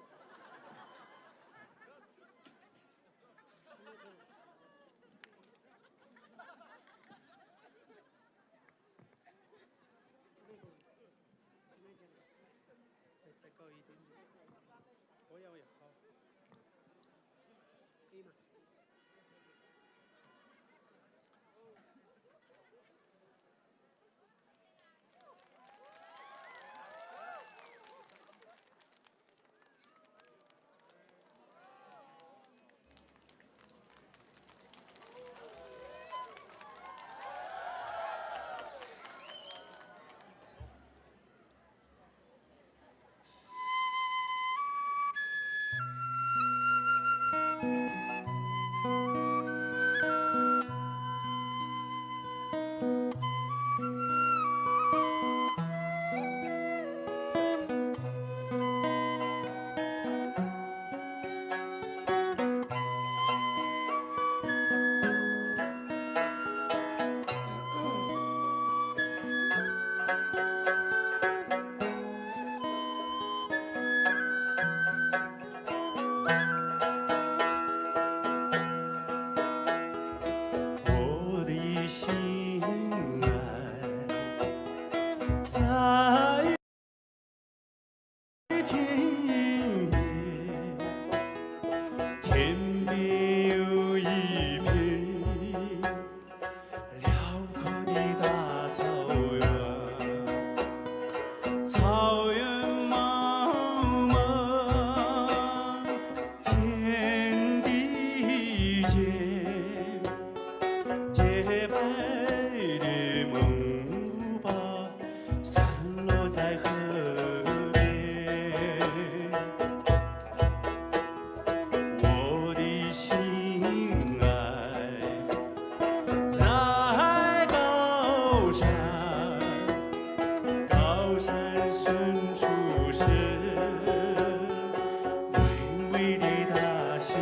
的大兴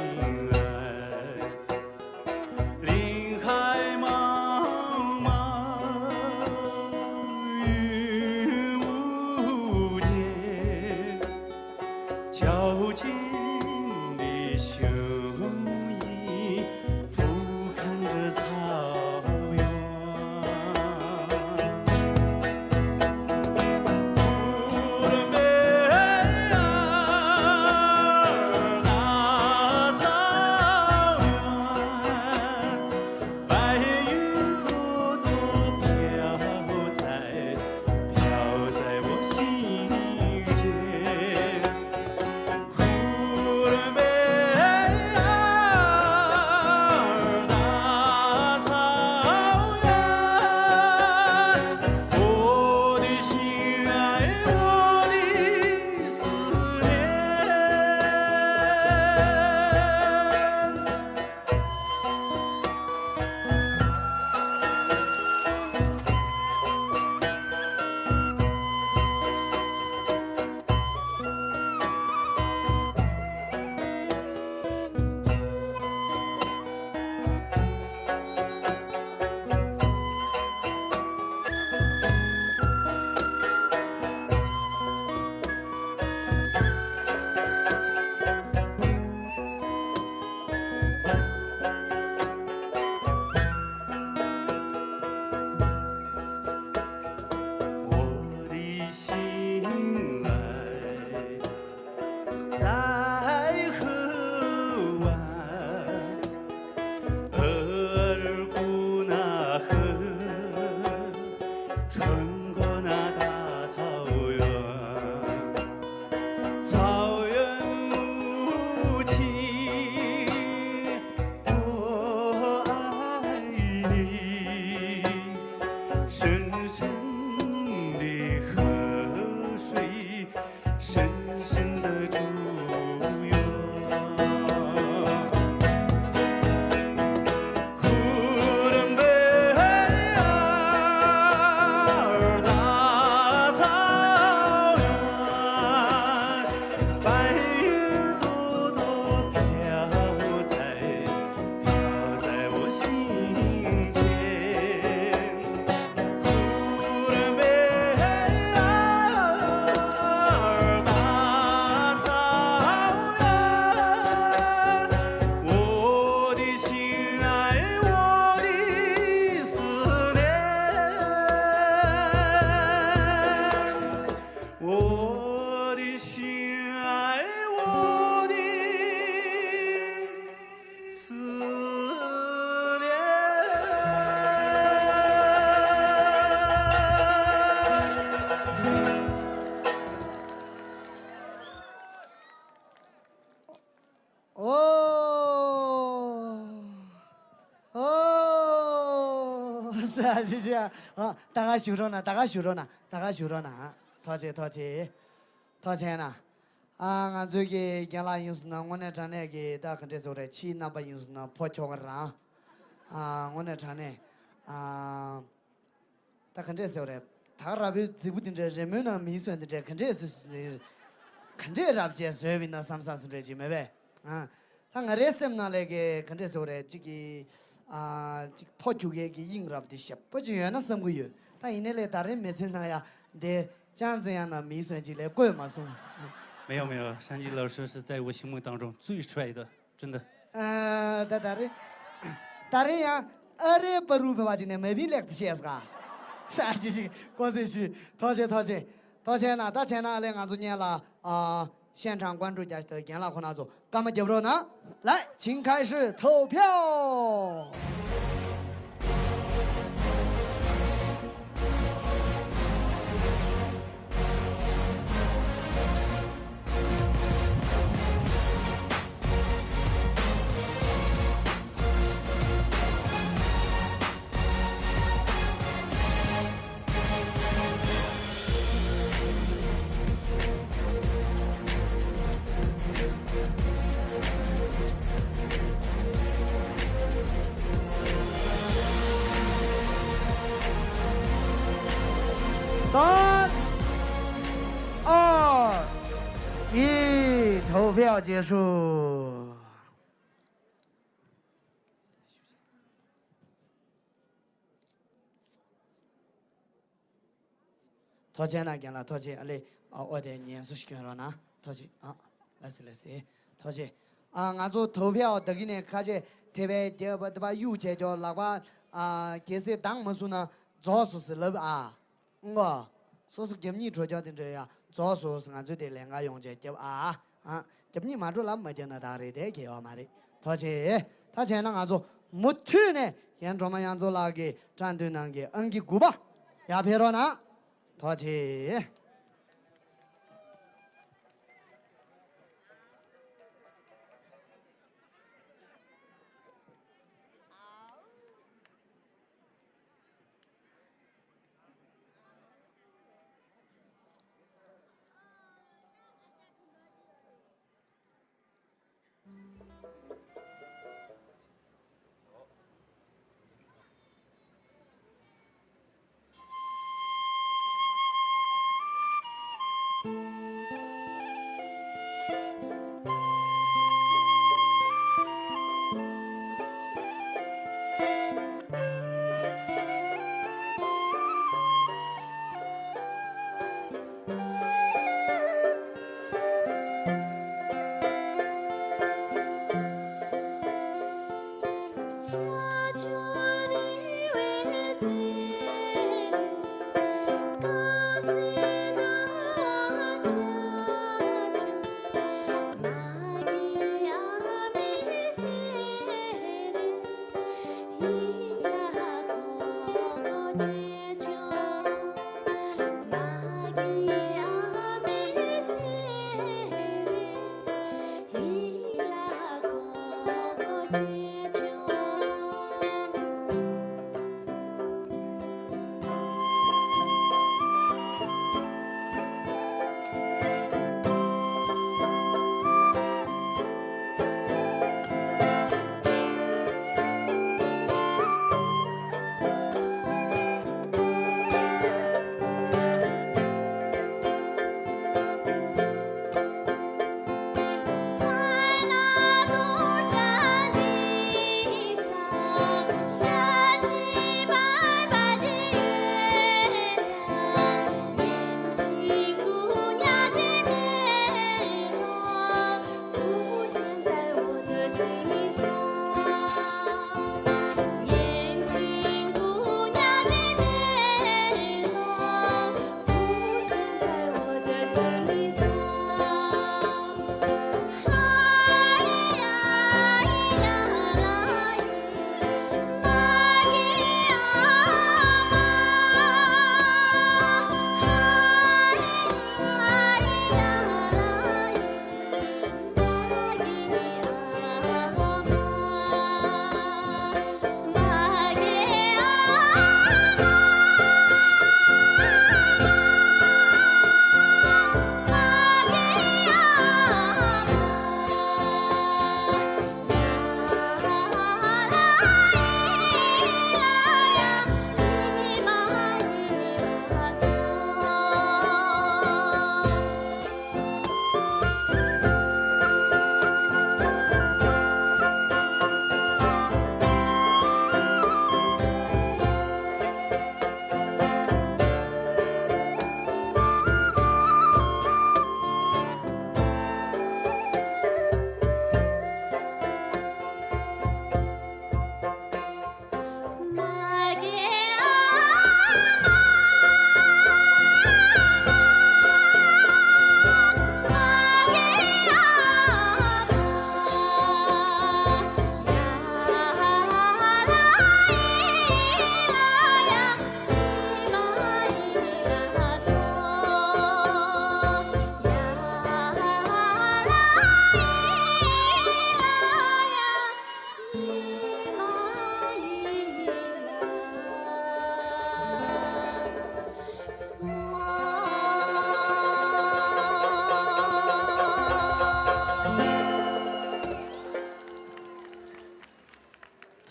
安。林海茫茫，云无界，皎洁的秀影俯瞰着草原。 我的心爱在何方？额尔古纳河，穿过那大草原，草原母亲，我爱你。深深的河水，深深的祝愿。呼伦贝尔大草原，白云朵朵飘在，飘在我心间。 呼伦贝尔大草原，我的心爱，我的思念，我的心爱，我的 思念。哦，哦，是啊，谢谢啊。啊，大家收着呢，大家收着呢，大家收着呢啊。ཐུགས་རྗེ་ཆེ། ཐུགས་རྗེ་ཆེ། ཐུགས་རྗེ་ཆེ་ན། ཨ། ང་ཚོའི་གི་རྒན་ལགས་ཡིན་སོང་ན་དངོས་གནས་དྲང་གནས་ཀྱི་ད་ག་འདྲས་ཟེར་བ་རེད། ཕྱིའི་རྣམ་པ་ཡིན་སོང་ན་ཕོ་ཁྱོ་ག་རང་། ཨ། དངོས་གནས་དྲང་གནས། ཨ། ད་ག་འདྲས་ཟེར་བ་རེད། ད་ག་ར་བའི་རྫིག་པོ་དེ་འདྲས། རི་མོའི་ནང་མིའི་སོན་དེ་འདྲས། ག་འདྲས་སེ་ག་འདྲས་རབ་བྱས་བཟོས་བིན་ན་བསམ་ས་སུ་འདྲས་ཅིག་མེད་པས། ཨ། ད་ང་རའི་སེམས་ནང་ལས་ཀྱི་ག་འདྲས་ཟེར་བ་རེད། ཅིག་གི། ཨ། ཅིག་ཕོ་ཁྱུ་གས་ཀྱི་དབྱིངས་རབ་དེ་ཞེ་པོ་ཅིག་ཡོད་ན་བསམ་གི་ཡོད། ད་ཡིན་ནའི་ལས་ད་རེས་མི་ཚེ་ནང་ཡང་དེ་ཅང་ཙེ་ཡང་ན་མིའི་སོན་ཅིག་ལས་བཀོད་མ་སོང་། 没有没有，山鸡老师是在我心目当中最帅的，真的。 ཨ། ད་ད་རེས། ད་རེས་ཡང་ཨ་རིའི་བར་དུ་བོད་པ་ཅིག་ནས་མ་བིན་ལེགས་ཚེ་བཤད་ས་ག་ས་ཅི་ཞིག་དཀོན་སེ་ཞུ། ཐུགས་རྗེ་ཐུགས་རྗེ། ཐུགས་རྗེ་ན། ད་བྱས་ན་ཨ་ལས་ང་ཚོ་སྔོན་ལ། ཨ། 现场观众རྒྱ་ཆེ་རྒན་ལགས་ཁོ་ན་ཚོ་སྐར་མ་རྒྱབ་རོགས་གནང་། 来，请开始投票。 三、二、一，投投票结束。 ཐུགས་རྗེ་གནང་རྒན་ལགས། ཐུགས་རྗེ། ཨ་ལེ། ཨ། ཨོ་དེ་ཉན་སུ་ཞིག་གྱོན་རོགས་གནང་། ཐུགས་རྗེ། ཨ། ལགས་སེ་ལགས་སེ། ཐུགས་རྗེ། ཨ། ང་ཚོ་ཐོ་ཕི་ཨའོ་ད་གི་ནས་ཁ་ཆེ་ཐེ་བའི་རྒྱབ་པ་ད་པ་གཡུག་བྱས་ཀྱོག་ལག་པ། ཨ། གལ་སྲིད་འདང་མ་སོང་ན་རྫོགས་སོང་ཟེར་ལབ་ཨ། ཨང་གོ། སོ་སོ་རྒྱབ་གཉིས་འགྲོ་ཀྱོག་དེ་འདྲ་ཡ་རྫོགས་སོང་ཟེར། ང་ཚོས་དེ་ལན་ཁ་ཡོང་བྱས་རྒྱབ་ཨ། ཨ། རྒྱབ་གཉིས་མ་འགྲོ་ལབ་མ་རྒྱབ་ན་ད་རེད་དེ་གལ་ཡོད་མ་རེད། ཐུགས་རྗེ། ད་བྱས་ན་ང་ཚོ་མུ་མཐུད་ནས་རྒན་སྒྲོལ་མ་དབྱངས་མཚོ་ལགས་ཀྱི་བཀྲ་མདུན་ནང་གི་ཨང་ཀི་དགུ་པ་ཡར་ཕེབས་རོགས་གནང་། ཐུགས་རྗེ་ཆེ།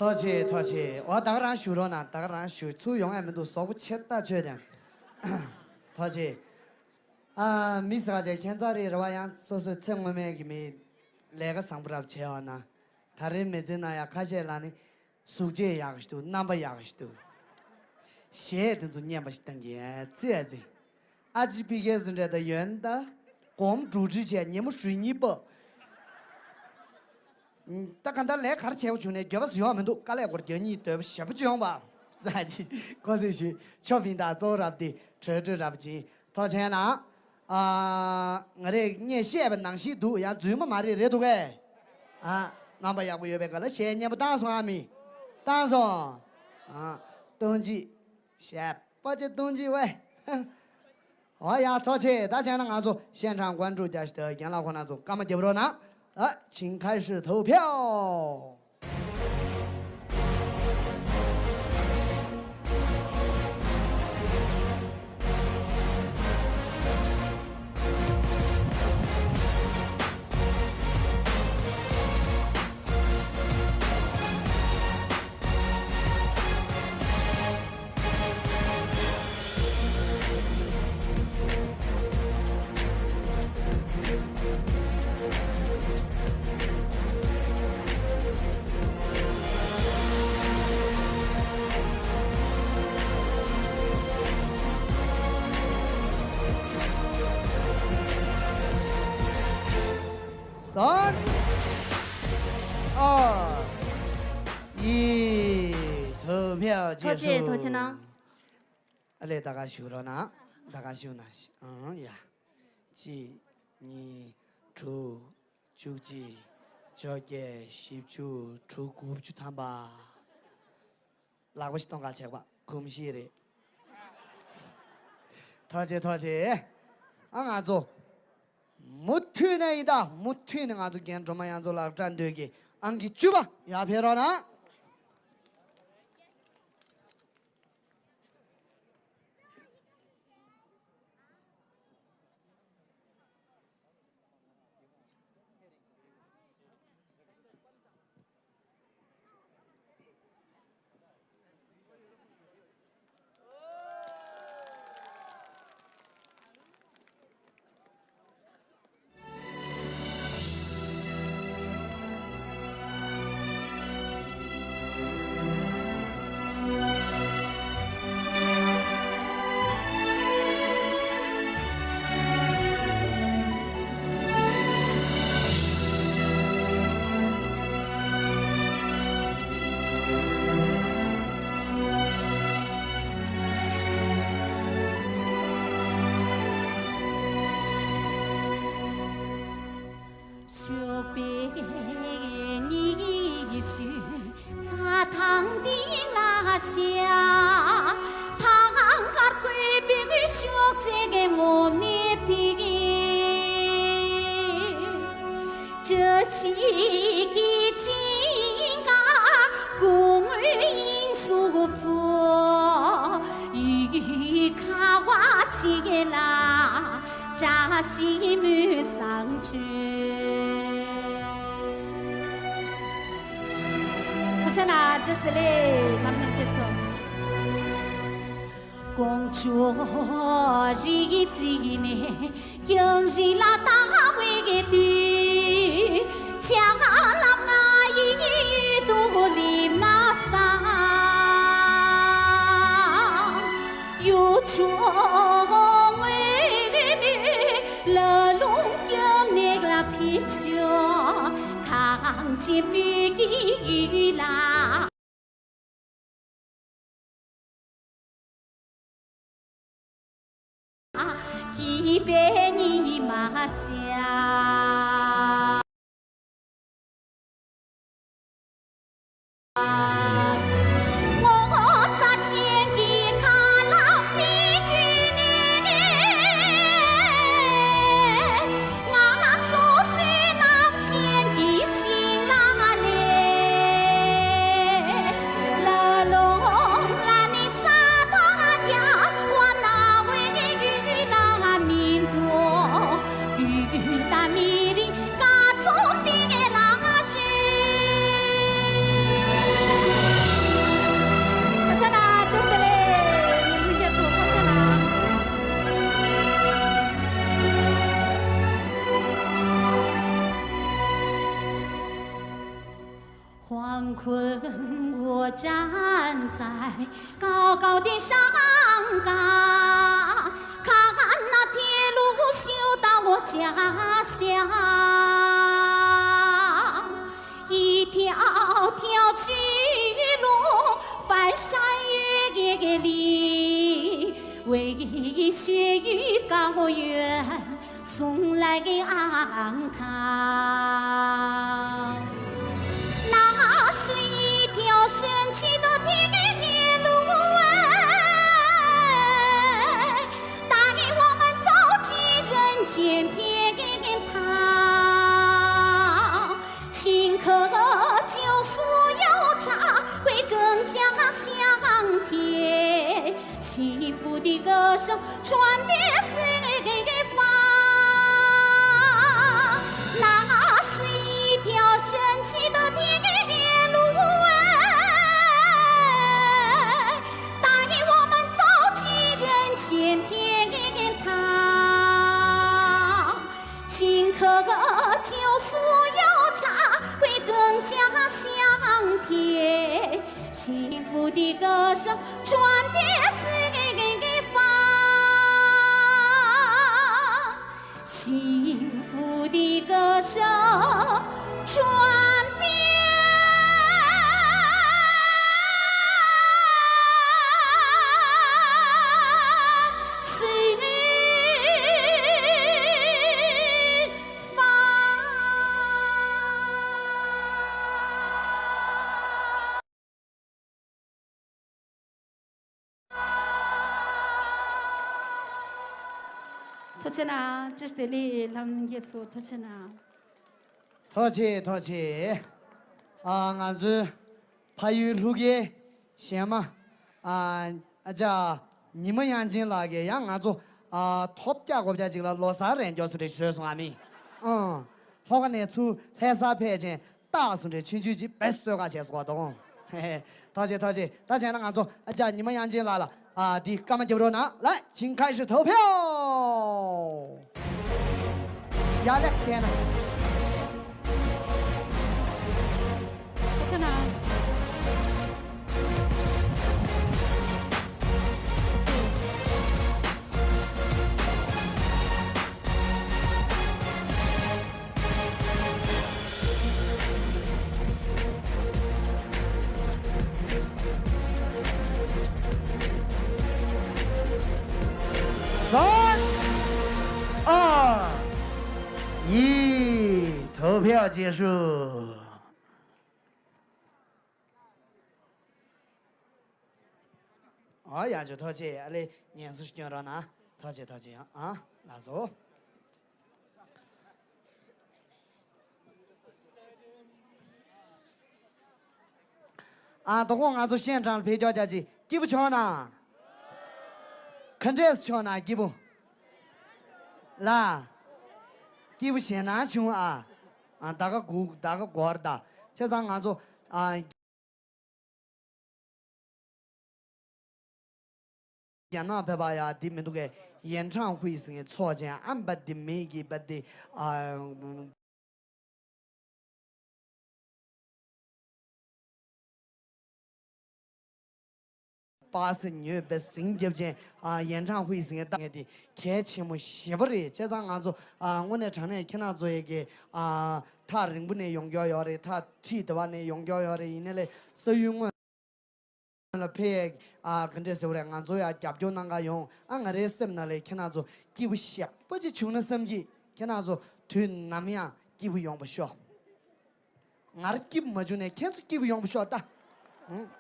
ཐུགས་རྗེ་ཆེ། ཐུགས་རྗེ་ཆེ། འོ་ད་ག་རང་བཞུགས་རོགས་གནང་། ད་ག་རང་བཞུགས། ཚུར་ཡོང་ཡ་མི་འདུག་གཟུགས་པོ་ཆེ་ལྟ་ཆོས་ཀྱང་། ཐུགས་རྗེ་ཆེ། ཨ། མི་ཟེར་བ་ཅིག་ཁྱད་མཚར་རེད། རེད་བ། ཡང་སོ་སོའི་ཚེ་སྔོན་མའི་གི་མི་ལས་ཀ་བཟང་པོ་རབ་བྱས་པ་ན། ད་རེས་མི་ཚེ་ནང་ཡང་ཁ་ཤས་ལ་ནི་གཟུགས་བྱད་ཡག་གི་འདུག་རྣམ་པ་ཡག་གི་འདུག་གཞས་དེ་ཚོ་སྙན་པ་ཞིག་བཏང་གི་ཡ་ཙི་ཡ་ཙི། ཨ་ཅི་པི་ཀེ་སི་འདྲ་ད་ཡོན་ད། གོམ་འགྲོ་ཁྲིད་བྱས་ཉིན་མོ་ཞུ་གཉིས་པ། ད་ག་འདྲ་ལས་གར་བྱེད་དགོས་བྱུང་ནས་འགྱོད་པ་ཡོང་མི་འདུག་དཀའ་ལས་སྒོར་བརྒྱ་གཉིས་འདོད་པ་ཞེ་པོ་ཅིག་ཡོང་བ། ས་ཅི་ཁོ་ཚོས་ཞུས་ཆོ་བིན་ད་གཙོ་བོ་རབ་དེ་གྲོས་གྲོས་རབ་ཅིང་ཐོག་ཆེན་ན། ཨ། ང་རས་ངས་བཤད་པ་ནང་བཞིན་འདུག་ཡང་རྫུན་མ་མ་རེད། རེད་འདུག་གས། ཨ། རྣམ་པ་ཡག་པོ་ཡོད་པའི་སྐབས་ལ་གཞས་སྙན་པོ་བཏང་སོང་ཨ་མི། བཏང་སོང་། ཨ། སྟོང་གཅིག་གཞས་པ་ཅིག་སྟོང་གཅིག་ཝེ། 好呀， ཐུགས་རྗེ་ཆེ། ད་བྱས་ན་ང་ཚོ་现场观众 རྒྱ་ཞིག་ཏུ་རྒན་ལགས་ཁོང་རྣམ་ཚོ་སྐར་མ་རྒྱབ་རོགས་གནང་། ད་请开始投票。 三、二、一，投票结束。 ཐུགས་རྗེ་ཆེ། ཐུགས་རྗེ་གནང་། ཨ་ལས། ད་ག་ཞུ་རོགས་གནང་། ད་ག་ཞུ་ན་ཤི། ཨང་། ཡ། གཅིག་གཉིས། དྲུག་བཅུ་གཅིག་བཅོ་བརྒྱད། བཞི་བཅུ། དྲུག་དགུ་བཅུ་ཐམ་པ། ལག་པ་ཞིག་གཏོང་ག་བྱེད་པ་གོམས་གཤིས་རེད། ཐུགས་རྗེ་ཆེ། ཐུགས་རྗེ་ཆེ། ཨ། ང་ཚོ་མུ་མཐུད་ནས་ཡིན་ད། མུ་མཐུད་ནས་ང་ཚོ་རྒན་སྒྲོལ་མ་ཡང་ཚོ་ལག་སྦྲེལ་འདོད་ཀྱི་ཨང་ཀི་བཅུ་པ་ཡར་ཕེབས་རོགས་གནང་། ཞོགས་པའི་ཉི་ཤུ་ཚ་ཐང་འདི་ལ་ཤར། ཐང་དཀར་བཀོད་པའི་ཤོག་རྩེ་གི་ངོམས་ནས་ཕིག་བཀྲ་ཤིས་ཀྱི་སྤྲིན་དཀར་སྐུ་ངོའི་དབྱིངས་སུ་འཕུར། ཡུལ་ཁ་བ་ཅིག་ལ་བཀྲ་ཤིས་མུན་སེལ་བྱོས། ཁ་ཆེ་ན་བཀྲ་ཤིས་བདེ་ལེགས། མར་ནས་ཁྱེད་ཚོ། དཀོན་མཆོག་རིག་འཛིན་ནས་རྒྱང་རིང་ལ་ལྟ་བའི་དུས། ཅ་ལག་ང་ཡི་ཡིད་དུ་ལིམ་ན་ས། གཡུ་བྱུར་ངོས་ནས་ལ་ལུང་སྐྱབས་གནས་ལ་ཕེབས་ཤོག་གངས་ཅན་བོད་ཀྱི་ཡུལ་ལ། སྐྱིད་པའི་ཉི་མ་ཤར། ངོ་ཚ་ཅན་གྱི་ཁ་ལག་མི་བརྒྱུད་ནས། ང་ཚོ་བསོད་ནམས་ཅན་གྱི་ཞིང་ལ་ལས། ལ་ལུང་ལ་ནི་ས་དང་རྒྱ་བ་ན་བའི་ཡུལ་ལ་མི་འདུག་རྒྱུན་ 困我站在高高的山岗，看那铁路修到我家乡，一条条去路翻山越岭，为雪与高原 送来的安康。那是一条神奇的铁路哎，带我们走进人间天堂。请客酒supposed要茶会更加香甜。 幸福的歌声传遍四方。那是一条神奇的铁路哎，带我们走进人间天堂。请客酒supposed要茶会更加香甜。 幸福的歌声传遍四方，幸福的歌声传遍四方。 ཐུགས་རྗེ་གནང་། བཀྲ་ཤིས་བདེ་ལེགས། ལྷ་མོ་ལྷན་རྒྱས་ཚོ་ཐུགས་རྗེ་གནང་། ཐུགས་རྗེ་ཆེ། ཐུགས་རྗེ་ཆེ། ཨ་ང་ཚོའི་ཕ་ཡུལ་ལྷོ་ཁའི་གཞས་མ་ཨ་ཨ་ཅག་ཉི་མ་དབྱངས་ཅན་ལགས་ཀྱིས་ཡང་ང་ཚོ་ཨ་ཐོབ་རྒྱག་གོ་རྒྱག་ཅིག་ལ་ལོ་གསར་རན་མགྱོགས་སུ་རེ་བཟོས་སོང་ཨ་མི། ཨང་། ལྷོ་ཁ་ནས་ཚུར་ལྷ་ས་ཕེབས་ཅིང་། རྟགས་སུ་འདྲའི་ཆུང་ཆུང་ཅིག་བེད་སྤྱོད་ག་བྱས་སོ་གོ་དོ། ཐག་ཆེ་ཐག་ཆེ། ད་བྱས་ན་ང་ཚོ་ཨ་ཅག་ཉི་མ་དབྱངས་ཅན་ལགས་ལ་ཨ་འདི་སྐར་མ་རྒྱབ་རོགས་གནང་། ལ་ཆིང་ཁའི་ཧྲི་ཐོ་ཕིའོ། ཡ་ལེགས་ཐན་ན། ཐག་ཆེ་ན། ཟོན། ཨ། ཡིས། ཐོ་ཕིའོ་རྗེས་ཧྲུ། ཨ་ཡ་ཇོ་ཐུགས་རྗེ་ཆེ། ཨ་ལེ་ཉན་སུ་སྐྱོན་རོགས་གནང་། ཐུགས་རྗེ་ཆེ། ཐུགས་རྗེ་ཆེ། ཡང་ཨ་ལགས་སོ། ཨ་དོ་དགོང་ང་ཚོ་ཤན་ཀྲང་ལ་ཕེབས་རྒྱུ་ཅག་ཅིག་སྐྱིད་པོ་བྱུང་ན། ག་འདྲས་བྱུང་ན་སྐྱིད་པོ། ལ། སྐྱིད་པོ་ཞེད་སྣང་བྱུང་ཨ། ཨ་ད་ག་སྒུག་ད་ག་སྒུག་ད། བྱས་ཙང་ང་ཚོ་ཨ། རྒྱ་ནག་ཕེབས་པ་ཡ་འདི་མི་འདུག་གས། ཡན་ཁྲང་ཧུའེ་ཟེར་མཁན་ཚོགས་ཆེན་ཨམ་པ་འདི་མི་གི་པ་འདི་ཨ། པ་སེ་ཉོས་པའི་ཟིང་རྒྱབ་ཆེན་ཨ། ཡན་ཁྲང་ཧུའེ་ཟེར་མཁན་ད་ངས་འདི་གལ་ཆེན་མོ་ཞེ་པོ་རེད། བྱས་ཙང་ང་ཚོ་ཨ། དངོས་གནས་དྲང་གནས་ཁྱེད་རང་ཚོ་ཡི་གེ་ཨ། ཐག་རིང་པོ་ནས་ཡོང་རྒྱུ་ཡོད་རེད། ཐག་ཁྲིད་དེ་བ་ནས་ཡོང་རྒྱུ་ཡོད་རེད། ཡིན་ནའི་ལས་ས་ཡུལ་དངོས་ལ་ཕེབས་ཨ། ག་འདྲས་ཟེར་བ་རེད། ང་ཚོ་ཡང་རྒྱབ་སྐྱོར་གནང་ག་ཡོང་ཨ། ང་རའི་སེམས་ནང་ལས་ཁྱེད་རང་ཚོ་སྐྱིད་པོ་ཞེ་པོ་ཅིག་བྱུང་ན་བསམ་གྱི། ཁྱེད་རང་ཚོ་དུས་ནམ་ཡང་སྐྱིད་པོ་ཡོང་བ་ཤོག་ང་ར་སྐྱིད་པོ་མ་བྱུང་ནས་ཁྱེད་ཚོ་སྐྱིད་པོ་ཡོང་བ་ཤོག་ད། ཧུང་།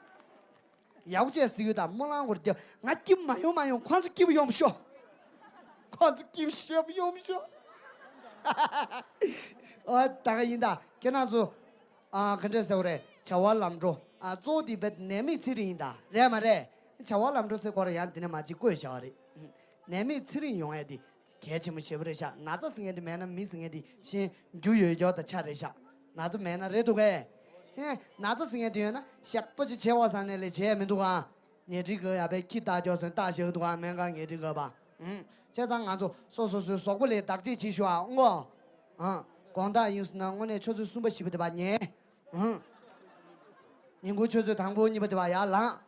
ཡག་པོ་བྱས་ཟེར་གྱི་ཡོད་ད། སྨོན་ལམ་སྐོར་རྒྱབ། ང་སྐྱིད་པོ་མ་ཡོང་མ་ཡོང་ཁོང་ཚོ་སྐྱིད་པོ་ཡོང་བ་ཤོག་ཁོང་ཚོ་སྐྱིད་པོ་ཞེ་པོ་ཡོང་བ་ཤོག་ཨོ་ད་ག་ཡིན་ད། ཁྱེད་རང་ཚོ། ཨ་ག་འདྲས་ཟེར་བ་རེད། བྱ་བ་ལམ་འགྲོ། ཨ་གཙོ་བོ་དེ་བས་ནད་མེད་ཚེ་རིང་ཡིན་ད། རེད་མ་རེད། བྱ་བ་ལམ་འགྲོ་ཟེར་སྐོར་ཡང་འདི་ནས་མ་གཅིག་བཀོད་བྱ་བ་རེད། ནད་མེད་ཚེ་རིང་ཡོང་ཡ་དེ་གལ་ཆེན་པོ་ཞེ་པོ་རེད་ཤག་ན་ཚ་ཟེར་མཁན་དེ་མེད་ན་མི་ཟེར་མཁན་དེ་ཤེས་རྒྱུ་ཡོད་རྒྱུ་དང་ཆ་རེད་ཤག་ན་ཚ་མེད་ན་རེད་འདུག་གས། ཤེས་ན་ཚ་ཟེར་མཁན་དེ་ཡོད་ན་ཞེ་པོ་ཅིག་བྱེད་འོ་ཟེར་ནས་ལས་བྱས་མི་འདུག་ག་ཉལ་ཁྲི་གི་ཡ་བས་ཁྱི་ལྟ་རྒྱུ་ཟེར་ལྟ་བཞག་འདུག་ག་སྨན་ཁང་ཉལ་ཁྲི་གི་བ། ཨང་། བྱས་ཙང་ང་ཚོ་སོ་སོ་སོའི་གཟུགས་པོ་ལ་བདག་གཅེས་བྱེད་ཤོག་ཨ། ཨང་གོ། ཨང་། དགོང་དག་ཡིན་ཟེར་ན་དངོས་གནས་ཆུ་ཚོད་གསུམ་པ་བཞི་པ་དེ་བ་ཉལ། ཨང་། ཉིན་གུང་ཆུ་ཚོད་དང་པོ་གཉིས་པ་དེ་བ་ཡར་ལངས།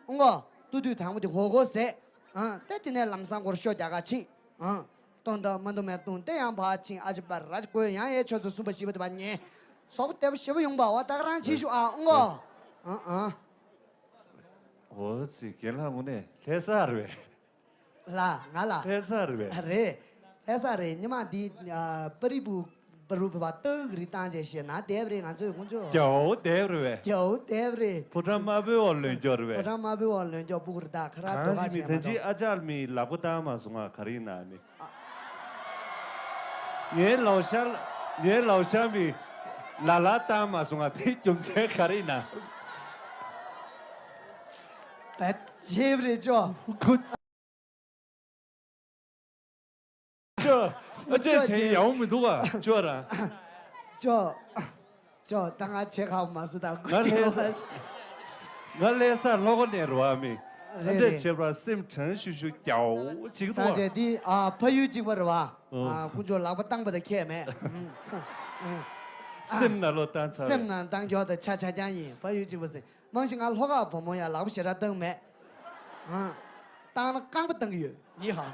ཨང་གོ། ཏུ་ཏུ་དང་པོ་དེ་གོ་གོ་ཟེ། ཨང་། དེ་དེ་ནས་ལམ་སང་སྐོར་ཤོ་རྒྱག་ག་ཕྱིན། ཨང་། སྟོན་ད་མ་འདུག་མེད་སྟོན་དེ་ཡང་ཕར་ཕྱིན། ཨ་ཅི་པ་ར་ཅི་ཀོ་ཡང་ཡའི་ཆུ་ཚོད་གསུམ་པ་བཞི་པ་དེ་བ་ཉན། སོག་པོ་དེ་བ་ཞེ་པོ་ཡོང་པ་བ་ད་ག་རང་ཕྱིན་ཤོག་ཨ། ཨང་གོ། ཨང་ཨང་། འོ་ཙི་རྒན་ལགས་དངོས་གནས་ལྷ་ས་རེད་པས། ལ་ང་ལ། ལྷ་ས་རེད་པས། རེད། ལྷ་ས་རེད། ཉི་མ་འདི་ཨ་པ་རི་བུ་པ་རུ་བ་ཏང་གི་རི་བཏང་བྱས་ཤེ་ན་དེབ་རེད། ང་ཚོའི་ཁོང་ཚོ་རྒྱ་བོ་དེབ་རེད་པས། རྒྱ་བོ་དེབ་རེད། ཕོ་བྲང་དམར་པོའི་འོག་ལོན་སྐྱོར་རེད་པས། ཕོ་བྲང་དམར་པོའི་འོག་ལོན་སྐྱོར་སྤུ་གུར་ད་ཁ་ར་གང་དོ་ཁ་ཞིག་མི་བྱས་མ་ཐེ་ཅི་སོང་། ཨ་ཅག་མི་ལག་པ་བཏང་མ་སོང་ང་ག་རེ་ཡིན་ན་མི། ངའི་ལའོ་ཤ་ངའི་ལའོ་ཤ་མི་ལ་ལ་བཏང་མ་སོང་ང་དེ་རྒྱུ་མཚན་ག་རེ་ཡིན་ན། ད་བྱེད་རེད་ཅོ། ཁུ། ཅོ། ཨ་ཅེ་ཅེ་ཡག་པོ་མི་འདུག་ག་ཅོ་ར། ཅོ། ཅོ། ད་ང་ཆེ་ཁག་མ་སུ་ད་ཀུ་ཅེ་ང་ལྷ་ས་ང་ལྷ་ས་ལྷོ་ཁ་ནས་རུ་བ་མི། ཨ་རེད་འདྲ་རེད། བྱེད་པ་སེམས་དྲང་ཤུ་ཤུ་རྒྱའོ་ཅིག་ས་འདུག་ཆེ་འདི་ཨ་ཕ་ཡུལ་གཅིག་པ་རུ་བ། ཨ་ཀུ་ཅོ་ལག་པ་བཏང་པ་ད་ཁྱད་མེད། སེམས་ན་ལོ་བཏང་ཚར་སེམས་ན་བཏང་རྒྱུ་ད་ཆ་ཆ་རྐྱང་ཡིན། ཕ་ཡུལ་གཅིག་པ་སེམས། མང་ཞིག་ང་ལྷོ་ཁ་བུ་མོ་ཡ་ལག་པ་ཞེ་དྲག་བཏང་མེད། ཨང་། བཏང་ན་རྐང་པ་བཏང་གི་ཡོད་ཡིན་ཧ།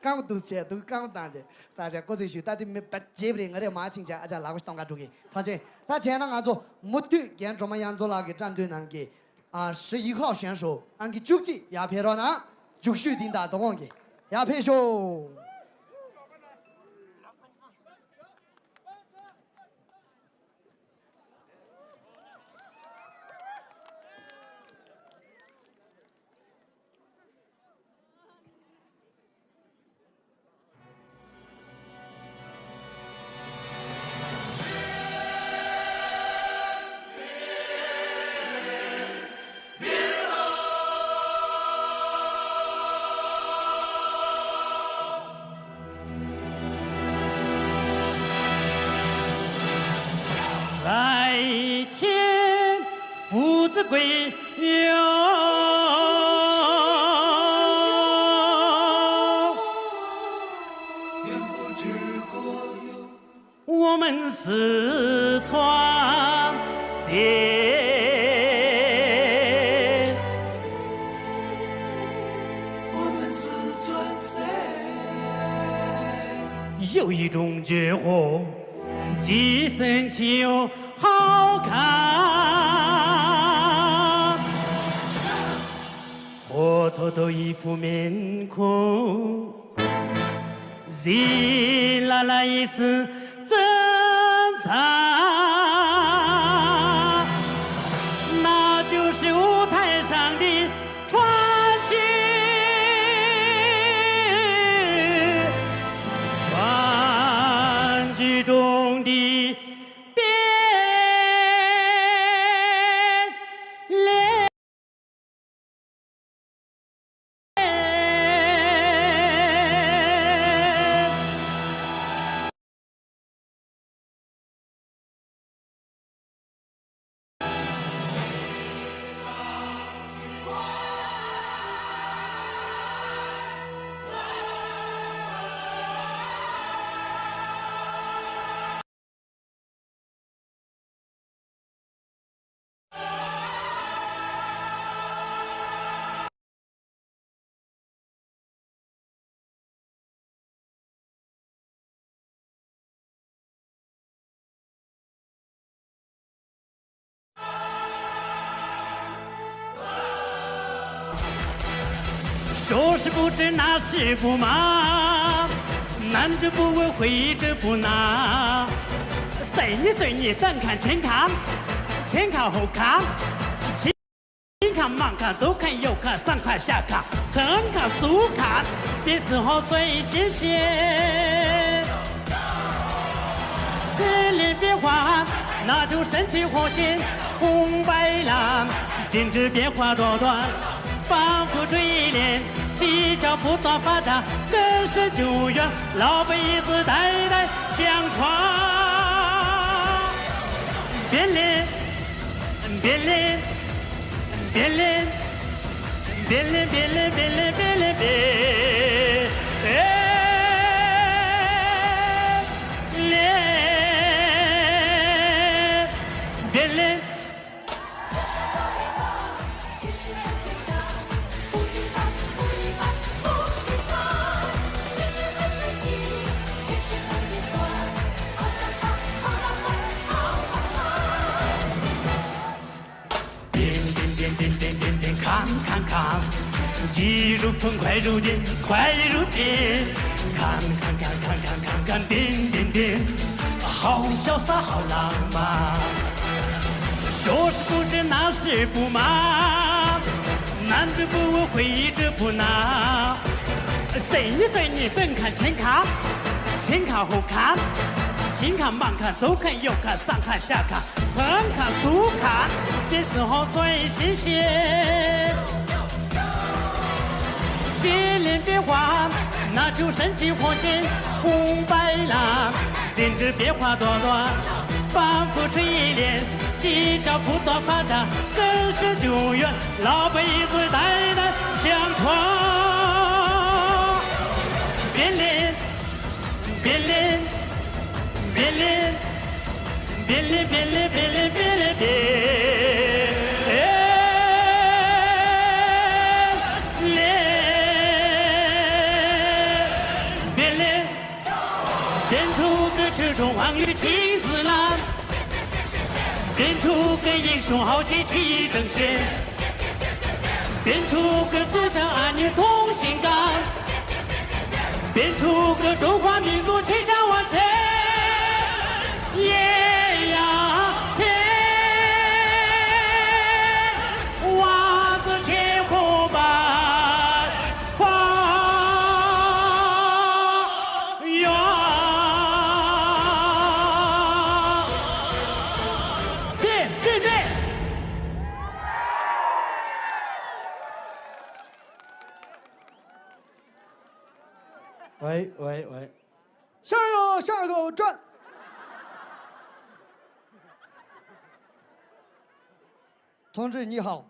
རྐང་པ་འདུག་བྱས་འདུག་རྐང་པ་བཏང་བྱས་ས་ཆ་ཀོ་ཚེ་ཞུས་ད་དེ་མི་བ་བྱེད་པ་རེད། ང་རེ་མ་ཕྱིན་བྱས་ཨ་ཅག་ལག་པ་གཏོང་ག་འགྲོ་གི་ཐག་ཆེ། ད་བྱས་ན་ང་ཚོ་མུ་མཐུད་རྒན་སྒྲོལ་མ་དབྱངས་མཚོ་ལགས་ཀྱི་བཀྲ་འདོན་ནང་གི་ཨ་ཧྲི་ཡི་ཁའོ་ཞན་ཧྲོ་ཨང་ཀི་བཅུ་གཅིག་ཡར་ཕེབས་རོགས་གནང་། རྒྱུགས་ཤུལ་དིན་ད་དོ་དགོང་གི་ཡར་ཕེབས་ཤོག 看看，技术风快如电，快如电。看看看看看看看，点点点，好潇洒，好浪漫。说是不知，那是不瞒，男者不问，会意者不难。随你随你，东看西看，前看后看，前看慢看，左看右看，上看下看。 横看竖看，这时候最新鲜。接连变化，那就神气活现。红白蓝，编织变化多端，反复锤炼，技巧不断发展，更是久远。老辈一直代代相传。变脸，变脸，变脸。 变脸，变脸，变脸，变脸，变脸，变脸，变出个车中王与青子郎，变出个英雄豪杰气正气，变出个左将暗女同心肝。 变出个中华民族气象万千，艳阳天，万紫千红百花园。变，变，变！ 喂，喂，喂，向右，向右转。同志你好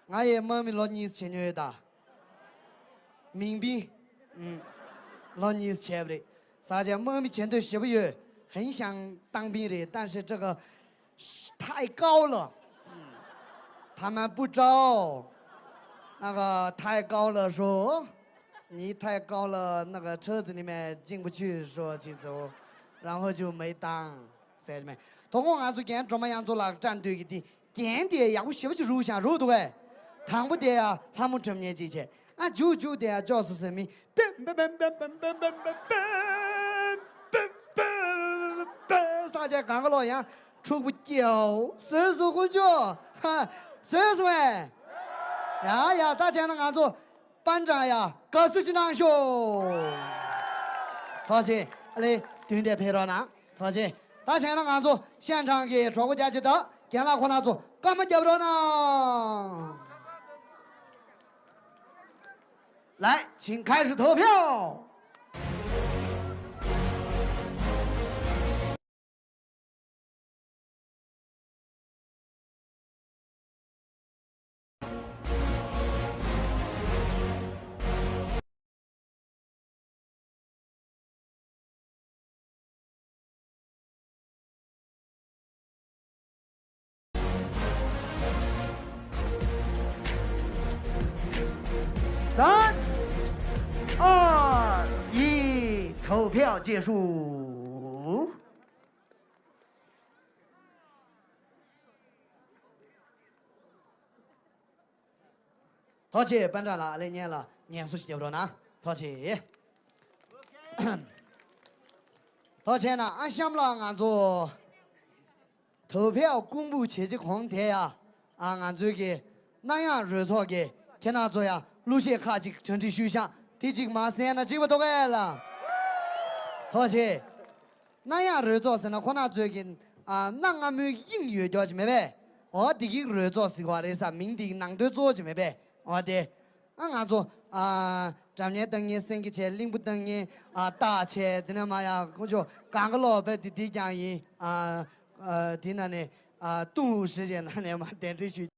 ，ང་ཡི་དམག་མི་ལོ་གཉིས་བྱེད་མྱོང་ཡོད་ད། མིང་པིན། ཨུམ། ལོ་གཉིས་བྱས་པ་རེད། ས་ཆ་དམག་མི་བྱེད་འདོད་ཞེ་པོ་ཡོད། 很想当兵 རེད། 但是这个 太高了，他们不招。那个太高了说，你太高了，那个车子里面进不去，说去走，然后就没当，ཟེར་མེད། དོ་དགོང་ང་ཚོ་རྒན་སྒྲོལ་མ་དབྱངས་མཚོ་ལགས་བཀྲ་འདོད་ཀྱི་དེ་རྒན་དེ་ཡག་པོ་ཞེ་པོ་ཅིག་རུག་ཤག་རུག་འདུག་གས། དང་པོ་དེ་ཡ་ལྷ་མོ་སྒྲོལ་མ་ཅིག་བྱས། ཨ་མཇུག་མཇུག་དེ་ཡ་ཅོག་སུ་སུ་མི། པེམ་པེམ་པེམ་པེམ་པེམ་པེམ་པེམ་པེམ་པེམ། ས་ཆ་གང་ག་ལོག་ཡང་ཕྲུག་པོ་སྐྱེའོ། བཟོས་སོ་དཀོན་མཆོག་ཧ། བཟོས་སོང་ངས། ཡ་ཡ། ད་བྱས་ན་ང་ཚོ་པན་ཀྲང་ཡ་དགའ་བསུ་ཅིག་གནང་ཤོག་ཐུགས་རྗེ་ཆེ། ཨ་ལེ་དུས་འདས་ཕེབས་རོགས་གནང་། ཐུགས་རྗེ་ཆེ། ད་བྱས་ན་ང་ཚོ་ཤན་ཁྲང་གི་གྲོགས་པོ་རྒྱ་ཆེ་དང་རྒན་ལགས་ཁོ་ན་ཚོ་སྐར་མ་རྒྱབ་རོགས་གནང་། 来，请开始投票。 三、二、一，投票结束。 ཐུགས་རྗེ་ཆེ། པན་ཀྲང་ལགས། ཨ་ལེ་སྙན་ལ་ངལ་གསོ་ཞིག་རྒྱབ་རོགས་གནང་། ཐུགས་རྗེ་ཆེ། ཐུགས་རྗེ་ཆེ་ན། ཨ་གཤམ་ལ་ང་ཚོ་投票公布བྱེད་ཀྱི་གོང་དེ་ཡ། ཨ་ང་ཚོའི་གི་གནའ་ཡང་རོལ་ཚོགས་ཀྱི་ཁྱེད་རང་ཚོ་ཡ་གླུ་གཞས་ཁག་ཅིག་གྲ་སྒྲིག་ཞུས་ཤག་དེ་ཅིག་མར་གསན་ན་འགྲིག་པ་འདུག་གས་ལགས། ཐུགས་རྗེ་ཆེ། གནའ་ཡང་རོལ་ཚོགས་ཟེར་ན་ཁོ་ན་ཚོའི་གི་ཨ་གནའ་སྔ་མོའི་དབྱིངས་ཡོད་རྒྱུ་ཅིག་མེད་པས། འོ་དེ་གི་རོལ་ཚོགས་ཟེར་བ་རེད་ས། མིང་དེ་གི་ནང་དོན་གཙོ་བོ་ཅིག་མེད་པས། འོ་དེ། ཨ་ང་ཚོ་ཨ་སྒྲ་སྙན་བཏང་མཁན་སེང་གེ་བྱས། གླིང་བུ་བཏང་མཁན་ཨ་སྟག་བྱས། དེ་ནས་མར་ཡ་ཁོང་ཚོ་གང་ག་ལོག་པས་དེ་དེ་ཀྱང་ཡིན། ཨ་ཨ་དེ་ན་ནས་ཨ་ཏུང་ཧྲི་བྱས་ན་ནས་མར་གདན་འདྲེན་ཞུས།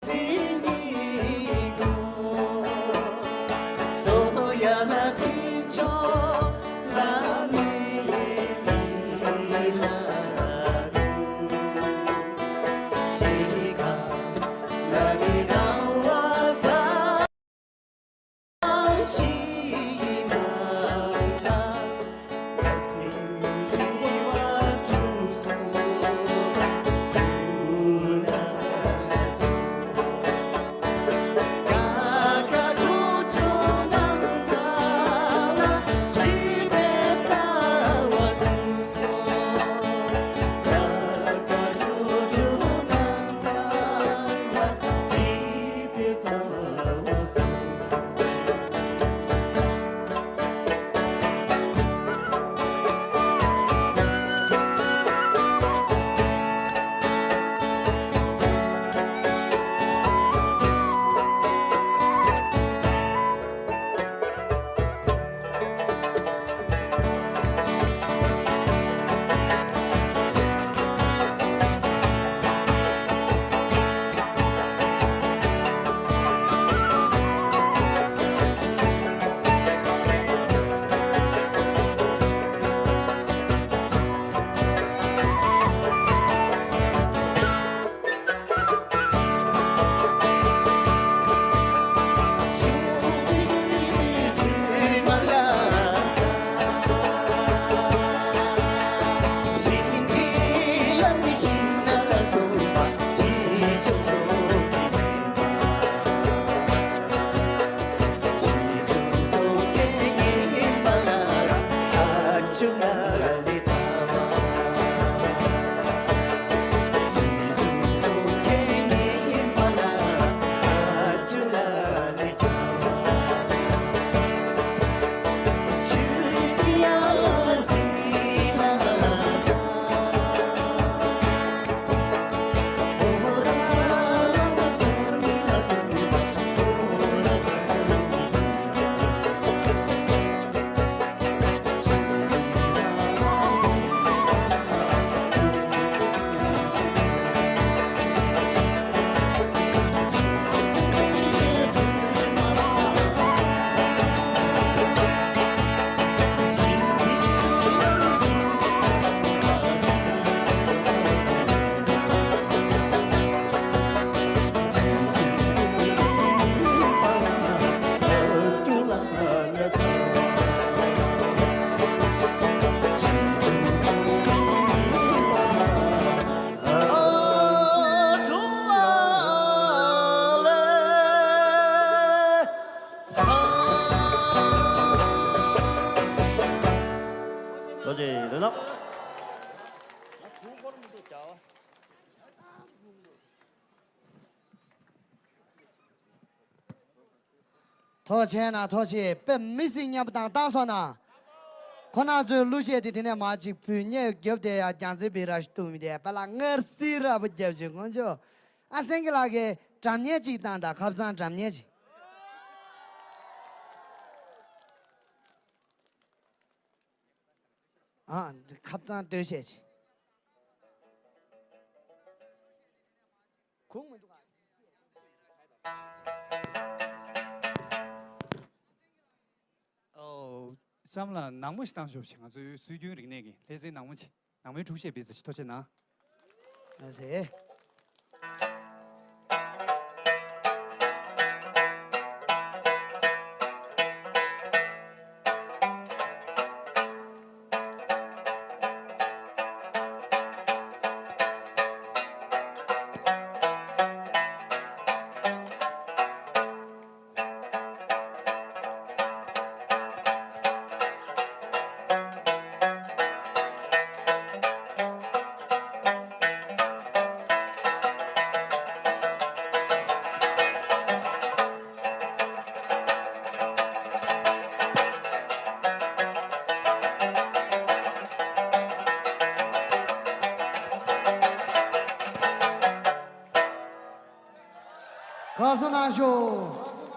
ཐུགས་རྗེ་གནང་། ཐུགས་རྗེ་ཆེ། དཔེ་མི་སྲིད་སྙན་པོ་བཏང་བཏང་སོང་ན། ཁོ་ན་ཚོའི་གླུ་གཞས་དེ་དེ་ནས་མར་ཅིག་ཕུལ། སྙན་རྒྱབ་དེ་ཡང་རྒྱལ་མཚན་བི་ར་ཤི་གཏུག་མི་དེ་དཔེ་ལ་ངར་སི་ར་བུ་རྒྱབ་ཅིག་ཁོང་ཚོ། ཨ་སེང་གེ་ལགས་ཀྱིས་སྒྲ་སྙན་ཅིག་བཏང་དང་། ཁ་སང་སྒྲ་སྙན་ཅིག་ཨ་ཁ་སང་ལྟོས་བཤད་ཅིག་ཁུངས་མི་འདུག་ཨ། ཨོ། བསམ་ལ་ནག་མོ་ཞིག་བཏང་ཆོག་ཞིག་ང་ཚོའི་སྲོལ་རྒྱུན་རིག་གནས་ཀྱི་ལྷ་སའི་ནག་མོ་ཆེ། ནང་མའི་འཁྲུག་བཤད་སྤེལ་ཟེར་ཞིག་ཐོ་ཆེ་ན། ཨ་ཟེ། ག་སོ་ན་ཤོ།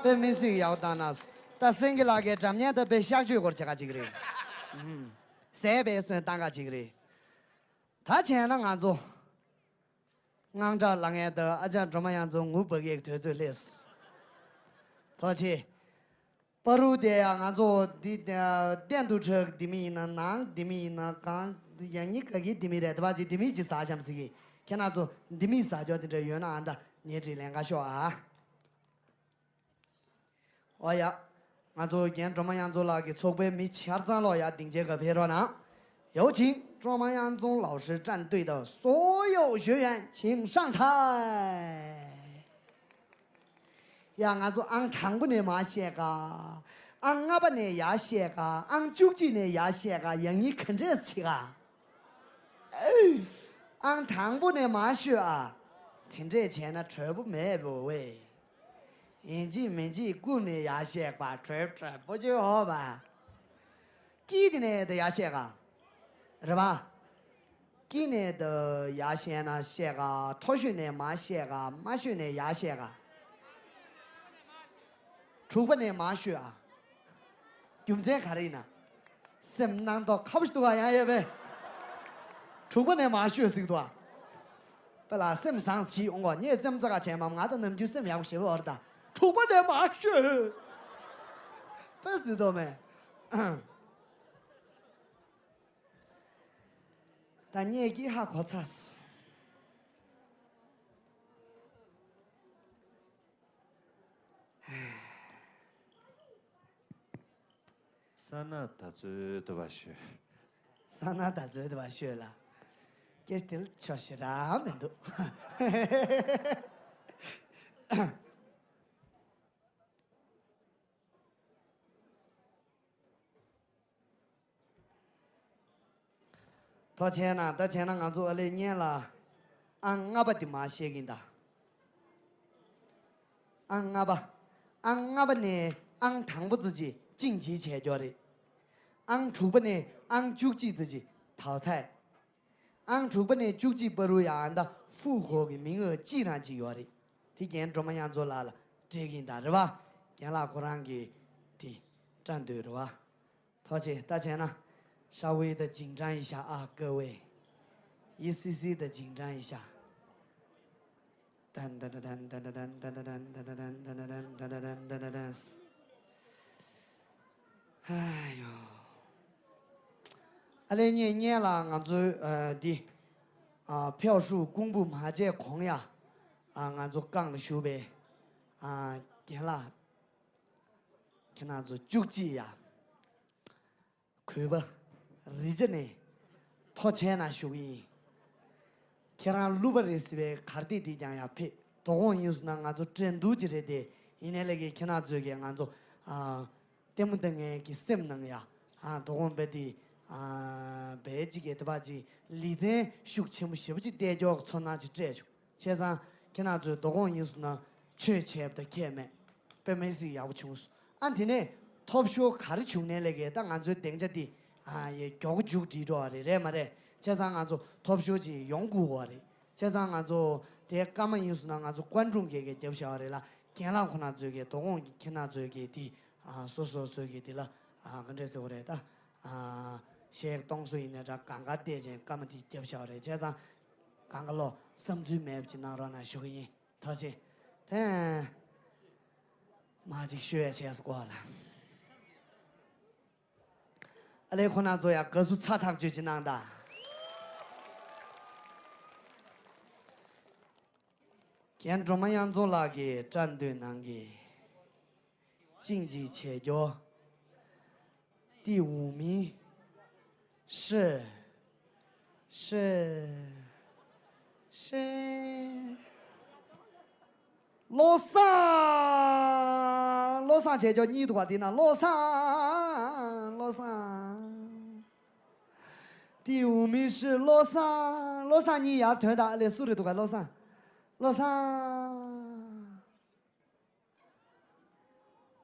དཔེ་མི་སྲིད་ཡག་བཏང་ན། ད་སེང་གེ་ལགས་ཀྱི་སྒྲ་སྙན་ད་དཔེ་གཤག་བཅོས་སྐོར་བྱེད་ག་ཅིག་རེད། ཟས་པའི་སོན་བཏང་ག་ཅིག་རེད། ད་བྱས་ན་ང་ཚོ། དངངས་སྐྲག་ལངས་ཡས་ད་ཨ་ཅག་སྒྲོལ་མ་དབྱངས་མཚོ་ངུ་འབག་གི་དུས་ཚོད་སླེབས་སོང་། ཐུགས་རྗེ་ཆེ། པ་རུ་དེ་ཡང་ང་ཚོ་འདི་སྟེང་དུ་ཁྲག་ལྡེ་མིག་ཡིན་ན། ནང་ལྡེ་མིག་ཡིན་ན། གང་ཡང་ཉིད་ག་གི་ལྡེ་མིག་རེད། དེ་བ་ཅིག་ལྡེ་མིག་ཅིག་ཟ་བྱམས་ཟེར་གི། ཁྱེད་རང་ཚོ་ལྡེ་མིག་ཟ་རྒྱུ་དེ་འདྲ་ཡོད་ན་ཨ་ད་ཉེ་དྲིས་ལེན་ག་ཤོག་ཨ། ཨོ་ཡ། ང་ཚོ་རྒན་སྒྲོལ་མ་དབྱངས་མཚོ་ལགས་ཀྱི་ཚོགས་པའི་མི་ཆ་ཚང་ལོ་ཡ་སྡིངས་ཆའི་སྐབས་ཕེབས་རོགས་གནང་། 有请 སྒྲོལ་མ་དབྱངས་མཚོ་老师站队的所有学员，请上台。 ཡ་ང་ཚོ་ཨང་དང་པོ་ནས་མར་བཤད་ག། ཨང་ལྔ་པ་ནས་ཡར་བཤད་ག། ཨང་བཅུ་གཅིག་ནས་ཡར་བཤད་ག། ཡང་སྙིང་ག་འདྲས་བྱེད་ག། ཨང་དང་པོ་ནས་མར་ཤོད་ཨ། དེ་འདྲས་བྱས་ན་གྲོད་པོ་མེད་པོ་ཝེ། ཡིན་གཅིག་མིན་གཅིག་ཀུན་ནས་ཡར་བཤད་པ་གྲོད་གྲོད་པོ་ཅི་ཧོ་བ། དཀྱིལ་དེ་ནས་དེ་ཡར་བཤད་ག། རེད་པ། དཀྱིལ་ནས་དེ་ཡར་བཤད་ན་བཤད་ག། མཐོ་ཤོས་ནས་མར་བཤད་ག། དམའ་ཤོས་ནས་ཡར་བཤད་ག། དྲུག་པ་ནས་མར་ཤོད་ཨ། རྒྱུ་མཚན་ག་རེ་ཡིན་ན། སེམས་སྣང་དོགས་ཁ་བོ་ཞིག་འདུག་ག། ཡང་ཡོད་པས། དྲུག་པ་ནས་མར་ཤོད་ཟིག་འདུག་ག། པ་ལ་སེམས་བཟང་ཞིག་འོང་གོ། ངས་སེམས་ཙག་ག་བྱས་མ། ང་ད་ནམ་རྒྱུན་སེམས་ཡག་པོ་ཞེ་པོ་བར་ད། དྲུག་པ་ནས་མར་ཤོད། པ་ཟིག་འདུག་མེད། ད་ངས་ཀྱིས་ཧ་གོ་ཚར་སོང་། ས་ན་ད་ཚོད་དུ་བ་ཤོད། ས་ན་ད་ཚོད་དུ་བ་ཤོད་ལ། སྐད་དེ་ལ་ཆོ་ཞེ་དྲག་མི་འདུག། ཐུགས་རྗེ་གནང་། ད་བྱས་ན་ང་ཚོ་ཨ་ལས་སྙན་ལ་ཨང་ལྔ་པ་དེ་མར་བཤད་ཀྱིན་གདའ། ཨང་ལྔ་པ། ཨང་ལྔ་པ་ནས་ཨང་དང་པོ་ཙི་ཅིག་ཅིང་ཅིའི་བྱས་ཀྱོག་རེད། ཨང་དྲུག་པ་ནས་ཨང་བཅུ་གཅིག་ཙི་ཅིག་ཐའོ་ཐའི། ཨང་དྲུག་པ་ནས་བཅུ་གཅིག་བར་དུ་ཡང་ད་ཧྥུ་ཧོ་གི་མིང་ངོ་གཅིག་རང་གཅིག་ཡོད་རེད། དེ་རྒན་སྒྲོལ་མ་དབྱངས་མཚོ་ལགས་ལ་སྤྲད་ཀྱིན་གདའ་རེད་བ། རྒན་ལགས་ཁོ་རང་གིས་དེ་སྐྲ་འདོད་རེད་བ། ཐུགས་རྗེ་ཆེ། ད་བྱས་ན། 稍微的紧张一下啊，各位。一丝丝的紧张一下。 ཨ་ལས་ངས་སྙན་ལ་ང་ཚོའི་ཨ་འདི་ཨ་ཕྱོགས་ཧྲུའུ་ཀོང་པོ་མ་བྱས་གོང་ཡ། ཨ་ང་ཚོ་རྐང་ལ་བཞུགས་པའི་ཨ་རྒན་ལགས། ཁྱེད་རང་ཚོ་བཅུ་གཅིག་ཡ། གུས་པ། རི་རྒྱ་ནས་ཐུགས་རྗེ་གནང་ཞུ་གི་ཡིན། ཁྱེད་རང་གླུ་པ་རེད་ཟེར་བའི་གར་སྟེགས་འདི་ཀྱང་ཡར་ཕེབས། དོ་དགོང་ཡིན་སོང་ན་ང་ཚོ་འགྲན་བསྡུར་ཅིག་རེད་དེ། ཡིན་ནའི་ལས་ཀྱི་ཁྱེད་རང་ཚོས་ཀྱི་ང་ཚོ་ཨ་ལྟད་མོ་ལྟ་མཁན་གྱི་སེམས་ནང་ཡ། ཨ་དོ་དགོང་དཔེ་དེ་ ཨ་བས་ཅིག་གི་དེ་བ་ཅིག་ལེ་ཚན་ཤུགས་ཆེན་པོ་ཞེ་པོ་ཅིག་བལྟས་ཀྱོག་ཚོར་སྣང་ཅིག་སྤྲད་བྱུང་། བྱས་ཙང་ཁྱེད་རང་ཚོའི་དོ་དགོང་ཡིན་སོང་ན་ཆོས་བྱས་པ་དང་ཁྱད་མེད། དཔེ་མི་སྲིད་ཡག་པོ་བྱུང་སོང་། ཨ་དེ་ནས་ཐོབ་ཤོར་ག་རེ་བྱུང་ནའི་ལས་ཀའི་ད་ང་ཚོའི་སྡིངས་ཆ་འདི་ཨ་ཡེ་མགྱོགས་པོ་མཇུག་སྒྲིལ་འགྲོ་བ་རེད། རེད་མ་རེད། བྱས་ཙང་ང་ཚོ་ཐོབ་ཤོར་ཅིག་ཡོང་དགོས་པ་རེད། བྱས་ཙང་ང་ཚོ་དེ་སྐར་མ་ཡིན་སོང་ན་ང་ཚོ་ཀོན་ཀྲུང་གི་གི་རྒྱབ་བཞག་པ་རེད་ལ། རྒན་ལགས་ཁོ་ན་ཚོས་གི་དོ་དགོང་གི་ཁྱེད་རང་ཚོས་གི་དེ་ཨ་སོ་སོ་སོས་གི་དེ་ལ་ཨ་ག་འདྲས་ཟེར་བ་རེད་ད། ཨ་གཞས་གཏོང་སྲོལ་ཡིན་ན་འདྲ་གང་ག་བལྟས་ཅན་སྐར་མ་དེ་རྒྱབ་བཞག་པ་རེད། བྱས་ཙང་གང་ག་ལོ་བསམ་ཚུལ་མེད་པ་ཅིག་གནང་རོགས་གནང་ཞུ་གི་ཡིན། ཐུགས་རྗེ་ཆེ། དེ་མ་ཅིག་ཤོད་ཡ་བྱས་སོ་གོ་ལ། ཨ་ལས་ཁོ་ན་ཚོ་ཡང་དགའ་བསུ་ཚ་ཐག་ཆོད་ཅིག་གནང་དང་། རྒན་སྒྲོལ་མ་དབྱངས་འཛོམས་ལགས་ཀྱིས་སྒྲ་འདོན་གནང་གི། ཅིང་ཅིག་བྱས་ཀྱོ། ཏི་འུ་མི། ཧྲི། ཧྲི། ཧྲི། བློ་བཟང་། བློ་བཟང་བྱས་ཀྱོ་གཉིས་འདུག་པ། འདི་ན་བློ་བཟང་། བློ་བཟང་། ཏི་འུ་མི་ཧྲི་བློ་བཟང་། བློ་བཟང་གཉིས་ཡར་ཐོན་དང་། ཨ་ལས་སུ་རེད་འདུག་ག། བློ་བཟང་། བློ་བཟང་།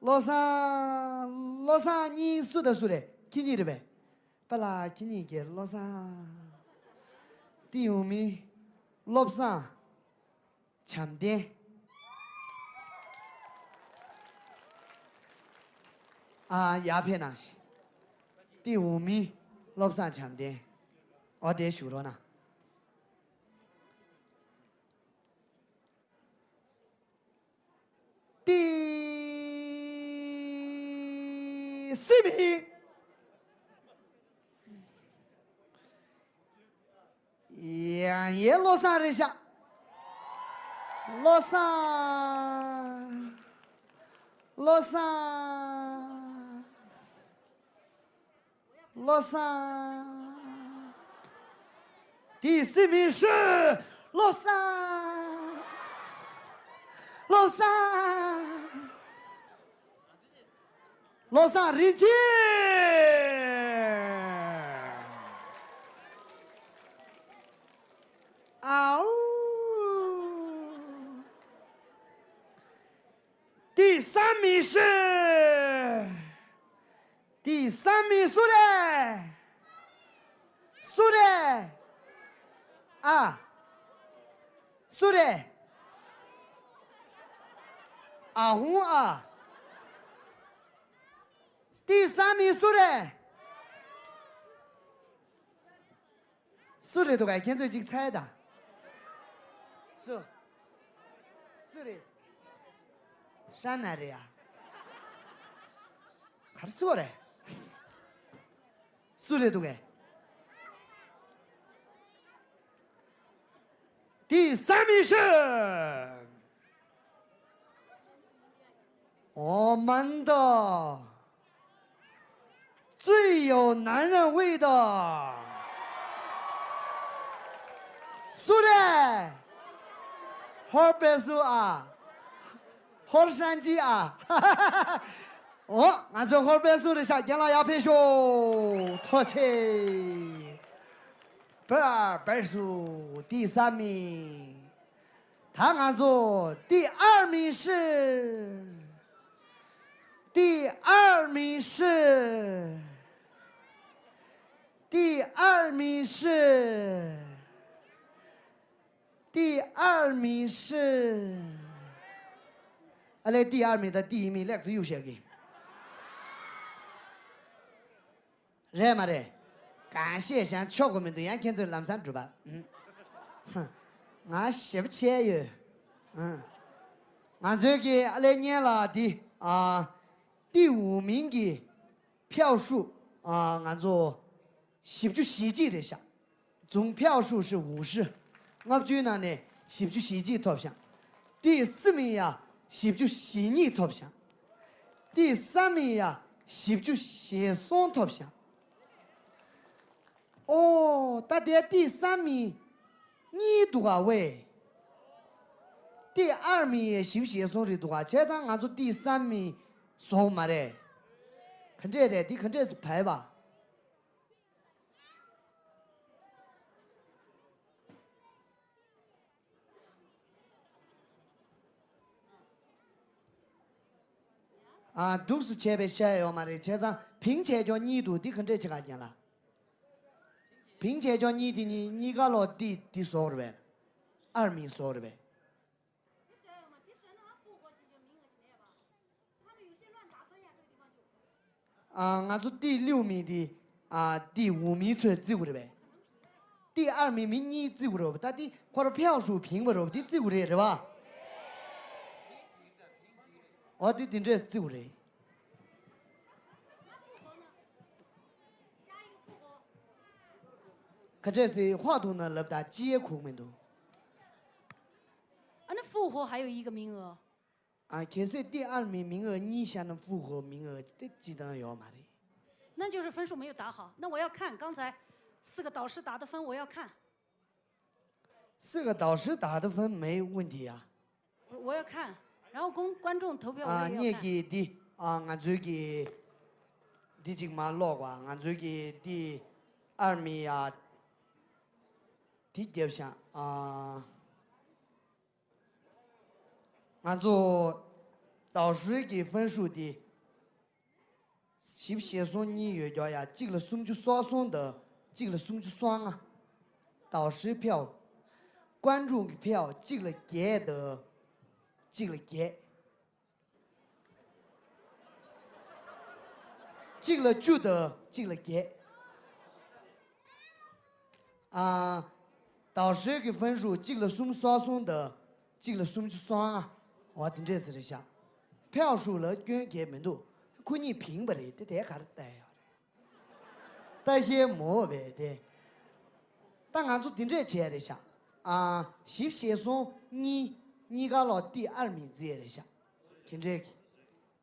བློ་བཟང་། བློ་བཟང་གཉིས་སུ་དང་སུ་རེད། ཁྱེད་གཉིས་རེད་པས། པ་ལགས་ཁྱེད་གཉིས་ཀྱི་བློ་བཟང་། ཏི་འུ་མི། བློ་བཟང་། བྱམས་ལྡན། ཨ་ཡར་ཕེབས་གནང་ཞིག། ཏི་འུ་མི། བློ་བཟང་། བྱམས་ལྡན། འོ་དེ་བཞུགས་རོགས་གནང་། ཏི་སི་མི། ཡང་ཡེ་བློ་བཟང་རེད་ཤག། བློ་བཟང་། བློ་བཟང་། བློ་བཟང་། ཏི་སི་མི་ཧྲི། བློ་བཟང་། བློ་བཟང་། བློ་བཟང་རིན་ཆེན། ཨའུ། ཏི་སི་མི་ཧྲི། ཏི་སི་མི་སུ་རེད། སུ་རེད། ཨ། སུ་རེད། ཨ་ཧུང་ཨ། ཏི་སི་མི་སུ་རེད། སུ་རེད་འདུག་ག། ཁྱེད་ཚོས་ཅིག་འཚལ་དང་། སུ། སུ་རེད། ཧྲ་ན་རེད་ཡ། གར་སུ་རེད། སུ་རེད་འདུག་ག། ཏི་སི་མི་ཧྲི། 我们的最有男人味的苏芮。 ཧོར་པན་སུ་ཨ། ཧོར་ཧྲན་ཅི་ཨ། འོ་ང་ཚོའི་ཧོར་པན་སུ་རེད་ཤག། རྒན་ལགས་ཡར་ཕེབས་ཤོག། ཐུགས་རྗེ་ཆེ། 贝尔白鼠第三名。 ད་ང་ཚོ་第二名是，第二名是，第二名是，第二名是。 ཨ་ལས་第二名དང་第一名ལེགས་སོ་གཡུག་བཞག་གི། རེད་མ་རེད། གང་བཤད་ཀྱང་ཆོག་གི་མི་འདུག། ཡང་ཁྱེད་ཚོས་ལམ་སང་སྒྲུབ་པ། ཨུམ། ང་ཞེ་པོ་བྱས་ཡོད། ཨུམ། ང་ཚོའི་གི་ཨ་ལས་སྔོན་ལ་འདི་ཨ། ཏི་འུ་མིང་གི་ཕྱག་ཤུགས་ཨ་ང་ཚོ་བཞི་བཅུ་ཞེ་གཅིག་རེད་ཤག། 总票数是五十。 ལྔ་བཅུའི་ནང་ནས་བཞི་བཅུ་ཞེ་གཅིག་ཐོབ་ཤག། 第四名ཡ་བཞི་བཅུ་ཞེ་གཉིས་ཐོབ་ཤག། 第三名ཡ་བཞི་བཅུ་ཞེ་གསུམ་ཐོབ་ཤག། ཨོ། ད་དེ་第三名གཉིས་འདུག་ག་ཝེ། 第二名ཡ་བཞི་བཅུ་ཞེ་གསུམ་རེད་འདུག་ག། བྱས་ཙང་ང་ཚོ་第三名བཟོ་མ་རེད། ག་འདྲས་རེད། འདི་ག་འདྲས་སུ་བས་པ། ཨ། འདུག་སུ་བྱས་པའི་ཤ་ཡོད་མ་རེད། བྱས་ཙང་བིང་བྱས་ཀྱང་གཉིས་འདུག་འདི་ག་འདྲས་བྱེད་ག་རྒན་ལགས། བིང་བྱས་ཀྱང་གཉིས་དེ་གཉིས་གཉིས་ཀ་ལོག་ཏི་ཏི་བཟོ་རེད་པས། ཨར་མི་བཟོ་རེད་པས། ཨ། ང་ཚོ་ཏི་ལིའུ་མི་དེ། ཨ། ཏི་ཝུ་མི་ཚོས་བརྩི་དགོས་རེད་པས། ཏི་ཨར་མི་མི་གཉིས་བརྩི་དགོས་རེད་པ། ད་ཏི་ཁོ་ར་ཕེའོ་ཧྲུའུ་བིང་བ་རེད་པ། དེ་བརྩི་དགོས་རེད། རེད་པ། འོ་དེ་དེ་འདྲས་བརྩི་དགོས་རེད། ག་འདྲས་སེ་ཧོ་དུ་ན་ལབ་ད་ཅི་ཡེ་ཁུག་མི་འདུག་ཨ་ནི་ཧྥུ་ཧོ་ཧ་ཡོ་ཡི་གི་མིང་ཨོ། ཨ། གལ་སྲིད་ཏི་ཨར་མི་མིང་ཨོ་གཉིས་བཞག་ན་ཧྥུ་ཧོ་མིང་ཨོ་དེ་སྤྱི་བཏང་ཡོད་མ་རེད། 那就是分数没有打好。那我要看刚才四个导师打的分，我要看。四个导师打的分没问题啊。我要看，然后公观众投票我 ཨ། 也要 ངེད 看。 ཀྱིས་འདི། ཨ། ང་ཚོའི་གི་འདི་གཅིག་མ་ཀློག་པ། ང་ཚོའི་གི་འདི་ཨར་མི་ཡ་འདི་རྒྱབ་ཤག་ཨ། ང་ཚོ་导师གི་分数དེ་བཞི་བཅུ་ཞེ་གསུམ་གཉིས་ཡོད་ཀྱང་ཡ། གཅིག་ལ་སུམ་ཅུ་སོ་གསུམ་དང་གཅིག་ལ་སུམ་ཅུ་སོ་ལྔ། 导师票། 观众གི་票། གཅིག་ལ་བརྒྱད་དང་གཅིག་ལ་བརྒྱད། གཅིག་ལ་བཅུ་དང་གཅིག་ལ་བརྒྱད། ཨ། 导师གི་分数གཅིག་ལ་སུམ་ཅུ་སོ་གསུམ་དང་གཅིག་ལ་སུམ་ཅུ་སོ་ལྔ། འོ་དེ་འདྲས་ཟེར་ཤག་ཕེའོ་ཧྲུའུ་ལ་སྐྱོན་གང་ཡང་མི་འདུག་ཁོ་གཉིས་བིང་བ་རེད་དེ། དེ་ག་རེ་ལྟ་ཡོད་རེད། ལྟ་ཤེས་མོ་བས་དེ། ད་ང་ཚོ་དེ་འདྲས་བྱས་རེད་ཤག་ཨ། བཞི་བཅུ་ཞེ་གསུམ་གཉིས། གཉིས་ཀ་ལོག་ཏི་ཨར་མི་བརྩི་རེད་ཤག་དེ་འདྲས་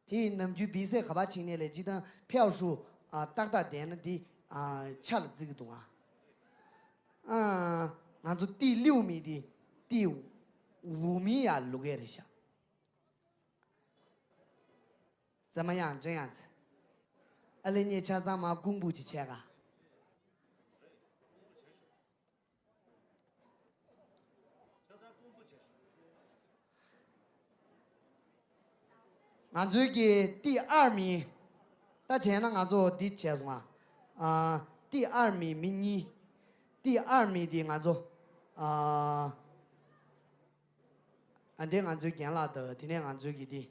ཀྱི། དེ་ནམ་རྒྱུན་བི་སེ་ག་པ་ཆིག་ནས་ལས་སྤྱི་བཏང་ཕེའོ་ཧྲུའུ། ཨ། ཏག་ཏག་བསྡད་ན་དེ། ཨ། ཆ་ལ་བརྩི་གི་འདུག་ཨ། ཨ། ང་ཚོ་ཏི་ལིའུ་མི་དེ་ཏི་ཝུ་མི་ཡ་ལུག་ཡ་རེད་ཤག་ཙམ་མ་ཡང་འདྲེན་ཡང་ཚེ། ཨ་ལེ་ཉེ་ཆ་ཚང་མ་ཀུང་པུ་ཅི་ཆད་ག་ང་ཚོའི་གི་ཏི་ཨར་མི། ད་བྱས་ན་ང་ཚོ་འདི་བྱས་སོང་ཨ། ཨ། ཏི་ཨར་མི་མི་གཉིས། ཏི་ཨར་མི་དེ་ང་ཚོ། ཨ། ཨ། འདི་ང་ཚོའི་རྒན་ལགས་དང་། དེ་ནས་ང་ཚོའི་གི་འདི།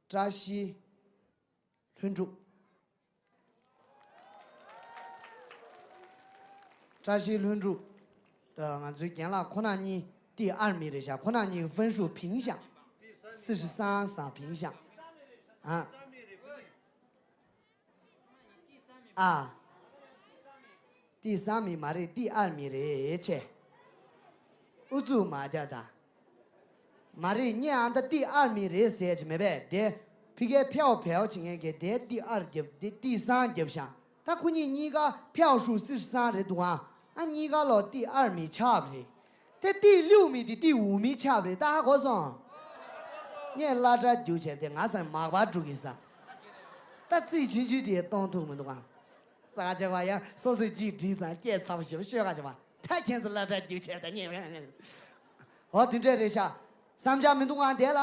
བཀྲ་ཤིས་ལྷུན་གྲུབ། བཀྲ་ཤིས་ལྷུན་གྲུབ་དང་ང་ཚོའི་རྒན་ལགས་ཁོ་རང་གཉིས་ཏི་ཨར་མི་རེད་ཤག་ཁོ་རང་གཉིས་ཀྱི་分数平下། 四十三 བྱས་平下། ཨ། ཨ། ཏི་ཨར་མི་མ་རེད། ཏི་ཨར་མི་རེད་ཆེ། ཨུ་ཚུགས་མ་རྒྱག་ད། མ་རེད། ངས་ཨ་ད་ཏི་ཨར་མི་རེད་ཟེར་གྱི་མེད་པས། དེ་ཕི་ཀའི་ཕེའོ་ཕེའོ་བྱེད་མཁན་གྱིས་དེ་ཏི་ཨར་རྒྱབ། དེ་ཏི་སང་རྒྱབ་ཤག་ད་ཁོ་གཉིས་གཉིས་ཀ་ཕེའོ་ཧྲུའུ་四十三 རེད་འདུག་ཨ། ཨ། གཉིས་ཀ་ལོག་ཏི་ཨར་མི་ཆགས་པ་རེད། དེ་ཏི་ལིའུ་མི་དེ་ཏི་ཝུ་མི་ཆགས་པ་རེད། ད་ཧ་གོ་སོང་། ངས་སླ་བྲ་རྒྱུག་བྱས་ཏེ་ང་སང་མག་པ་འགྲོ་གི་ས། ད་རྩིས་ཆུང་ཆུང་དེ་གཏོང་ཐུབ་མི་འདུག་ཨ། ས་ཆ་བ་ཡང་སོ་སོའི་ཅིག་བྲིས་ཙང་སྐད་ཚ་པོ་ཞེ་པོ་ཤོད་ག་བྱེད་པ། ད་ཁྱེད་ཚོ་སླ་བྲ་རྒྱུག་བྱས་ད་ཉེ། འོ་དེ་འདྲས་རེད་ཤག་བསམ་འཆར་མི་འདུག་ཨང་དེ་ལ།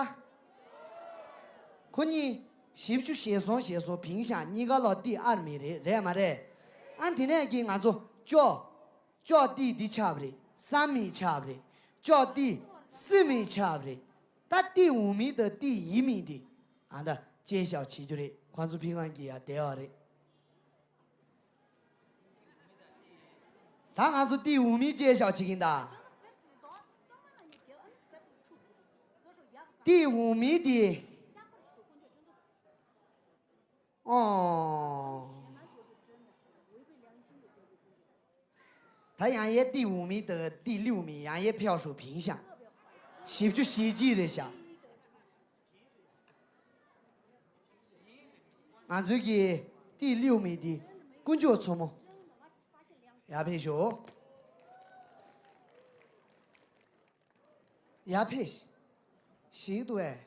ཁོ་གཉིས་བཞི་བཅུ་ཞེ་གསུམ་ཞེ་གསུམ་བིང་ཤག་གཉིས་ཀ་ལོག་ཏི་ཨར་མི་རེད། རེད་མ་རེད། ཨ། དེ་ནས་ཀྱི་ང་ཚོ་ཅོ། ཅོ་ཏི་འདི་ཆགས་པ་རེད། སང་མི་ཆགས་པ་རེད། ཅོ་ཏི་སི་མི་ཆགས་པ་རེད། ད་ཏི་ཝུ་མི་དང་ཏི་ཡི་མི་འདི། ཨ། ད་བཅད་བཞག་བྱེད་རྒྱུ་རེད། ཁོང་ཚོ་ཕི་ཁང་གི་ཡ་བསྡད་པ་རེད། ད་ང་ཚོ་ཏི་ཝུ་མི་བཅད་བཞག་བྱེད་ཀྱིན་གདའ། ཏི་ཝུ་མི་དེ། ཨོ། ད་ཡང་ཡེ་ཏི་ཝུ་མི་དང་ཏི་ལིའུ་མི་ཡང་ཡེ་ཕེའོ་ཧྲུའུ་བིང་ཤག་བཞི་བཅུ་ཞེ་གཅིག་རེད་ཤག་ང་ཚོའི་གི་ཏི་ལིའུ་མི་འདི་དཀོན་མཆོག་མཚོ་མོ། ཡར་ཕེབས་ཤོག་ཡར་ཕེབས། ཞིག་འདུག་ཨེ།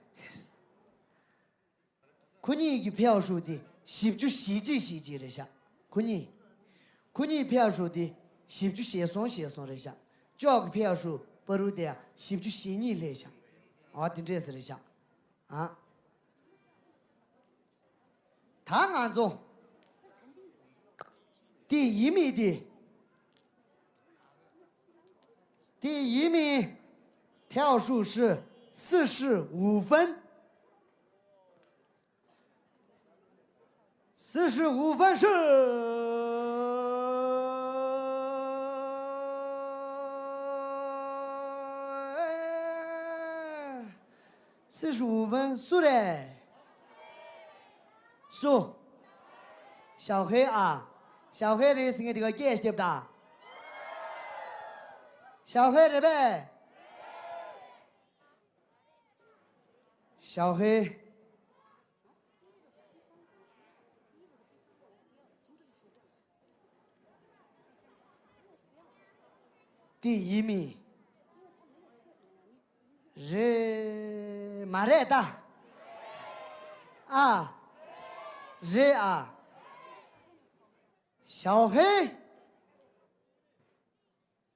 ཁོ་གཉིས་ཀྱི་ཕེའོ་ཧྲུའུ་འདི་བཞི་བཅུ་ཞེ་གཅིག་ཞེ་གཅིག་རེད་ཤག་ཁོ་གཉིས། ཁོ་གཉིས་ཕེའོ་ཧྲུའུ་འདི་བཞི་བཅུ་ཞེ་གསུམ་ཞེ་གསུམ་རེད་ཤག་ཅོག་གི་ཕེའོ་ཧྲུའུ་པ་རུ་དེ་ཡང་བཞི་བཅུ་ཞེ་གཉིས་སླེབས་ཤག་འོ་དེ་འདྲས་རེད་ཤག་ཨ། ད་ང་ཚོ་དེ་ཡིན་མིན་དེ། 第一名，跳树是四十五分。四十五分是四十五分，输嘞。输。小黑啊，小黑རེད་ཟེར་མཁན་དེ་ག་སྐད་ཞིག་རྒྱབ་དང་། 小黑རེད་པས། 小黑。 དེ་ཡིན་མིན། རེད་མ་རེད་ད། ཨ། རེད་ཨ། 小黑།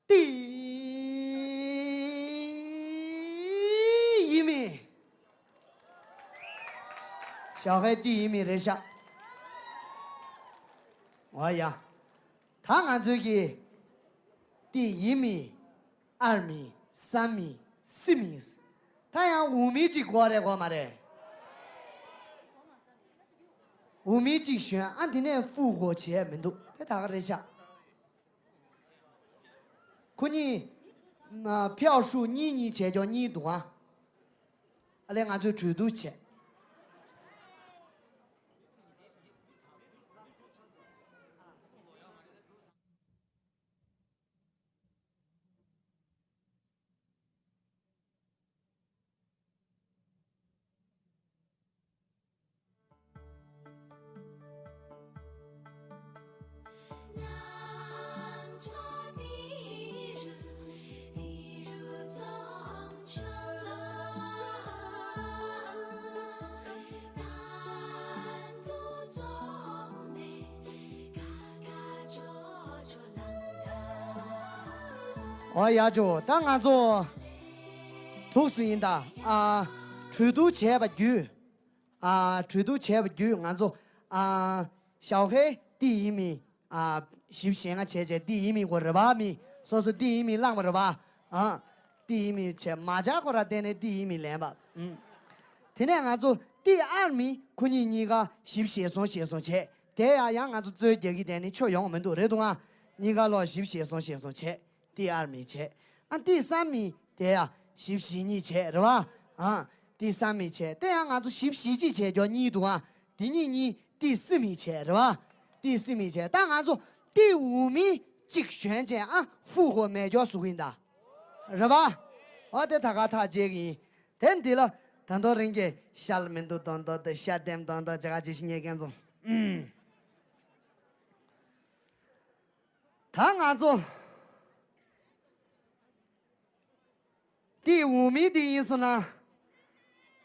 དེ་ཡིན་མིན། 小黑དེ་ཡིན་མིན་རེད་ཤག་འོ་ཡ། ད་ང་ཚོའི་གི་དེ་ཡིན་མིན། 二名、三名、四名། ད་ཡང་五名གཅིག་དགོས་རེད་དགོས་མ་རེད། 五名གཅིག་ཞོན་ཨ་དེ་ནས་ཧྥུ་ཧོ་བྱས་མི་འདུག་དེ་ད་ག་རེད་ཤག་ཁོ་གཉིས། ཨ། 票数གཉིས་གཉིས་བྱས་ཀྱང་གཉིས་འདུག་ཨ། ཨ་ལས་ང་ཚོས་གྲོས་བསྡུར་བྱས། ཨོ་ཡ་ཇོ། ད་ང་ཚོ་ཐུགས་སུ་ཡིན་ད། ཨ། གྲོས་བསྡུར་བྱས་པ་བརྒྱུད། ཨ། གྲོས་བསྡུར་བྱས་པ་བརྒྱུད་ང་ཚོ། ཨ། 小黑དེ་ཡིན་མིན། ཨ། བཞི་བཅུ་ཞེ་ལྔ་བྱས་བྱས་དེ་ཡིན་མིན་ཁོ་རེད་པ་མིན། སོ་སོ་དེ་ཡིན་མིན་བླངས་པ་རེད་པ། ཨ། དེ་ཡིན་མིན་བྱས་མ་བྱ་ཁོ་ར་བལྟས་ནས་དེ་ཡིན་མིན་ལན་པ། ཨུམ། དེ་ནས་ང་ཚོ་དེ་ཨར་མིན་ཁོ་གཉིས་གཉིས་ཀ་བཞི་བཅུ་ཞེ་གསུམ་ཞེ་གསུམ་བྱས། དེ་ཡང་ཡང་ང་ཚོ་རྩོད་རྒྱག་གི་བསྡད་ནས་ཆོ་ཡོང་མི་འདུག་རེད་འདུག་ཨ། གཉིས་ཀ་ལོ་བཞི་བཅུ་ཞེ་གསུམ་ཞེ་གསུམ་བྱས། དེ་ཨར་མིན་བྱས། ཨ། དེ་སམ་མིན་དེ་ཡང་བཞི་བཅུ་ཞེ་གཉིས་བྱས་རེད་པ། ཨ། དེ་སམ་མིན་བྱས། དེ་ཡང་ང་ཚོ་བཞི་བཅུ་ཞེ་གཅིག་བྱས་ཀྱང་གཉིས་འདུག་ཨ། དེ་གཉིས་གཉིས་དེ་སི་མིན་བྱས་རེད་པ། དེ་སི་མིན་བྱས། ད་ང་ཚོ་དེ་འུ་མིན་གཅིག་ཞོན་བྱས། ཨ། ཧྥུ་ཧོ་མེ་སྒྱོགས་ཟུག་ཡིན་ད། རེད་པ། ཨོ་དེ་ད་ག་ཐག་བཅད་གི་ཡིན། དེ་འདི་ལ་ད་དོ་རིང་གི་ཤལ་མི་འདུག་དོན་དོ་དེ་ཤ་དེམ་དོན་དོ་ཇ་ག་ཅི་ཞིག་ཉེ་ཀན་ཚོ། ཨུམ། ད་ང་ཚོ་དེ་འུ་མིན་དེ་ཡིན་སོང་ན་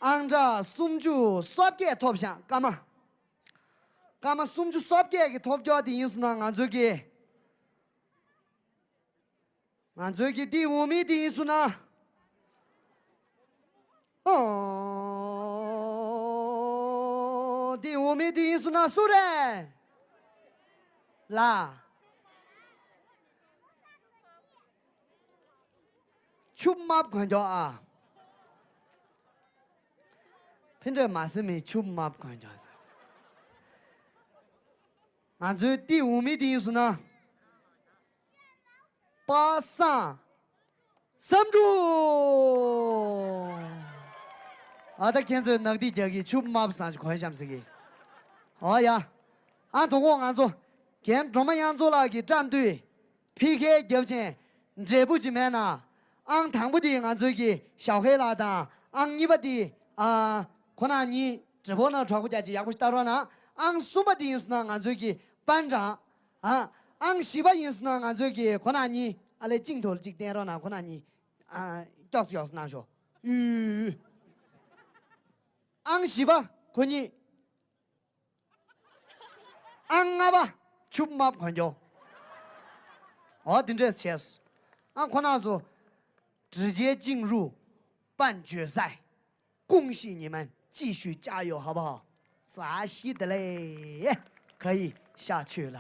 ཨང་གྲངས་སུམ་ཅུ་སོ་བརྒྱད་ཐོབ་ཤག་སྐར་མ། སྐར་མ་སུམ་ཅུ་སོ་བརྒྱད་ཀྱི་ཐོབ་སྐྱོ་དེ་ཡིན་སོང་ན་ང་ཚོའི་གི། ང་ཚོའི་གི་དེ་འུ་མིན་དེ་ཡིན་སོང་ན། ཨོ། དེ་འུ་མིན་དེ་ཡིན་སོང་ན་སུ་རེད། ལ། ཆུ་དམར་གོན་རྒྱུ་ཨ། ཕན་འབྲས་མ་ཟིན་མི་ཆུ་དམར་གོན་རྒྱུ། ང་ཚོའི་དེ་འུ་མིན་དེ་ཡིན་སོང་ན། པ་སངས། བསམ་འགྲུབ། ཨ་ད་ཁྱེད་ཚོས་ནག་ཐིག་རྒྱག་གི་ཆུ་དམར་པོ་སངས་ཀྱི་གོན་ཤམ་ཟེར་གི། ཨོ་ཡ། ཨ་དོ་དགོང་ང་ཚོ་རྒན་སྒྲོལ་མ་དབྱངས་མཚོ་ལགས་ཀྱི་བཀྲ་འདུས་ཕི་ཁེ་རྒྱབ་ཆེན་འབྲས་བུ་ཅི་མེད་ན། ཨང་དང་པོ་དེ་ང་ཚོའི་གི་ཞའོ་ཧེ་ལགས་དང་། ཨང་གཉིས་པ་དེ་ཨ་ཁོ་ན་གཉིས་དྲི་བོ་ན་གྲོགས་པོ་རྒྱ་ཆེ་ཡག་པོ་ཞིག་ལྟ་རོགས་གནང་། ཨང་གསུམ་པ་དེ་ཡིན་སོང་ན་ང་ཚོའི་གི་པན་ཀྲང་། ཨ། ཨང་བཞི་པ་ཡིན་སོང་ན་ང་ཚོའི་གི་ཁོ་ན་གཉིས་ཨ་ལས་གཅིག་ཐོག་གཅིག་བསྟན་རོགས་གནང་། ཁོ་ན་གཉིས་ཨ་མགྱོགས་སུ་མགྱོགས་སུ་གནང་ཤོག་ཨུ། ཨང་བཞི་པ་ཁོ་གཉིས། ཨང་ལྔ་པ་ཆུ་དམར་གོན་རྒྱུ། འོ་དེ་འདྲས་བྱས། ཨ་ཁོ་ན་ཚོ། 直接进入半决赛。 恭喜你们继续加油，好不好？ ས་གཞི་དེ་ལས་ཁ་ཡི་ཤ་ཆོས་ལ།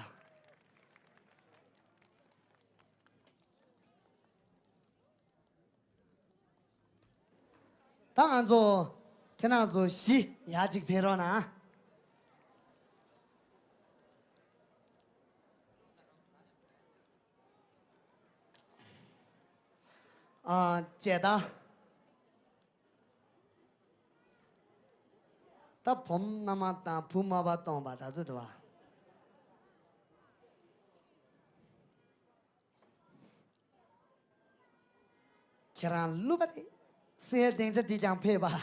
ད་ང་ཚོ་ཁྱེད་རང་ཚོ་གཞི་ཡར་ཅིག་ཕེབས་རོགས་གནང་ཨ། ཨ། ཅེ་ད། ད་བུམོ་མནའ་མ་བཏང་བུ་མ་པ་གཏོང་པ་ད་ཚོད་དུ་བ། ཁྱེད་རང་གླུ་པ་རེད། སའི་སྡིངས་ཆ་འདི་ཀྱང་ཕེབས་པ་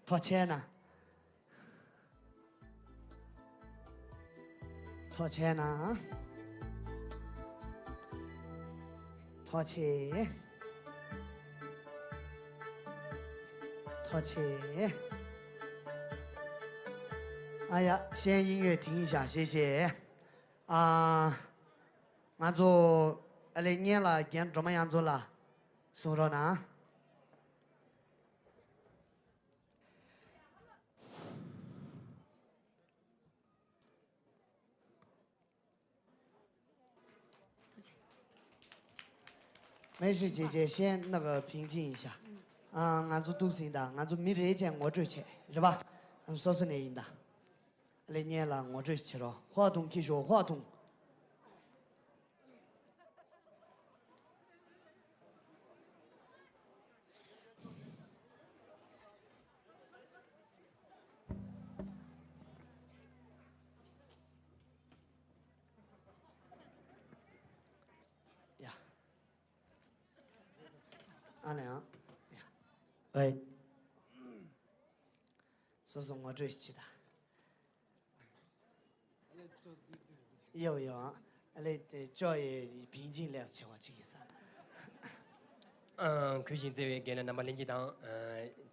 ཐུགས་རྗེ་གནང་། ཐུགས་རྗེ་གནང་། ཐུགས་རྗེ། ཐུགས་རྗེ། ཨ་ཡ། གཞན་དབྱིན་ཡོད་དེང་བཞག་ཞེས་ཞེས། ཨ། ང་ཚོ་ཨ་ལེ་གཉན་ལ་རྒན་སྒྲོལ་མ་དབྱངས་མཚོ་ལ་གསུང་རོགས་གནང་། མེ་ཤུ་ཇེ་ཇེ་ཤེན་ནག་ཕིང་ཅིན་ཤ། ཨ། ང་ཚོ་འདུག་ཟིན་ད་ང་ཚོ་མི་རེ་ཆེ་ངོ་སྤྲོད་བྱས་རེད་པ། སོ་སོ་ནས་ཡིན་ད། ལེ་ཉེ་ལ་ངོ་སྤྲོད་བྱེད་རོགས། ཧོ་ཐུང་ཁྱི་ཤོ་ཧོ་ཐུང་། ཡ། ཨ་ནེ་ཨང་། ཡ། ཨེ། སོ་སོ་ངོ་སྤྲོད་བྱེད་ད། ཡོ་ཡོ། ཨ་ལེ་ཅོ་ཡེ་ཕིང་ཅིན་ལེགས་ཆེ་བ་ཅིག་ཡིན་ས། ཨང་། གུས་ཤིང་བརྩེ་བའི་རྒན་ལགས་རྣམ་པ་ལྷན་རྒྱས་དང་།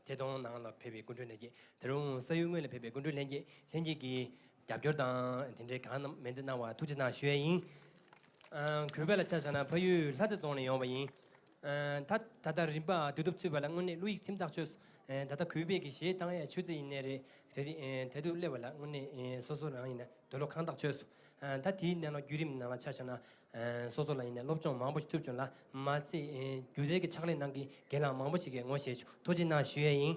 ཐད་གཏོང་ནང་ལ་ཕེབས་པའི་སྐུ་མགྲོན་ལྷན་རྒྱས། ད་རུང་ས་ཡུལ་དངོས་ལ་ཕེབས་པའི་སྐུ་མགྲོན་ལྷན་རྒྱས། ལྷན་རྒྱས་ཀྱིས་རྒྱབ་སྐྱོར་དང་དེ་འདྲའི་གང་མེད་ཚེ་གནང་བ་ཐུགས་རྗེ་གནང་ཞུ་ཡས་ཡིན། ཨང་། གུས་པ་ལ་ཆ་བཞག་ན་ཕ་ཡུལ་ལྷ་རྩེ་རྫོང་ནས་ཡོང་བ་ཡིན། ཨང་། ད་ད་ལྟ་རིམ་པ་དུས་སྟོབས་ཚུད་པ་ལ་དངོས་གནས་བློ་ཡིད་ཚིམ་ཐག་ཆོད་སོང་། ཨང་། ད་ལྟ་གུས་པས་ཀྱི་གཞས་བཏང་ཡས་ཆུ་ཚོད་ཡིན་ནའི་རེད། དེ་དེ་ཨང་དེ་དུས་སླེབས་པ་ལ་དངོས་གནས་ཨང་སོ་སོ་རང་ཡིན་ན་འདོད་བློ་ཁེངས་ཐག་ཆོད་སོང་། ཨང་། ད་དེའི་ནང་ལ་བརྒྱུད་རིམ་ནང་ལ་ཆ་བཞག་ན། ཨང་། སོ་སོ་ལ་ཡིན་ན་སློབ་སྦྱོང་མང་པོ་ཞིག་ཐུབ་བྱུང་ལ་མ་ཟད། ཨང་། སྒྱུ་རྩལ་གྱི་ཕྱག་ལས་གནང་མཁན་རྒན་ལགས་མང་པོ་ཞིག་གིས་ངོ་ཤེས་བྱུང་། ཐུགས་རྗེ་གནང་ཞུ་ཡས་ཡིན།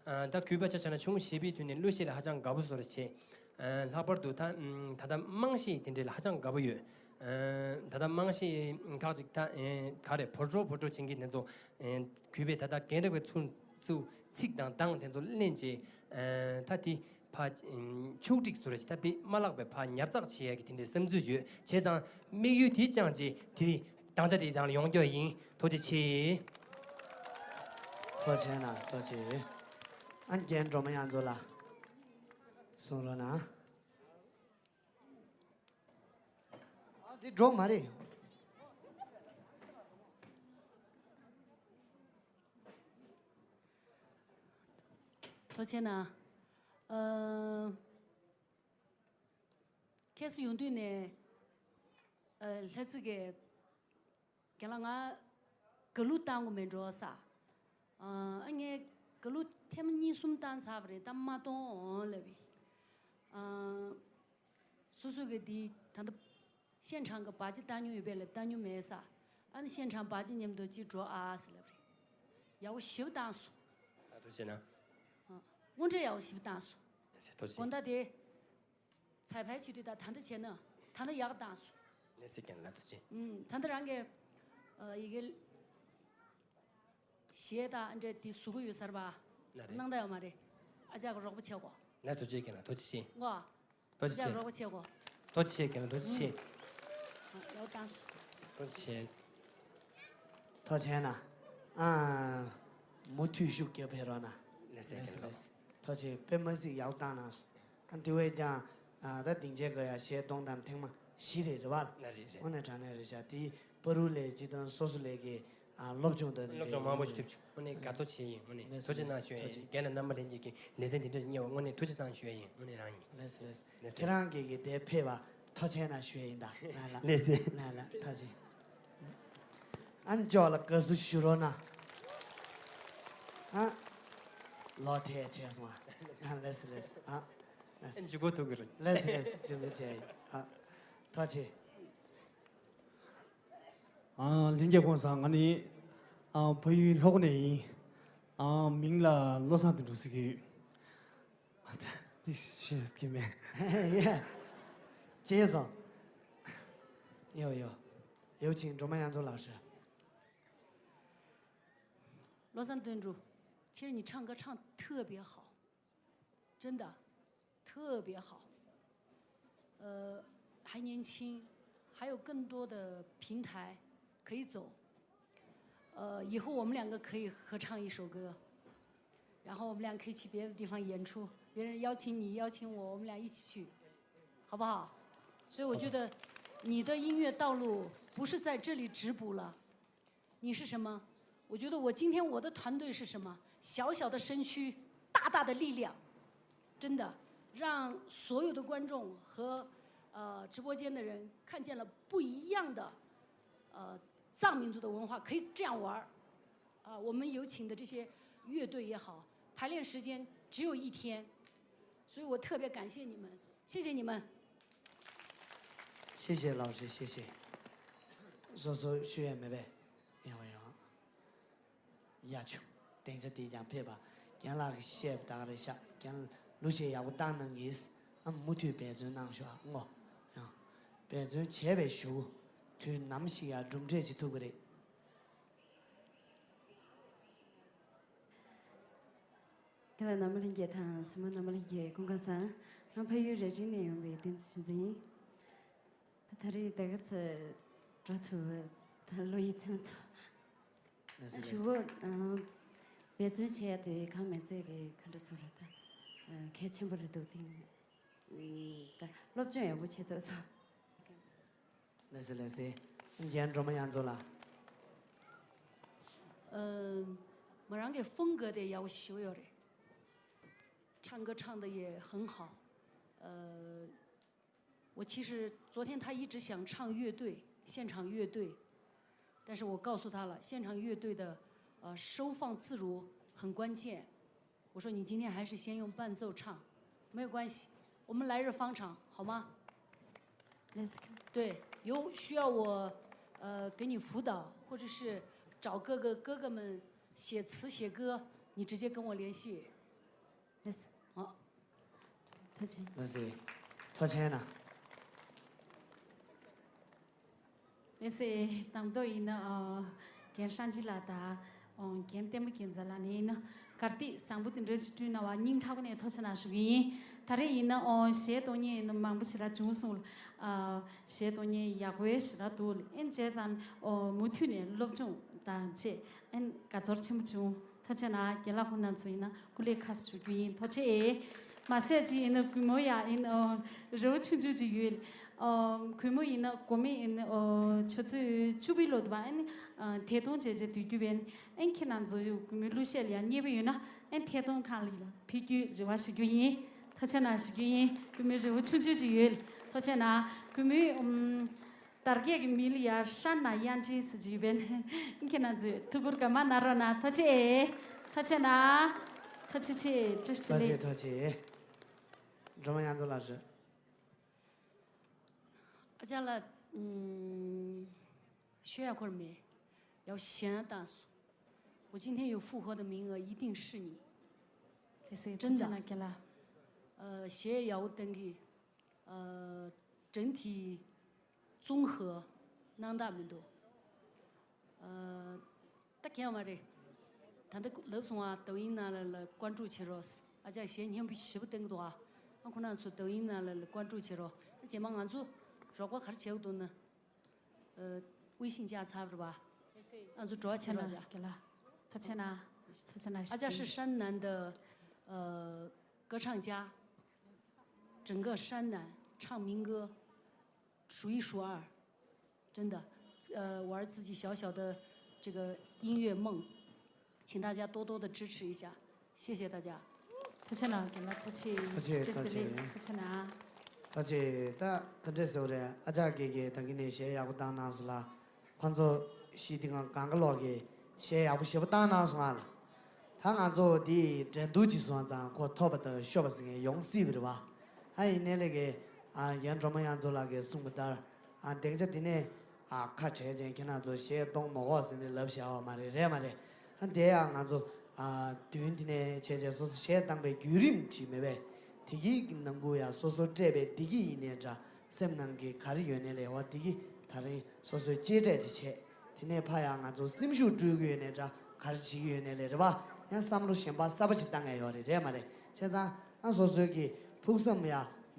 ཨང་། ད་གུས་པ་ཆ་བཞག་ན་ཆུང་ངུ་གཞས་པའི་དུས་ནས་གླུ་གཞས་ལ་ཧ་ཅང་དགའ་པོ་བཟོ་འདྲ་བྱས། ཨང་། ལྷག་པར་དུ་ད་ཨང་ད་ལྟ་དམངས་གཞས་དེ་འདྲ་ལ་ཧ་ཅང་དགའ་པོ་ཡོད། ཨང་། ད་ལྟ་དམངས་གཞས་ཁག་ཅིག་ད་ཨང་ག་རེ་བོད་རོལ་བོད་རོལ་བྱེད་མཁན་དེ་ཚོ། ཨང་། གུས་པས་ད་ལྟ་རྒན་རབས་ཀྱི་ཚུལ་ཚུལ་ཚིག་དང་གདངས་དེ་ཚོ་ལེན་བྱས། ཨང་། ད་དེ་ཕ་ཨང་ཕྱོགས་སྒྲིག་བཟོ་འདྲ་ཞིག་ད་དཔེ་མ་བརླག་པའི་ཕ་ཉར་ཚགས་བྱེད་ཡག་གི་དེ་འདྲའི་བསམ་ཚུལ་ཡོད། བྱས་ཙང་དམིགས་ཡུལ་དེ་བཅངས་བྱས་དེ་རིང་དམ་བཅའ་དེ་དང་ཡོང་རྒྱུ་ཡིན། ཐུགས་རྗེ་ཆེ། ཐུགས་རྗེ་གནང་། ཐུགས་རྗེ་ཆེ། ཨ། རྒན་སྒྲོལ་མ་དབྱངས་མཚོ་ལ་གསུང་རོགས་གནང་། ཨ། འདི་སྒྲོག་མ་རེད། ཐུགས་རྗེ་གནང་། ཨ། ཁ་སང་ཡོང་དུས་ནས། ཨ། ལྷ་རྩེ་གི་རྒན་ལགས་ང་དགའ་གླུ་བཏང་དགོས་མེད་འགྲོ་ས། ཨ། ཨ། ངས་དགའ་གླུ་ཐེངས་མ་གཉིས་གསུམ་བཏང་ཚར་བ་རེད། ད་མ་གཏོང་ལབ་པས། ཨ། སོ་སོ་གི་འདི་ད་ལྟ་གཤེན་ཁྲང་གི་བ་ཅི་བཏང་མྱོང་ཡོད་པས་ལབ། བཏང་མྱོང་མེད་ས། ཨ་ནི་གཤེན་ཁྲང་བ་ཅི་མཉམ་དུ་ཅིག་འགྲོ་ཨ་ཟེར་ལབ་རེད། ཡག་པོ་ཞེ་པོ་བཏང་སོང་། ད་ཐུགས་རྗེ་གནང་། ཨ། དངོས་འབྲེལ་ཡག་པོ་ཞེ་པོ་བཏང་སོང་། ཐུགས་རྗེ། དགོང་དག་དེ་ཚ་བའི་བྱེད་དུས་ད་ད་འདི་བྱས་ན་ད་འདི་ཡག་བཏང་སོང་། ལགས་སེ་རྒན་ལགས་ཐུགས་རྗེ། ཨུམ། ད་འདི་རང་གི་ཨ་ཡི་གེ་གཞས་དང་ཨ་འདྲ་དེ་བཟོ་གི་ཡོད་ས་རེད་པ། ལགས་རེད། གནང་ད་ཡོད་མ་རེད། ཨ་ཅག་གི་རོགས་པ་བྱེད་དགོས། ལགས་ཐུགས་རྗེ་རྒན་ལགས་ཐུགས་རྗེ་ཆེ། ངོ་། ཐུགས་རྗེ་ཆེ། ཨ་ཅག་རོགས་པ་བྱེད་དགོས། ཐུགས་རྗེ་ཆེ་རྒན་ལགས་ཐུགས་རྗེ་ཆེ། ཨུམ། ཡག་པོ་བཏང་སོང་། ཐུགས་རྗེ་ཆེ། ཐུགས་རྗེ་གནང་། ཨ། མུ་མཐུད་ཤུགས་རྒྱབ་ཕེབས་རོགས་གནང་། ལགས་སེ་རྒན་ལགས། ལགས་སེ། ཐུགས་རྗེ་ཆེ། དཔེ་མ་སྲིད་ཡག་པོ་བཏང་གནང་སོང་། ཨ། དེ་བས་ཀྱང་། ཨ། ད་སྡིངས་ཆའི་སྒང་ཡ་གཞས་གཏོང་སྟངས་ཐེངས་མ་བཞི་རེད། རེད་པ། ལགས་རེད་རེད། དངོས་གནས་དྲང་གནས་རེད་ཤག་དེ་བར་དུ་ལ་སྤྱིར་བཏང་སོ་སོ་ལས་ཀའི། ཨ། སློབ་སྦྱོང་དང་དེ་འདྲའི། སློབ་སྦྱོང་མང་པོ་ཞིག་ཐུབ་བྱུང་། དངོས་གནས་དགའ་ཚོར་ཆེ་ཡིན། དངོས་གནས། ལགས་སེ། ཐུགས་རྗེ་གནང་ཞུ་ཡ་ཡིན། ལགས་སེ། རྒན་ལགས་རྣམ་པ་ལྷན་རྒྱས་ཀྱིས་ལེ་ཚན་དེ་འདྲ་གཉེར་བ་དངོས་གནས་ཐུགས་རྗེ་གནང་ཞུ་ཡ་ཡིན། དངོས་གནས་རང་ཡིན། ལགས་སེ་ལགས་སེ། ལགས་སེ། ཁྱེད་རང་གིས་གི་དེ་ཕེབས་པ་ཐུགས་རྗེ་གནང་ཞུ་ཡ་ཡིན་ད། ལགས་ལགས། ལགས་སེ། ལགས་ལགས། ཐུགས་རྗེ་ཆེ། ཨ་ནི་ཅོག་ལ་དགའ་བསུ་ཞུ་རོགས་གནང་། ཨ། ལོ་དེ་བྱས་སོང་ཨ། ལགས་སེ་ལགས་སེ། ཨ། ལགས་སོ། འཇུག་སྒོ་ཐུག་གི་རེད། ལགས་སོ་ལགས་སོ། འཇུག་སྒོ་བྱས་ཡིན། ཨ། ཐུགས་རྗེ་ཆེ། ཨ། ལྷན་རྒྱས་སྐུ་ཁམས་བཟང་། ང་ནི། ཨ། ཕ་ཡུལ་ལྷོ་སྒོ་ནས་ཡིན། ཨ། མིང་ལ་བློ་བཟང་དོན་གྲུབ་ཟེར་གྱི་ཡོད། ཨ། ད་འདི་ཤེས་ཀྱི་མེད། ཡ། བྱས་སོང་། ཡོ་ཡོ། 有请 སྒྲོལ་མ་དབྱངས་མཚོ་ལགས་སོ། 罗桑顿主，其实你唱歌唱得特别好，真的特别好。呃，还年轻，还有更多的平台可以走。呃，以后我们两个可以合唱一首歌，然后我们俩可以去别的地方演出，别人邀请你，邀请我，我们俩一起去，好不好？所以我觉得你的音乐道路不是在这里止步了，你是什么？我觉得我今天我的团队是什么？小小的身躯，大大的力量，真的让所有的观众和呃直播间的人看见了不一样的呃藏民族的文化，可以这样玩儿。啊，我们有请的这些乐队也好，排练时间只有一天，所以我特别感谢你们，谢谢你们。谢谢老师，谢谢。སོ་སོ་ཤོད་ཡ་མེད་པས། ཡང་ཡང་། ཡ་ཆུང་། སྡིངས་ཆ་དེ་ཀྱང་ཕེབས་པ། རྒན་ལགས་ཀྱིས་བཤད་པ་ད་ག་རེ་ཤག་རྒན་ལགས་ལུགས་ཤེས་ཡག་པོ་བཏང་གནང་གིས། ཨ། མུ་མཐུད་འབད་བརྩོན་གནང་ཤོག་ཨ། ངོ་། ཡང་། འབད་བརྩོན་བྱས་པའི་གཞུག་གུ། དུས་ནམ་ཞིག་ཡང་གྲུབ་འབྲས་ཅིག་ཐོབ་ཀྱི་རེད། རྒན་ལགས་རྣམ་པ་ལྷན་རྒྱས་དང་གཟིགས་མོ་རྣམ་པ་ལྷན་རྒྱས་སྐུ་ཁམས་བཟང་། ང་ཕ་ཡུལ་རྭ་སྒྲེང་ནས་ཡོང་བའི་བསྟན་འཛིན་ཆོས་འཛིན་ཡིན། ད་ད་རེས་ད་ག་ཚོད་འགྲོ་ཐུབ་ད་བློ་ཡིད་ཚིམ་སོང་། ལགས་སོ། ཞུ་བོ། ཨ། འབད་བརྩོན་བྱས་ཏེ་གང་མེད་ཚད་ཀྱི་ག་འདྲ་ཚོ་རེད་ད། ཨ། གལ་ཆེན་པོ་རེད་འདུག་དེ། ཨ། ད་སློབ་སྦྱོང་ཡག་པོ་བྱེད་ཐུབ་སོང་། ལགས་སོ་ལགས་སོ། རྒན་སྒྲོལ་མ་དབྱངས་མཚོ་ལགས། 嗯，མོ་རང་གི་风格དེ་ཡག་པོ་ཞེ་པོ་ཡོད་རེད། 唱歌唱得也很好。呃，我其实昨天他一直想唱乐队，现场乐队，但是我告诉他了，现场乐队的呃收放自如很关键。我说你今天还是先用伴奏唱，没有关系，我们来日方长，好吗？ Let's go。 对，有需要我呃给你辅导，或者是找各个哥哥们写词写歌，你直接跟我联系。 Let's go。 好。 ཐུགས་རྗེ་ཆེ། ལགས་སོ། ཐུགས་རྗེ་ཆེ་གནང་། ལགས་སོ། དང་ཐོག་ཡིན་ན། ཨ། རྒན་ཧྲང་ཅི་ལགས་དང་། ཨོ། རྒན་ལྟད་མོ་རྒྱལ་མཚན་ལགས་ནས་ཡིན་ན་གར་སྟེགས་བཟང་པོ་དེ་འདྲ་ཞིག་བསྐྲུན་གནང་བར་སྙིང་ཐག་པ་ནས་ཐུགས་རྗེ་གནང་ཞུ་གི་ཡིན། ད་རེས་ཡིན་ན། ཨོ། གཞས་གཏོང་མཁན་ཡིན་ན་མང་པོ་ཞེ་དྲག་བྱུང་སོང་། ཨ། གཞས་གཏོང་མཁན་ཡག་པོ་ཞེ་དྲག་འདུག་ཨེ་བྱས་ཙང་། ཨོ། མུ་མཐུད་ནས་སློབ་སྦྱོང་དང་བཅས་ཨེ་དགའ་ཚོར་ཆེན་པོ་བྱུང་། ཐུགས་རྗེ་ཆེ་གནང་། རྒན་ལགས་ཁོང་རྣམ་ཚོ་ཡིན་ན་སྐུ་ལས་ཁག་ཞུ་རྒྱུ་ཡིན། ཐུགས་རྗེ་ཆེ། མ་ཟད་ཅིག་ཡིན་ན་གུས་མོ་ཡ་ཡིན། ཨོ། རི་བོ་ཆུང་ཆུང་ཅིག་ཡོད། ཨོ། གུས་མོ་ཡིན་ན་གོ་མེད་ཡིན། ཨོ། ཆུ་ཚོད་བཅུ་པའི་ལོ་དུ་བ་ཨན། ཨ། ཐད་གཏོང་བྱས་བྱས་སྡོད་རྒྱུ་བས་ཨན། ཁྱེད་རྣམ་ཚོ་གུས་མོའི་གླུ་གཞས་ལ་ཡང་མཉེས་པོ་ཡོད་ན་ཨན། ཐད་གཏོང་ཁང་ལ་ཕེབས་རྒྱུའི་རེ་བ་ཞུ་རྒྱུ་ཡིན། ཐུགས་རྗེ་ཆེ་གནང་ཞུ་རྒྱུ་ཡིན། གུས་མོའི་རི་བོ་ཆུང་ཆུང་ཅིག་ཡོད། ཐུགས་རྗེ་ཆེ་གནང་། གུས་མོའི། ཨུམ། དར་རྒྱས་ཀྱི་མིང་ལ་ཡ་ཧྲན་ན་དབྱངས་ཅན་ཟེར་གྱི་ཡོད་པས། ཁྱེད་རྣམ་ཚོས་ཐུགས་ཁུར་ག་མ་གནང་རོགས་གནང་། ཐུགས་རྗེ་ཆེ། ཐུགས་རྗེ་ཆེ་གནང་། ཐུགས་རྗེ་ཆེ། བཀྲ་ཤིས་བདེ་ལེགས། ཐུགས་རྗེ་ཆེ། སྒྲོལ་མ་དབྱངས་མཚོ་ལགས་སོ། 阿佳了，嗯，学校里面要先打死。我今天有复活的名额，一定是你。 ལགས་སོ། 真的。 ཐུགས་རྗེ་ཆེ་གནང་རྒན་ལགས། 呃，学校等于 ཨ། 整体综合 སྣང་དག་མི་འདུག་ཨ། ད་གལ་མ་རེད། ད་ལྟ་ལབ་སོང་ཨ། 抖音 ནང་ལ་ལ་关注 བྱེད་རོགས། ཨ་ཅག་གཞས་སྙན་པོ་ཞེ་པོ་བཏང་གི་འདུག་ཨ། ཨ། ཁོ་རང་ཚོ་抖音 ནང་ལ་ལ་关注 བྱེད་རོགས། ཨ། རྗེས་མ་ང་ཚོ་རོགས་པ་ག་རེ་བྱེད་དགོས་འདུག་ན། ཨ། 微信加 ཚར་བ་རེད་པ། ང་ཚོ་འགྲོ་བ་བྱེད་རོགས་ཨ་ཅག་རྒན་ལགས། ཐུགས་རྗེ་ཆེ་གནང་། ཐུགས་རྗེ་ཆེ་གནང་། 阿佳是山南的呃歌唱家，整个山南唱民歌数一数二，真的，呃，玩自己小小的这个音乐梦，请大家多多的支持一下，谢谢大家。 ཐུགས་རྗེ་ཆེ་གནང་རྒན་ལགས། ཐུགས་རྗེ་ཆེ། ཐུགས་རྗེ་ཆེ། ཐུགས་རྗེ་ཆེ་གནང་། ཐུགས་རྗེ་ཆེ། ད་ག་འདྲས་ཟེར་བ་རེད། ཨ་ཅག་གི་གི་ད་གི་ནས་གཞས་ཡག་པོ་བཏང་གནང་སོང་ལ། ཁོང་ཚོ་ཤི་དེ་གང་གང་ག་ལོག་གི་གཞས་ཡག་པོ་ཞེ་པོ་བཏང་གནང་སོང་ཨ་ལ། ད་ང་ཚོ་དེ་འགྲན་བསྡུར་ཅིག་སོང་ཙང་ཁོ་ཐོབ་པ་དང་ཤོར་བ་ཟེར་མཁན་ཡོང་སྲིད་པ་རེད་བ། ཨ་ཡིན་ནའི་ལས་ཀའི་ཨ་རྒན་སྒྲོལ་མ་དབྱངས་མཚོ་ལགས་ཀྱིས་གསུངས་པ་ལྟར། ཨ་སྡིངས་ཆ་འདི་ནས་ཨ་ཁ་བྲལ་ཅན་ཁྱེད་རང་ཚོ་གཞས་གཏོང་མ་དགོས་ཟེར་ནས་ལབ་བཞག་པ་མ་རེད། རེད་མ་རེད། ཨ་དེ་ཡང་ང་ཚོ་ཨ་མདུན་འདི་ནས་བྱས་བྱས་སོ་སོ་གཞས་བཏང་པའི་བརྒྱུད་རིམ་ཅིག་མེད་པས། བདེ་སྐྱིད་ཀྱི་ནང་ཁུལ་ཡང་སོ་སོ་སྤྲད་པའི་བདེ་སྐྱིད་ཡིན་ནའི་འདྲ། སེམས་ནང་གི་ག་རེ་ཡོད་ནའི་ལས་བ་བདེ་སྐྱིད་ད་རིང་སོ་སོའི་གཅེས་སྤྲས་ཅིག་བྱས། དེ་ནས་ཕ་ཡང་ང་ཚོ་སེམས་ཤུགས་སྤྲོད་ཀྱི་ཡོད་ནའི་འདྲ། ག་རེ་བྱེད་ཀྱི་ཡོད་ནའི་ལས་རེད་བ། ཡང་བསམ་བློ་གཞན་པ་གསར་པ་ཞིག་བཏང་ཡ་ཡོད་རེད། རེད་མ་རེད། བྱས་ཙང་ཨ་སོ་སོའི་གི་ཕུགས་བསམ་ཡ་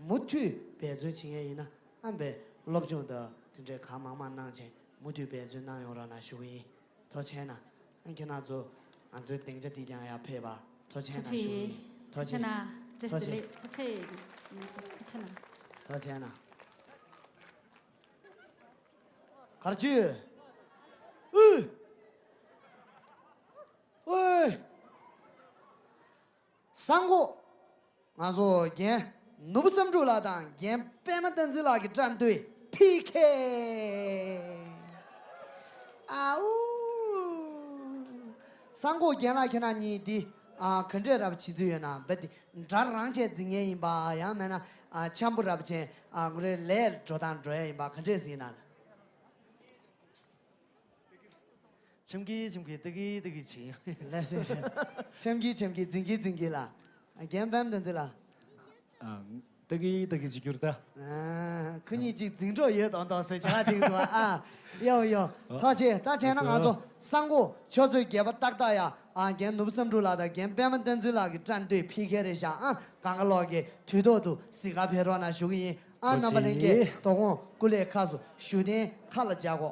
མུ་མཐུད་འབད་བརྩོན་བྱེད་མཁན་ཡིན་ན། ཨ་བའི་སློབ་སྦྱོང་དང་དེ་འདྲའི་གང་མང་མང་གནང་བྱས་མུ་མཐུད་འབད་བརྩོན་གནང་ཡོང་རོགས་གནང་ཞུ་གི་ཡིན། ཐུགས་རྗེ་གནང་། ཨ་ཁྱེད་རང་ཚོ་ང་ཚོའི་སྡིངས་ཆ་འདི་ཀྱང་ཡར་ཕེབས་པ་ཐུགས་རྗེ་གནང་ཞུ་གི་ཡིན། ཐུགས་རྗེ་གནང་། བཀྲ་ཤིས་བདེ་ལེགས། ཐུགས་རྗེ་ཆེ། ཐུགས་རྗེ་གནང་། ཐུགས་རྗེ་གནང་། གར་ཆུ། ཨུ། ཨོའི། སང་གོ། ང་ཚོ་རྒན་ནོར་བུ་བསམ་འགྲུབ་ལགས་དང་རྒན་པད་མ་བསྟན་འཛིན་ལགས་ཀྱི་བཀྲ་མདོས་ཕི་ཁེ། ཨའུ། སང་གོ་རྒན་ལགས་ཁྱེད་རང་གཉིས་འདི་ཨ་ག་འདྲས་རབ་བྱེད་ཚུལ་ཡོད་ན། འབད་དེ་འདྲ་རང་བྱས་འཛིན་མཁན་ཡིན་པ། ཡང་མིན་ན་ཨ་འཆམ་པོ་རབ་བྱས་ཨ་ངོ་རེ་ལས་འགྲོ་སྟངས་འགྲོ་ཡ་ཡིན་པ། ག་འདྲས་ཟིན་ན། ཆམ་གི་ཆམ་གི་ཏི་གི་ཏི་གི་བྱེད། ལགས་སེ་ལགས་སེ། ཆམ་གི་ཆམ་གི་འཛིང་གི་འཛིང་གི་ལ། རྒན་པད་མ་བསྟན་འཛིན་ལགས། ཨ། ཏི་གི་ཏི་གི་བྱེད་རྒྱུར་ད། ཨ། ཁོ་གཉིས་གཅིག་འཛིང་གྲོགས་ཡོད་མདོག་མདོག་ཟེར་བྱ་ཅིག་འདུག་ཨ། ཡོ་ཡོ། ཨ། ཐུགས་རྗེ་ཆེ། ད་བྱས་ན་ང་ཚོ་སང་གོ་ཆུ་ཚོད་བརྒྱད་པ་ཏག་ཏག་ཡ། ཨ་རྒན་ནོར་བུ་བསམ་འགྲུབ་ལགས་དང་རྒན་པད་མ་བསྟན་འཛིན་ལགས་ཀྱི་བཀྲ་མདོས་ཕི་ཁེ་རེད་ཤག་ཨ་གང་ག་ལོག་གི་དུས་ཐོག་ཏུ་གཟིགས་ག་ཕེབས་རོགས་གནང་ཞུ་གི་ཡིན། ཨ་རྣམ་པ་ལྷན་རྒྱས་དོ་དགོང་སྐུ་ལས་ཁག་སོང་། བཞུགས་གདན་ཁ་ལ་འཇག་གོ།